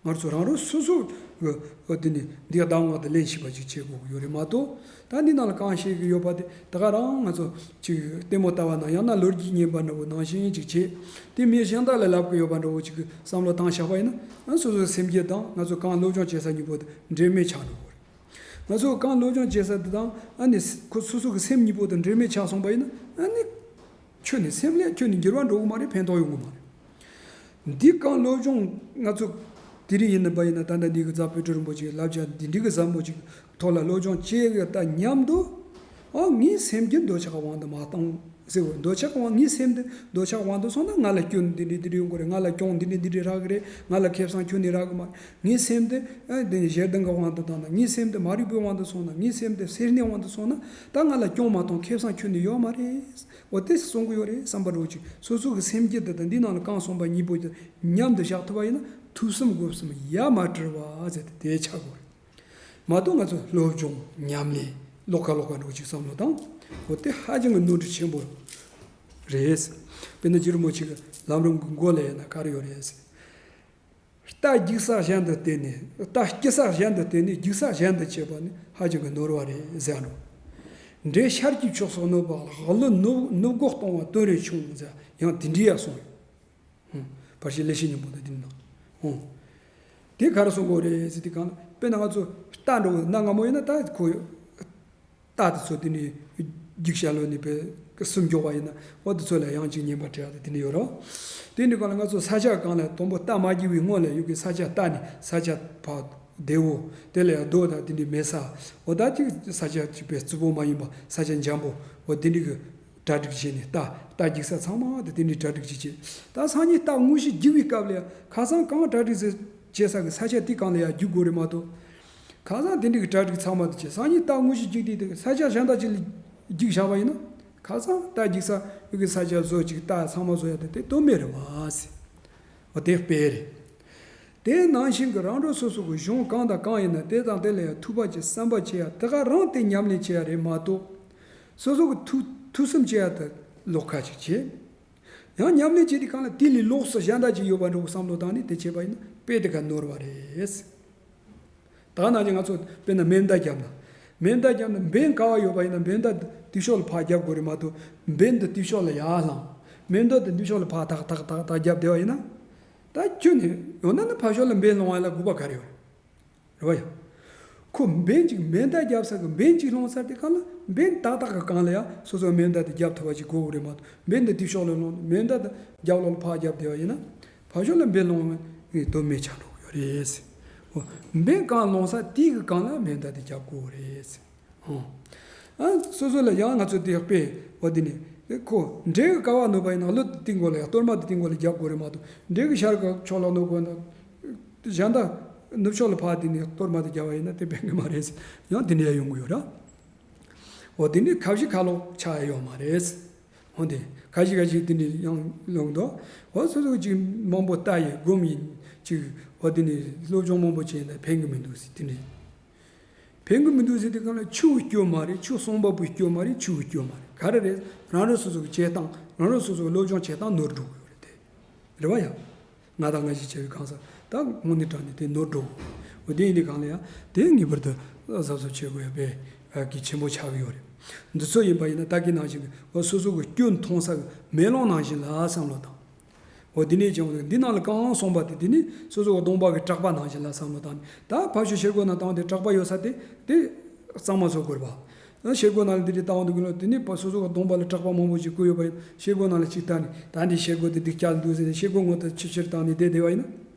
ང་ཚོ་རང་རང་སོ་སོ་གི་འོ་དེ་ནི་འདི་གདམས་ངག་དེ་ལེན་ཤེས་པ་ཅིག་བྱེད་དགོས་ཀྱི་ཡོད་རེད་མ་གཏོགས། ད་འདི་ནང་ལ་གང་བཤད་ཀྱི་ཡོད་པ་དེ་དེ་ག་རང་ང་ཚོ་ཅིག་ལྟད་མོ་ལྟ་བ་ན་ཡང་ན་ལོ་རྒྱུས་ཉན་པ་འདྲ་བོ་ནང་བཞིན་ཅིག་བྱེད། དེ་མི་གཞན་དག་ལ་ལབ་ཀྱི་ཡོད་པ་འདྲ་བོ་ཅིག་གི་བསམ་བློ་བཏང་བཞག་པ་ཡིན་ན་ཨ་སོ་སོའི་སེམས་རྒྱུད་དང་ང་ཚོ་གང་སློབ་སྦྱོང་བྱེད་ས་གཉིས་པོ་དེ་འབྲེལ་མེད་ཆགས་འགྲོ་གི་རེད། ང་ཚོ་གང་སློབ་སྦྱོང་བྱེད་ས་དེ་དང་ཨ་ནི་ཁོ་སོ་སོ་གི་སེམས་གཉིས་པོ་དེ་འབྲེལ་མེད་ཆགས་སོང་པ་ཡིན་ན་ཨ་ནི་ཁྱོན་ནས་སེམས་ལས་ཁྱོན་ནས་འགྱུར་བ་འགྲོ་གི་མ་རེད། ཕན་ཐོགས་ཡོང་གི་མ་རེད། འདི་གང་སློབ་སྦྱོང་ང་ཚོ་དེ་རིང་ཡིན་ན་པ་ཡིན་ན་ད་ལྟ་འདི་གི་རྫ་དཔལ་སྤྲུལ་རིན་པོ་ཆེའི་བསླབ་བྱ་འདི་འདྲི་གི་ཟབ་མོ་ཅིག་ཐོག་ལ་སློབ་སྦྱོང་བྱེད་གི་ད་མཉམ་དུ་ཨོ་ངའི་སེམས་རྒྱུད་འདོད་ཆགས་དབང་དུ་མ་གཏོང་ཟེར་བ་འདོད་ཆགས་དབང་ངའི་སེམས་དེ་འདོད་ཆགས་དབང་དུ་སོང་ན་ང་ལ་སྐྱོན་འདི་འདྲི་འདི་འདྲི་ཡོང་གི་རེད། ང་ལ་སྐྱོན་འདི་འདྲི་འདི་འདྲི་རག་གི་རེད། ང་ལ་ཁེ་བཟང་ཁྱོན་ནས་རག་གི་མ་རེད། ངའི་སེམས་དེ་ཨ་འདི་ནི་ཞེ་སྡང་གི་དབང་དུ་བཏང་ན་ངའི་སེམས་དེ་མ་རིག་པའི་དབང་དུ་སོང་ན་ངའི་སེམས་དེ་སེར་སྣའི་དབང་དུ་སོང་ན་ད་ང་ལ་སྐྱོན་མ་གཏོང་ཁེ་བཟང་ཁྱོན་ནས་ཡོད་མ་རེད། འོ་དེ་གསུང་གི་ཡོད་རེད་བསམ་པ་རོ་ཅིག་སོ་སོ་གི་སེམས་རྒྱུད་དེ་དང་འདི་ནང་ལ་གང་གསུངས་པ་གཉིས་པོ་དེ་མཉམ་དུ་བཞག་ཐུབ་པ་ཡིན་ན་ཐོས་བསམ་སྒོམ་གསུམ་ཡ་མ་བྲལ་བ་ཟེར་ཏེ་དེ་ཆགས་དགོས་རེད། མ་གཏོགས་ང་ཚོ་སློབ་སྦྱོང་ཉམས་ལེན་ལོག་ཁ་ལོག་ཁ་འགྲོ་ཅིག་བསམ་བློ་བཏང་འོ་དེ་ཧ་ཅང་གི་ནོར་འཁྲུལ་ཆེན་པོ་རེད། དཔེར་ན་རྗེ་རིན་པོ་ཆེ་གི་ལམ་རིམ་གི་མགོ་ལ་ཡིན་ན་ག་རེ་ཡོད་རེད་ཟེར། རྟ་རྒྱུག་ས་གཞན་དུ་བརྟེན་ནས་རྟ་སྐྱེ་ས་གཞན་དུ་བརྟེན་ནས་རྒྱུག་ས་གཞན་དུ་བྱེད་པ་ནི་ཧ་ཅང་གི་ནོར་བ་རེད་ཟེར་ནོ། འདྲེ་ཤར་གྱི་ཕྱོགས་སུ་གནོད་པ་ལ་ལོ་ནུབ་ནུབ་སྒོ་གཏོང་བ་དོན་རེ་ཆུང་ཟེར་ཡང་དེ་འདྲའི་ཡ་གསུངས་ཡོད། ཧུམ། བར་ཆད་ལེགས་བཤད་སྙིང་པོ་དང་འདི་ནང་། ཧུམ། དེ་ག་རེ་གསུང་དགོས་རེད་ཟེར་དུས་གང་དཔེར་ན་ང་ཚོ་རྟ་འདྲ་བོ་གནའ་སྔ་མོ་ཡིན་ན་ད་ཁོ། རྟ་དེ་ཚོ་དེ་ནས་རྒྱུག་ཤར་ལོ་ནས་པའི་སུམ་འཇོག་པ་ཡིན་ན་འོ་དེ་ཚོ་ལ་ཡང་ཅིག་ཉན་པ་བྲལ་བ་དེ་ནས་ཡོད་རོ། དེ་འདྲ་གང་ལ་ང་ཚོ་ས་ཆ་གང་ལ་དང་པོ་རྟ་མ་རྒྱུག་པའི་སྔོན་ལ་ཡོད་ཀྱི་ས་ཆ་རྟ་ནི་ས་ཆ་བ་བདེ་བོ་དེ་ལ་ཡང་རྡོ་དང་དེ་འདྲའི་མེད་ས་འོ་ད་ཅིག་ས་ཆ་ཅིག་པའི་རྩི་བོ་མ་ཡིན་པ་ས་ཆ་འཇམ་པོ་འོ་དེ་འདྲའི་གི་གྲ་སྒྲིག་བྱས་ནས་རྟ་རྟ་རྒྱུག་ས་ཚང་མ་དེ་དེ་འདྲའི་གྲ་སྒྲིག་ཅིག་བྱས་ད་སང་ཉིན་རྟ་དངོས་གཞི་རྒྱུག་པའི་སྐབས་ལ་ཡང་ཁ་སང་གང་གྲ་སྒྲིག་བྱས་ས་གི་ས་ཆ་དེ་གང་ལ་ཡང་རྒྱུག་དགོས་རེད་མ་གཏོགས། ཁ་སང་དེ་འདྲའི་གྲ་སྒྲིག་ཚང་མ་དེ་བྱས་སང་ཉིན་རྟ་དངོས་གཞི་རྒྱུག་དུས་དེ་ས་ཆ་གཞན་དག་ཅིག་ལ་རྒྱུག་བཞག་པ་ཡིན་ན་ཁ་སང་རྟ་རྒྱུག་ས་ཡོད་ཀྱི་ས་ཆ་བཟོ་ཅིག་རྟ་ཚང་མ་བཟོ་ཡ་དེ་དེ་དོན་མེད་རེད་བ་ཟེར། འོ་དེ་དཔེ་རེད། དེ་ནང་བཞིན་གྱི་རང་རང་སོ་སོ་གི་གཞུང་གང་དང་གང་ཡིན་ན་དེ་དང་དེ་ལ་ཡང་ཐུག་པ་ཅིག་བསམ་པ་བྱེད་ཡ་དེ་ག་རང་དེ་ཉམས་ལེན་བྱེད་ཡ་རེད་མ་གཏོགས། སོ་སོ་གི་ཐུགས་ཐུགས་བསམ་བྱེད་ཡ་དེ་ལོག་ཁ་ཅིག་བྱེད། ཡང་ཉམས་ལེན་བྱེད་དུས་གང་ལ་དེ་ལས་ལོགས་སུ་གཞན་དག་ཅིག་ཡོད་པ་འདྲ་བོ་བསམ་བློ་བཏང་ནས་དེ་བྱས་པ་ཡིན་ན་དཔེ་དེ་ག་ནོར་བ་རེད། ད་ནང་བཞིན་ང་ཚོ་དཔེར་ན་མེ་མདའ་བརྒྱབ་ན། མེ་མདའ་བརྒྱབ་ན་འབེན་ག་བ་ཡོད་པ་ཡིན་ན་འབེན་མདའ་དེ་ཕྱོགས་ལ་ཕར་རྒྱབ་དགོས་རེད་མ་གཏོགས་འབེན་དེ་དེ་ཕྱོགས་ལ་ཡར་ལངས། མེ་མདའ་དེ་འདི་ཕྱོགས་ལ་ཕར་ཏག་ཏག་ཏག་ཏག་རྒྱབ་བསྡད་པ་ཡིན་ན། ད་ཁྱོད་ནི་ཡང་ན་ནི་ཕར་ཕྱོགས་ལ་འབེན་སློང་བ་ལ་དགོས་པ་ག་རེ་ཡོད་རེད། རེད་བ་ཡ། ཁོ་འབེན་གཅིག་མེ་མདའ་བརྒྱབ་ས་གི་འབེན་གཅིག་སློང་ས་དེ་གང་ལ་འབེན་ཏག་ཏག་གི་སྒང་ལ་ཡ་སོ་སོ་མེ་མདའ་དེ་རྒྱབ་ཐུབ་པ་ཅིག་དགོས་གི་རེད་མ་གཏོགས་འབེན་དེ་དེ་ཕྱོགས་ལ་སློང་མེ་མདའ་དེ་རྒྱབ་ལོགས་ལ་ཕར་རྒྱབ་བསྡད་པ་ཡིན་ན་ཕར་ཕྱོགས་ལ་འབེན་སློང་བའི་དོན་མེད་ཆགས་འགྲོ་གི་ཡོད་རེད་ཟེར། འོ། འབེན་གང་སློང་ས་དེ་གི་སྒང་ལ་མེ་མདའ་དེ་རྒྱབ་དགོས་གི་རེད་ཟེར། འོ། ཨ་སོ་སོ་ལ་ཡང་ང་ཚོ་དེ་དཔེ་འོ་དེ་ནི་ཁོ་འདྲེ་གི་ཀ་བ་ནོར་བ་ཡིན་ན་གླུ་དེ་སྟེང་གོ་ལ་ཡ་གཏོར་མ་དེ་སྟེང་གོ་ལ་རྒྱབ་དགོས་རེད་མ་གཏོགས་འདྲེ་གི་ཤར་གི་ཕྱོགས་ལ་ནོར་དགོས་ན། གཞན་དག་ནུབ་ཕྱོགས་ལ་ཕར་དེ་ནས་གཏོར་མ་དེ་རྒྱབ་པ་ཡིན་ན་དེ་ཕན་གི་མ་རེད་ཟེར། ཡང་དེ་ནས་ཡང་ཡོང་གི་ཡོད་ར། འོ་དེ་ནས་ཁ་བཞི་ཁ་ལོག་ཆགས་ཡ་ཡོད་མ་རེད་ཟེར། འོ་དེ་ཁ་བཞི་ཁ་བཞི་དེ་ནས་ཡང་ལོག་འདུག་འོ་སོ་སོ་ཅིག་མང་པོ་ལྟ་ཡི་སྒོམ་ཡི་ཅིག་འོ་དེ་ནས་སློབ་སྦྱོང་མང་པོ་བྱས་ན་ཕན་གི་མི་འདུག་ཟེར་དེ་ནས། ཕན་གི་མི་འདུག་ཟེར་དུས་གང་ལ་ཆུ་བོ་སྐྱོ་མ་རེད། ཆུ་གསུང་པ་པོའི་སྐྱོ་མ་རེད། ཆུ་བོ་སྐྱོ་མ་རེད། ག་རེ་རེད། རང་རང་སོ་སོ་གི་བྱེད་སྟངས་རང་རང་སོ་སོ་གི་སློབ་སྦྱོང་བྱེད་སྟངས་ནོར་འགྲོ་གི་ཡོད་རེད་དེ། རེད་བ་ཡ། ང་དང་ང་ཞིག་བྱས་པའི་གང་ཟག་ད་དངོས་གནས་དྲང་གནས་དེ་ནོར་འགྲོ་གི་ཡོད། དེ་ཡིན་དུས་གང་ལ་ཡ་དེ་ངེས་པར་དུ་གཟབ་གཟབ་བྱེད་དགོས་ཡ་དཔེ་གལ་ཆེན་པོ་ཆགས་ཀྱི་ཡོད་རེད། འདི་ཚོ་ཡིན་པ་ཡིན་ན་ད་གིན་ནང་བཞིན་གི་སོ་སོ་གི་སྐྱོན་མཐོང་ས་གི་མེ་ལོང་ནང་བཞིན་ལ་བསམ་བློ་བཏང་། འོ་དེ་ནས་ཀྱང་འདི་ནང་ལ་གང་གསུངས་པ་དེ་དེ་ནི་སོ་སོ་གདོང་པ་གི་གྲགས་པ་ནང་བཞིན་ལ་བསམ་བློ་བཏང་ནས་ད་ཕར་ཕྱོགས་ཤེལ་སྒོ་ནང་བཏང་དེ་གྲགས་པ་ཡོད་ས་དེ་དེ་གཙང་མ་བཟོ་དགོས་རེད་པ། ཤེལ་སྒོ་ནང་ལ་དེ་འདྲའི་བཏང་འདུག་གི་ལོ་དེ་ནི་སོ་སོ་གདོང་པ་ལ་གྲགས་པ་མང་པོ་ཞིག་བཀོད་ཡོད་པ་ཡིན་ཤེལ་སྒོ་ནང་ལ་གཅིག་བལྟས་ནས་ད་འདི་ཤེལ་སྒོ་དེ་སྡུག་ཅག་འདུག་ཟེར་ནས་ཤེལ་སྒོ་ངོ་དེ་ཕྱི་ཕྱིར་བཏང་ནས་བསྡད་བསྡད་པ་ཡིན་ན།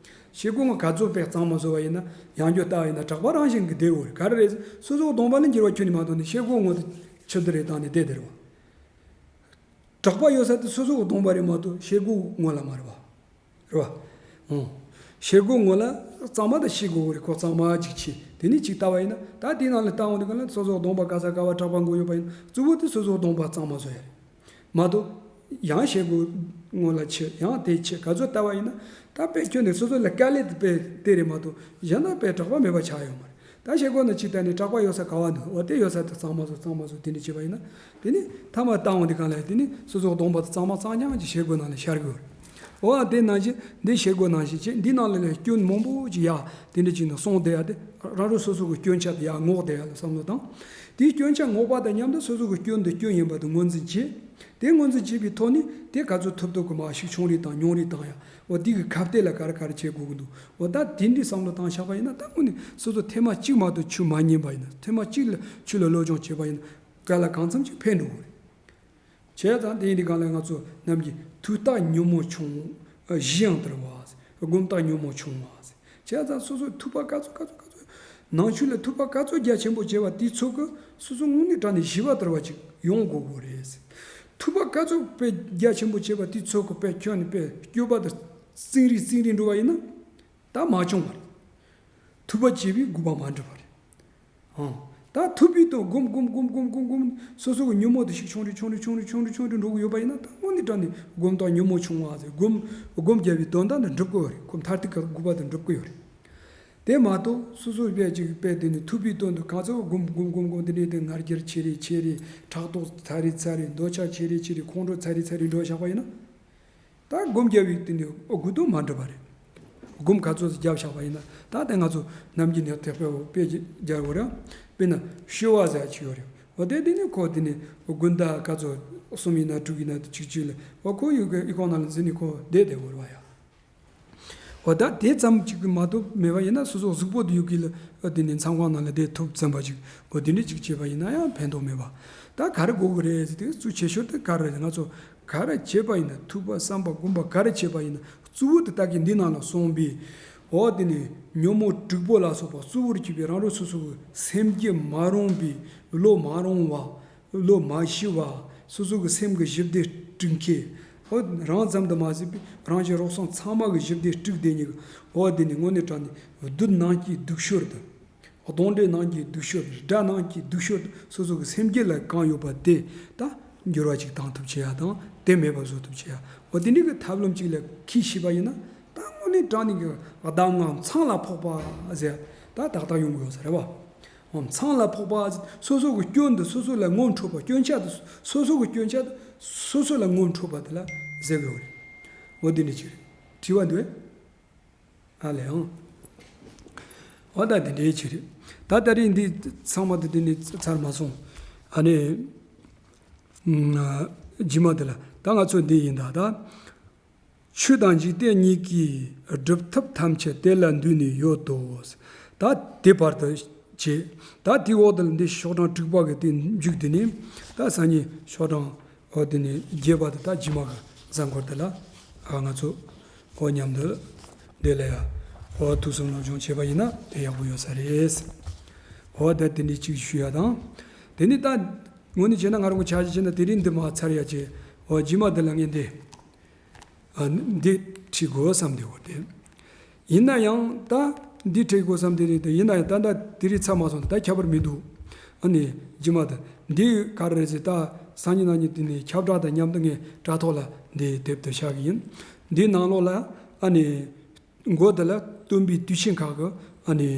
ཤེལ་སྒོ་ངོ་ག་ཚོད་དཔེ་གཙང་མ་བཟོ་བ་ཡིན་ན་ཡང་བསྐྱར་བལྟ་བ་ཡིན་ན་གྲགས་པ་རང་བཞིན་གྱིས་བསྡད་ཡོད་རེད། ག་རེ་རེད། སོ་སོ་གདོང་པ་ལ་འགྱུར་བ་ཁྱོན་ནས་མ་གཏོང་ནས་ཤེལ་སྒོ་ངོ་དེ་ཕྱི་བསྡུ་རེ་བཏང་ནས་བསྡད་བསྡད་རེད་པ། གྲགས་པ་ཡོད་ས་དེ་སོ་སོ་གི་གདོང་པ་རེད་མ་གཏོགས་ཤེལ་སྒོ་ངོ་ལ་མ་རེད་པ། རེད་པ། ཨང་། ཤེལ་སྒོ་ངོས་ལ་གཙང་མ་དང་ཤེལ་སྒོ་རེ་ཁོ་གཙང་མ་ཅིག་ཕྱེ། དེ་ནས་ཅིག་ལྟ་བ་ཡིན་ན། ད་དེའི་ནང་ལ་ལྟ་འོང་དུས་ག་ལ་སོ་སོ་གདོང་པ་ག་ས་ག་བ་གྲགས་པ་འགོ་ཡོད་པ་ཡིན་ན། གཙོ་བོ་དེ་སོ་སོ་གདོང་པ་གཙང་མ་བཟོ་ཡ་རེད་མ་གཏོགས། ཡང་ཤེལ་སྒོ་ངོས་ལ་ཕྱེ། ཡང་དེ་ཕྱེ། ག་ཚོད་ལྟ་བ་ཡིན་ན། ད་དཔེ་ཁྱོན་ནས་སོ་སོ་ལ་དཀའ་ལས་དེ་དཔེ་དེ་རེད་མ་གཏོགས། གཞན་དག་དཔེ་དྲག་པ་མེད་པ་ཆགས་ཡོད་མ་རེད། ད་ཤེལ་སྒོ་ནང་ཅིག་བལྟས་ནས་དྲག་པ་ཡོད་ས་ག་བ་འདུག་འོ་དེ་ཡོད་ས་དེ་གཙང་མ་བཟོ། གཙང་མ་བཟོ། དེ་འདྲ་བྱས་པ་ཡིན་ན། དེ་ནི་མཐའ་མ་བཏང་འོང་དུས་གང་ལ་དེ་ནི་སོ་སོ་གདོང་པ་དེ་གཙང་མ་གཙང་རྐྱང་གི་ཤེལ་སྒོ་ནང་ལ་ཤར་གི་ཡོད་རེད། འོ་དེ་ནང་བཞིན་འདི་ཤེལ་སྒོ་ནང་བཞིན་བྱས། འདི་ནང་ལ་ལས་སྐྱོན་མང་པོ་ཅིག་ཡ་དེ་འདྲ་ཅིག་ནང་སོང་བསྡད་ཡ་དེ། རང་རང་སོ་སོ་གི་སྐྱོན་ཆ་དེ་ཡ་སྔོག་བསྡད་ཡ་ལ་བསམ་བློ་བཏང་། དེའི་སྐྱོན་ཆ་སྔོག་པ་དང་མཉམ་དུ་སོ་སོ་གི་སྐྱོན་འདི་སྐྱོན་ཡིན་པ་དེ་ངོས་འཛིན་བྱས། དེ་ངོས་འཛིན་བྱས་པའི་ཐོག་ནས་དེ་ག་ཚོད་ཐུབ་ཐུབ་ཀྱི་མར་ཤུགས་ཆུང་རེ་བཏང་། ཉུང་རེ་བཏང་ཡ། འོ་དེ་གི་ཁ་གཏད་ལ་ག་རེ་ག་རེ་བྱེད་དགོས་ཀྱི་འདུག་འོ་ད་དེ་འདྲའི་བསམ་བློ་བཏང་བཞག་པ་ཡིན་ན། ད་དངོས་ནས་སོ་སོ་ཐེངས་མ་གཅིག་མ་གཏོགས་ཆུ་མ་ཉན་པ་ཡིན་ན། ཐེངས་མ་གཅིག་ལ་ཆུ་ལ་སློབ་སྦྱོང་བྱས་པ་ཡིན་ན། ག་ལ་གང་འཚམ་ཅིག་ཕན་འགྲོ་གི་རེད། བྱས་ཙང་དེ་ཡིན་དུས་གང་ལ་ང་ཚོ་རྣམས་ཀྱིས་ཐོས་རྟགས་ཉོན་མོངས་ཆུང་། ཨ། གཞི་ཡང་དར་བ། སྒོམ་རྟགས་ཉོན་མོངས་ཆུང་བ། བྱས་ཙང་སོ་སོ་ཐོས་པ་ག་ཚོད་ག་ཚོད་ག་ཚོད། ནང་ཆོས་ལ་ཐོས་པ་ག་ཚོད་རྒྱ་ཆེན་པོ་བྱས་པ་དེའི་ཚོད་ཀྱིས་སོ་སོ་དངོས་གནས་དྲང་ནས་ཞི་བ་དར་བ་ཅིག་ཡོང་དགོས་དགོས་རེད། ཐོས་པ་ག་ཚོད་དཔེ་རྒྱ་ཆེན་པོ་བྱས་པ་དེའི་ཚོད་ཀྱིས་དཔེ་ཁྱོན་ནས་དཔེ་སྐྱོ་བ་དང་རྩིང་རིག་རྩིང་རིག་འགྲོ་བ་ཡིན་ན། ད་མ་བྱུང་བ་རེད། ཐོས་པ་བྱས་པའི་དགོས་པ་མ་འགྲུབ་པ་རེད། ཨང་། ད་ཐོས་པའི་དོན་སྒོམ་སྒོམ་སྒོམ་སྒོམ་སྒོམ་སྒོམ། སོ་སོ་གི་ཉོན་མོངས་དེ་ཤུགས་ཆུང་རུ་ཆུང་རུ་ཆུང་རུ་ཆུང་རུ་ཆུང་རུ་འགྲོ་གི་ཡོད་པ་ཡིན་ན། ད་དངོས་གནས་དྲང་ནས་སྒོམ་རྟགས་ཉོན་མོངས་ཆུང་བ་ཟེར། སྒོམ་སྒོམ་རྒྱབ་པའི་དོན་དག་འདི་འགྲུབ་ཀྱི་ཡོད་རེད། ཁོ་མཐར་ཐུག་གི་དགོས་པ་དེ་འགྲུབ་ཀྱི་ཡོད་རེད། དེ་མ་གཏོགས་སོ་སོ་དཔེ་ཅིག་དཔེ་དེ་ནི་ཐོས་པའི་དོན་དུ་གང་ཚོད་སྒོམ་སྒོམ་སྒོམ་སྒོམ་དེ་འདྲའི་དེ་ང་རྒྱལ་ཆེ་རེ་ཆེ་རེ། ཕྲག་དོག་ཚ་རེ་ཚ་རེ། འདོད་ཆགས་ཆེ་རེ་ཆེ་རེ། ཁོང་ཁྲོ་ཚ་རེ་ཚ་རེ་འགྲོ་བཞག་པ་ཡིན་ན། ད་སྒོམ་རྒྱབ་པའི་དེ་འདྲའི་དགོས་དོན་མ་འགྲུབ་པ་རེད། སྒོམ་ག་ཚོད་ཅིག་རྒྱབ་བཞག་པ་ཡིན་ན། ད་དེ་ང་ཚོ་ནམ་རྒྱུན་ནས་དེ་དཔེ་དཔེ་རྒྱག་དགོས་རེད། དཔེར་ན་སྤྱོད་པ་ཟེར་ཅིག་ཡོད་རེད། འོ་དེ་དེ་ནི་ཁོ་དེ་ནི་དགོན་བདག་ག་ཚོད་གསུམ་ཡིན་ན་དྲུག་ཡིན་ན་དེ་གཅིག་གཅིག་ལ། འོ་ཁོ་ཡུལ་གི་ཡུལ་ཁོངས་ནང་ལ་འཛུལ་ནས་ཁོ་བསྡད་བསྡད་དགོས་རེད་བ་ཡ། འོ་ད་དེ་ཙམ་ཅིག་མ་གཏོགས་མེད་པ་ཡིན་ན། སོ་སོ་གཟུགས་པོ་དེ་ཡུལ་གི་ལ་དེ་ནི་མཚམས་ཁང་ནང་ལ་བསྡད་ཐུབ་ཙམ་པ་ཅིག་འོ་དེ་འདྲ་ཅིག་བྱས་པ་ཡིན་ན་ཡང་ཕན་ཐོགས་མེད་པ། ད་ག་རེ་དགོས་ཀྱི་རེད་ཟེར་དུས། གཙོ་ཆེ་ཤོས་དེ་ག་རེ་རེད། ང་ཚོ་ག་རེ་བྱས་པ་ཡིན་ན། ཐོས་པ་བསམ་པ་སྒོམ་པ་ག་རེ་བྱས་པ་ཡིན་ན། གཙོ་བོ་དེ་ད་གིན་འདི་ནང་ལ་གསུངས་པའི། འོ་དེ་ནི་ཉོན་མོངས་དྲུག་པོ་ལ་སོགས་པ་གཙོ་བོར་གྱུར་པའི་རང་རང་སོ་སོ་གི་སེམས་རྒྱུད་མ་རུངས་པའི། བློ་མ་རུངས་པ། བློ་མ་ཞི་བ། སོ་སོ་གི་སེམས་ཀྱི་ཞི་བདེ་དཀྲུག་མཁན། འོ་རང་ཙམ་དུ་མ་ཟད་པའི་རང་གི་རོགས་ཚང་ཚང་མ་གི་ཞི་བདེ་དཀྲུག་བསྡད་མཁན་གི། འོ་དེ་ནི་དངོས་གནས་དྲང་ནས་བདུད་ནང་གི་སྡུག་ཤོས་དང་། གདོན་འདྲེ་ནང་གི་སྡུག་ཤོས། དགྲ་ནང་གི་སྡུག་ཤོས། སོ་སོ་གི་སེམས་རྒྱུད་ལ་གང་ཡོད་པ་དེ་ད་འགྱུར་བ་ཅིག་བཏང་ཐུབ་བྱེད་ཡ་དང་། དེ་མེད་པ་བཟོ་ཐུབ་བྱེད་ཡ། འོ་དེ་འདྲའི་གི་ཐབས་ལམ་ཅིག་ལ་འཁྱེར་ཤེས་པ་ཡིན་ན། ད་དངོས་གནས་དྲང་གནས་ཀྱི་གདམས་ངག་མཚང་ལ་ཕོག་པ་ཟེར་ད་ཏག་ཏག་ཡོང་གི་ཡོད་ས་རེད་བ། འོ་མཚང་ལ་ཕོག་པ་ཟེར། སོ་སོ་གི་སྐྱོན་དེ་སོ་སོ་ལ་ངོ་འཕྲོད་པ། སྐྱོན་ཆ་དེ་སོ་སོ་གི་སྐྱོན་ཆ་དེ་སོ་སོ་ལ་ངོ་འཕྲོད་པ་དེ་ལ་ཟེར་གི་ཡོད་རེད། འོ་དེ་འདྲ་ཅིག་རེད། དྲི་བ་འདུག་ཨེ། ཨ་ལས་ཨང་། འོ་ད་དེ་འདྲའི་ཆེད་རེད། ད་ད་རེས་འདི་ཚང་མ་དེ་འདི་ནས་ཚར་མ་སོང་། ཨ་ནི། ཨ། རྗེས་མ་དེ་ལ་ད་ང་ཚོ་འདི་ཡིན་ད་ད། ཆོས་དང་འཇིག་རྟེན་གཉིས་ཀྱི་སྒྲུབ་ཐབས་ཐམས་ཅད་དེ་ལ་འདུས་ནས་ཡོད་དོ། ད་དེ་བར་དུ་བྱས། ད་དེའི་འོག་ཏུ་ལ་འདི་ཤོག་གྲངས་དྲུག་པ་གི་དེ་མཇུག་དེ་ནས་ད་སང་ཉིན་ཤོག་གྲངས། འོ་དེ་ནས་རྒྱས་པ་དེ་ད་རྗེས་མ་གི་གཟའ་འཁོར་དེ་ལ། ཨ། ང་ཚོ་འོ་མཉམ་དུ་དེ་ལ་ཡ། འོ་ཐུགས་བསམ་སློབ་སྦྱོང་བྱས་པ་ཡིན་ན་དེ་ཡག་པོ་ཡོད་ས་རེད། འོ་ད་དེ་འདྲའི་གཅིག་ཞུ་ཡ་དང་། དེ་ནས་ད་དངོས་གནས་བྱས་ན་ང་རང་གི་འཆར་གཞི་བྱས་ན་དེ་རིང་འདི་མ་ཚར་ཡ་བྱས། འོ་རྗེས་མ་དེ་ལ་ངས་འདི། ཨ། འདི་ཁྲིད་དགོས་བསམ་དེ་འོ་དེ། ཡིན་ན་ཡང་ད་འདི་ཁྲིད་དགོས་བསམ་དེ་རེད་དེ། ཡིན་ན་ཡང་ད་ད་དེ་རིང་ཚར་མ་སོང་། ད་ཁྱད་པར་མི་འདུག་ཨ་ནི་རྗེས་མ་ད་འདི་ག་རེ་རེད་ཟེར། ད་སང་ཉིན་གནངས་ཉིན་དེ་ནས་ཁྱབ་བསྒྲགས་དང་མཉམ་དུ་ངས་དྲ་ཐོག་ལ་འདི་དེབ་དེ་བཞག་གི་ཡིན། འདིའི་ནང་ལོགས་ལ་ཨ་ནི་མགོ་དེ་ལ་སྟོན་པའི་དུས་ཆེན་ཁག་གི་ཨ་ནི་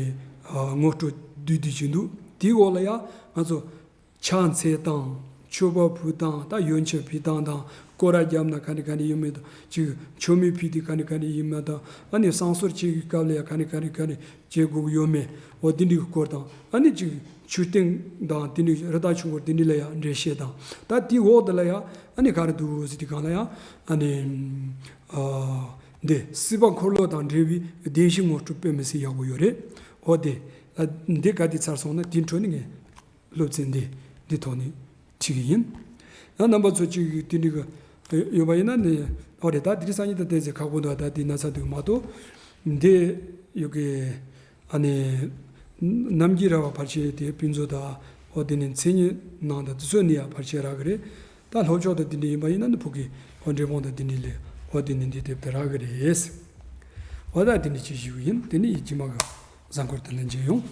ངོ་སྤྲོད་བསྡུས་བསྡུས་ཅིག་འདུག་དེའི་འོག་ལ་ཡང་ང་ཚོ་ཕྱག་འཚལ་སྟངས། མཆོད་པ་ཕུལ་སྟངས། ད་ཡོན་ཆབ་ཕུལ་སྟངས་དང་། སྐོར་ར་བརྒྱབ་ན་ག་འདྲ་ག་འདྲ་ཡིན་མིན་དང་། ཅིག་མཆོད་མེ་ཕུལ་དུས་ག་འདྲ་ག་འདྲ་ཡིན་མིན་དང་། ཨ་ནི་བསང་གསོལ་བྱེད་ཀྱི་སྐབས་ལ་ཡང་ག་འདྲ་ག་འདྲ་ག་འདྲ་བྱེད་དགོས་ཀྱི་ཡོད་མེད། འོ་དེ་འདྲའི་སྐོར་དང་། ཨ་ནི་ཅིག་མཆོད་རྟེན་དང་དེ་འདྲའི་རི་དྭགས་ཆོས་འཁོར་དེ་འདྲ་ལ་ཡང་འགྲེལ་བཤད་དང་། ད་དེའི་འོག་དེ་ལ་ཡང་ཨ་ནི་ག་རེ་འདུག་ཟེར་དུས་སྒང་ལ་ཡང་ཨ་ནི། ཨ། འདི་སྲིད་པ་འཁོར་ལོ་དང་འབྲེལ་བའི་བདེན་བཞི་ངོ་སྤྲོད་དཔེ་མི་སྲིད་ཡག་པོ་ཡོད་རེད། འོ་དེ། ཨ། འདི་ག་དེ་ཚར་སོང་ན་དེའི་འཕྲོ་ནས་ངས་སློབ་ཚན་འདི་འདི་ཐོག་ནས་ཁྲིད་ཀྱི་ཡིན། ཡང་རྣམ་པ་ཚོ་གཅིག་དེ་འདྲ་གི་ཡོད་པ་ཡིན་ན་ནི། ཨོ་རེད། ད་དེ་རིང་སང་ཉིན་ད་ཏོག་ཙམ་ཁག་པོ་འདུག་ད་དེ་ན་ཚ་འདུག་མ་གཏོགས། འདི་ཡོད་གི། ཨ་ནི། ནམ་རྒྱུན་ར་བ་ཕལ་ཆེར་དེ་དཔེ་མཛོད་དང་། ཨོ་དེ་ནི་མཚན་ཉིད་ནང་དང་དེ་ཚོ་ནི་ཡང་ཕལ་ཆེར་རག་གི་རེད། ད་སློབ་ཕྱོགས་དང་དེ་འདྲ་ཡིན་པ་ཡིན་ན་ནི་ཕུགས་ཀྱི་ཨོ་འབྲས་སྤུངས་དང་དེ་འདྲ་ལས་ཨོ་དེ་ནི་འདི་དེབ་དེ་རག་གི་རེད། བ་ད་དེ་ནས་ཅིག་ཞུ་གི་ཡིན། དེ་ནས་ཡིན་རྗེས་མ་གི་གཟའ་འཁོར་དེ་ལ་མཇལ་ཡོང་།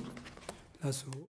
ལགས་སོ།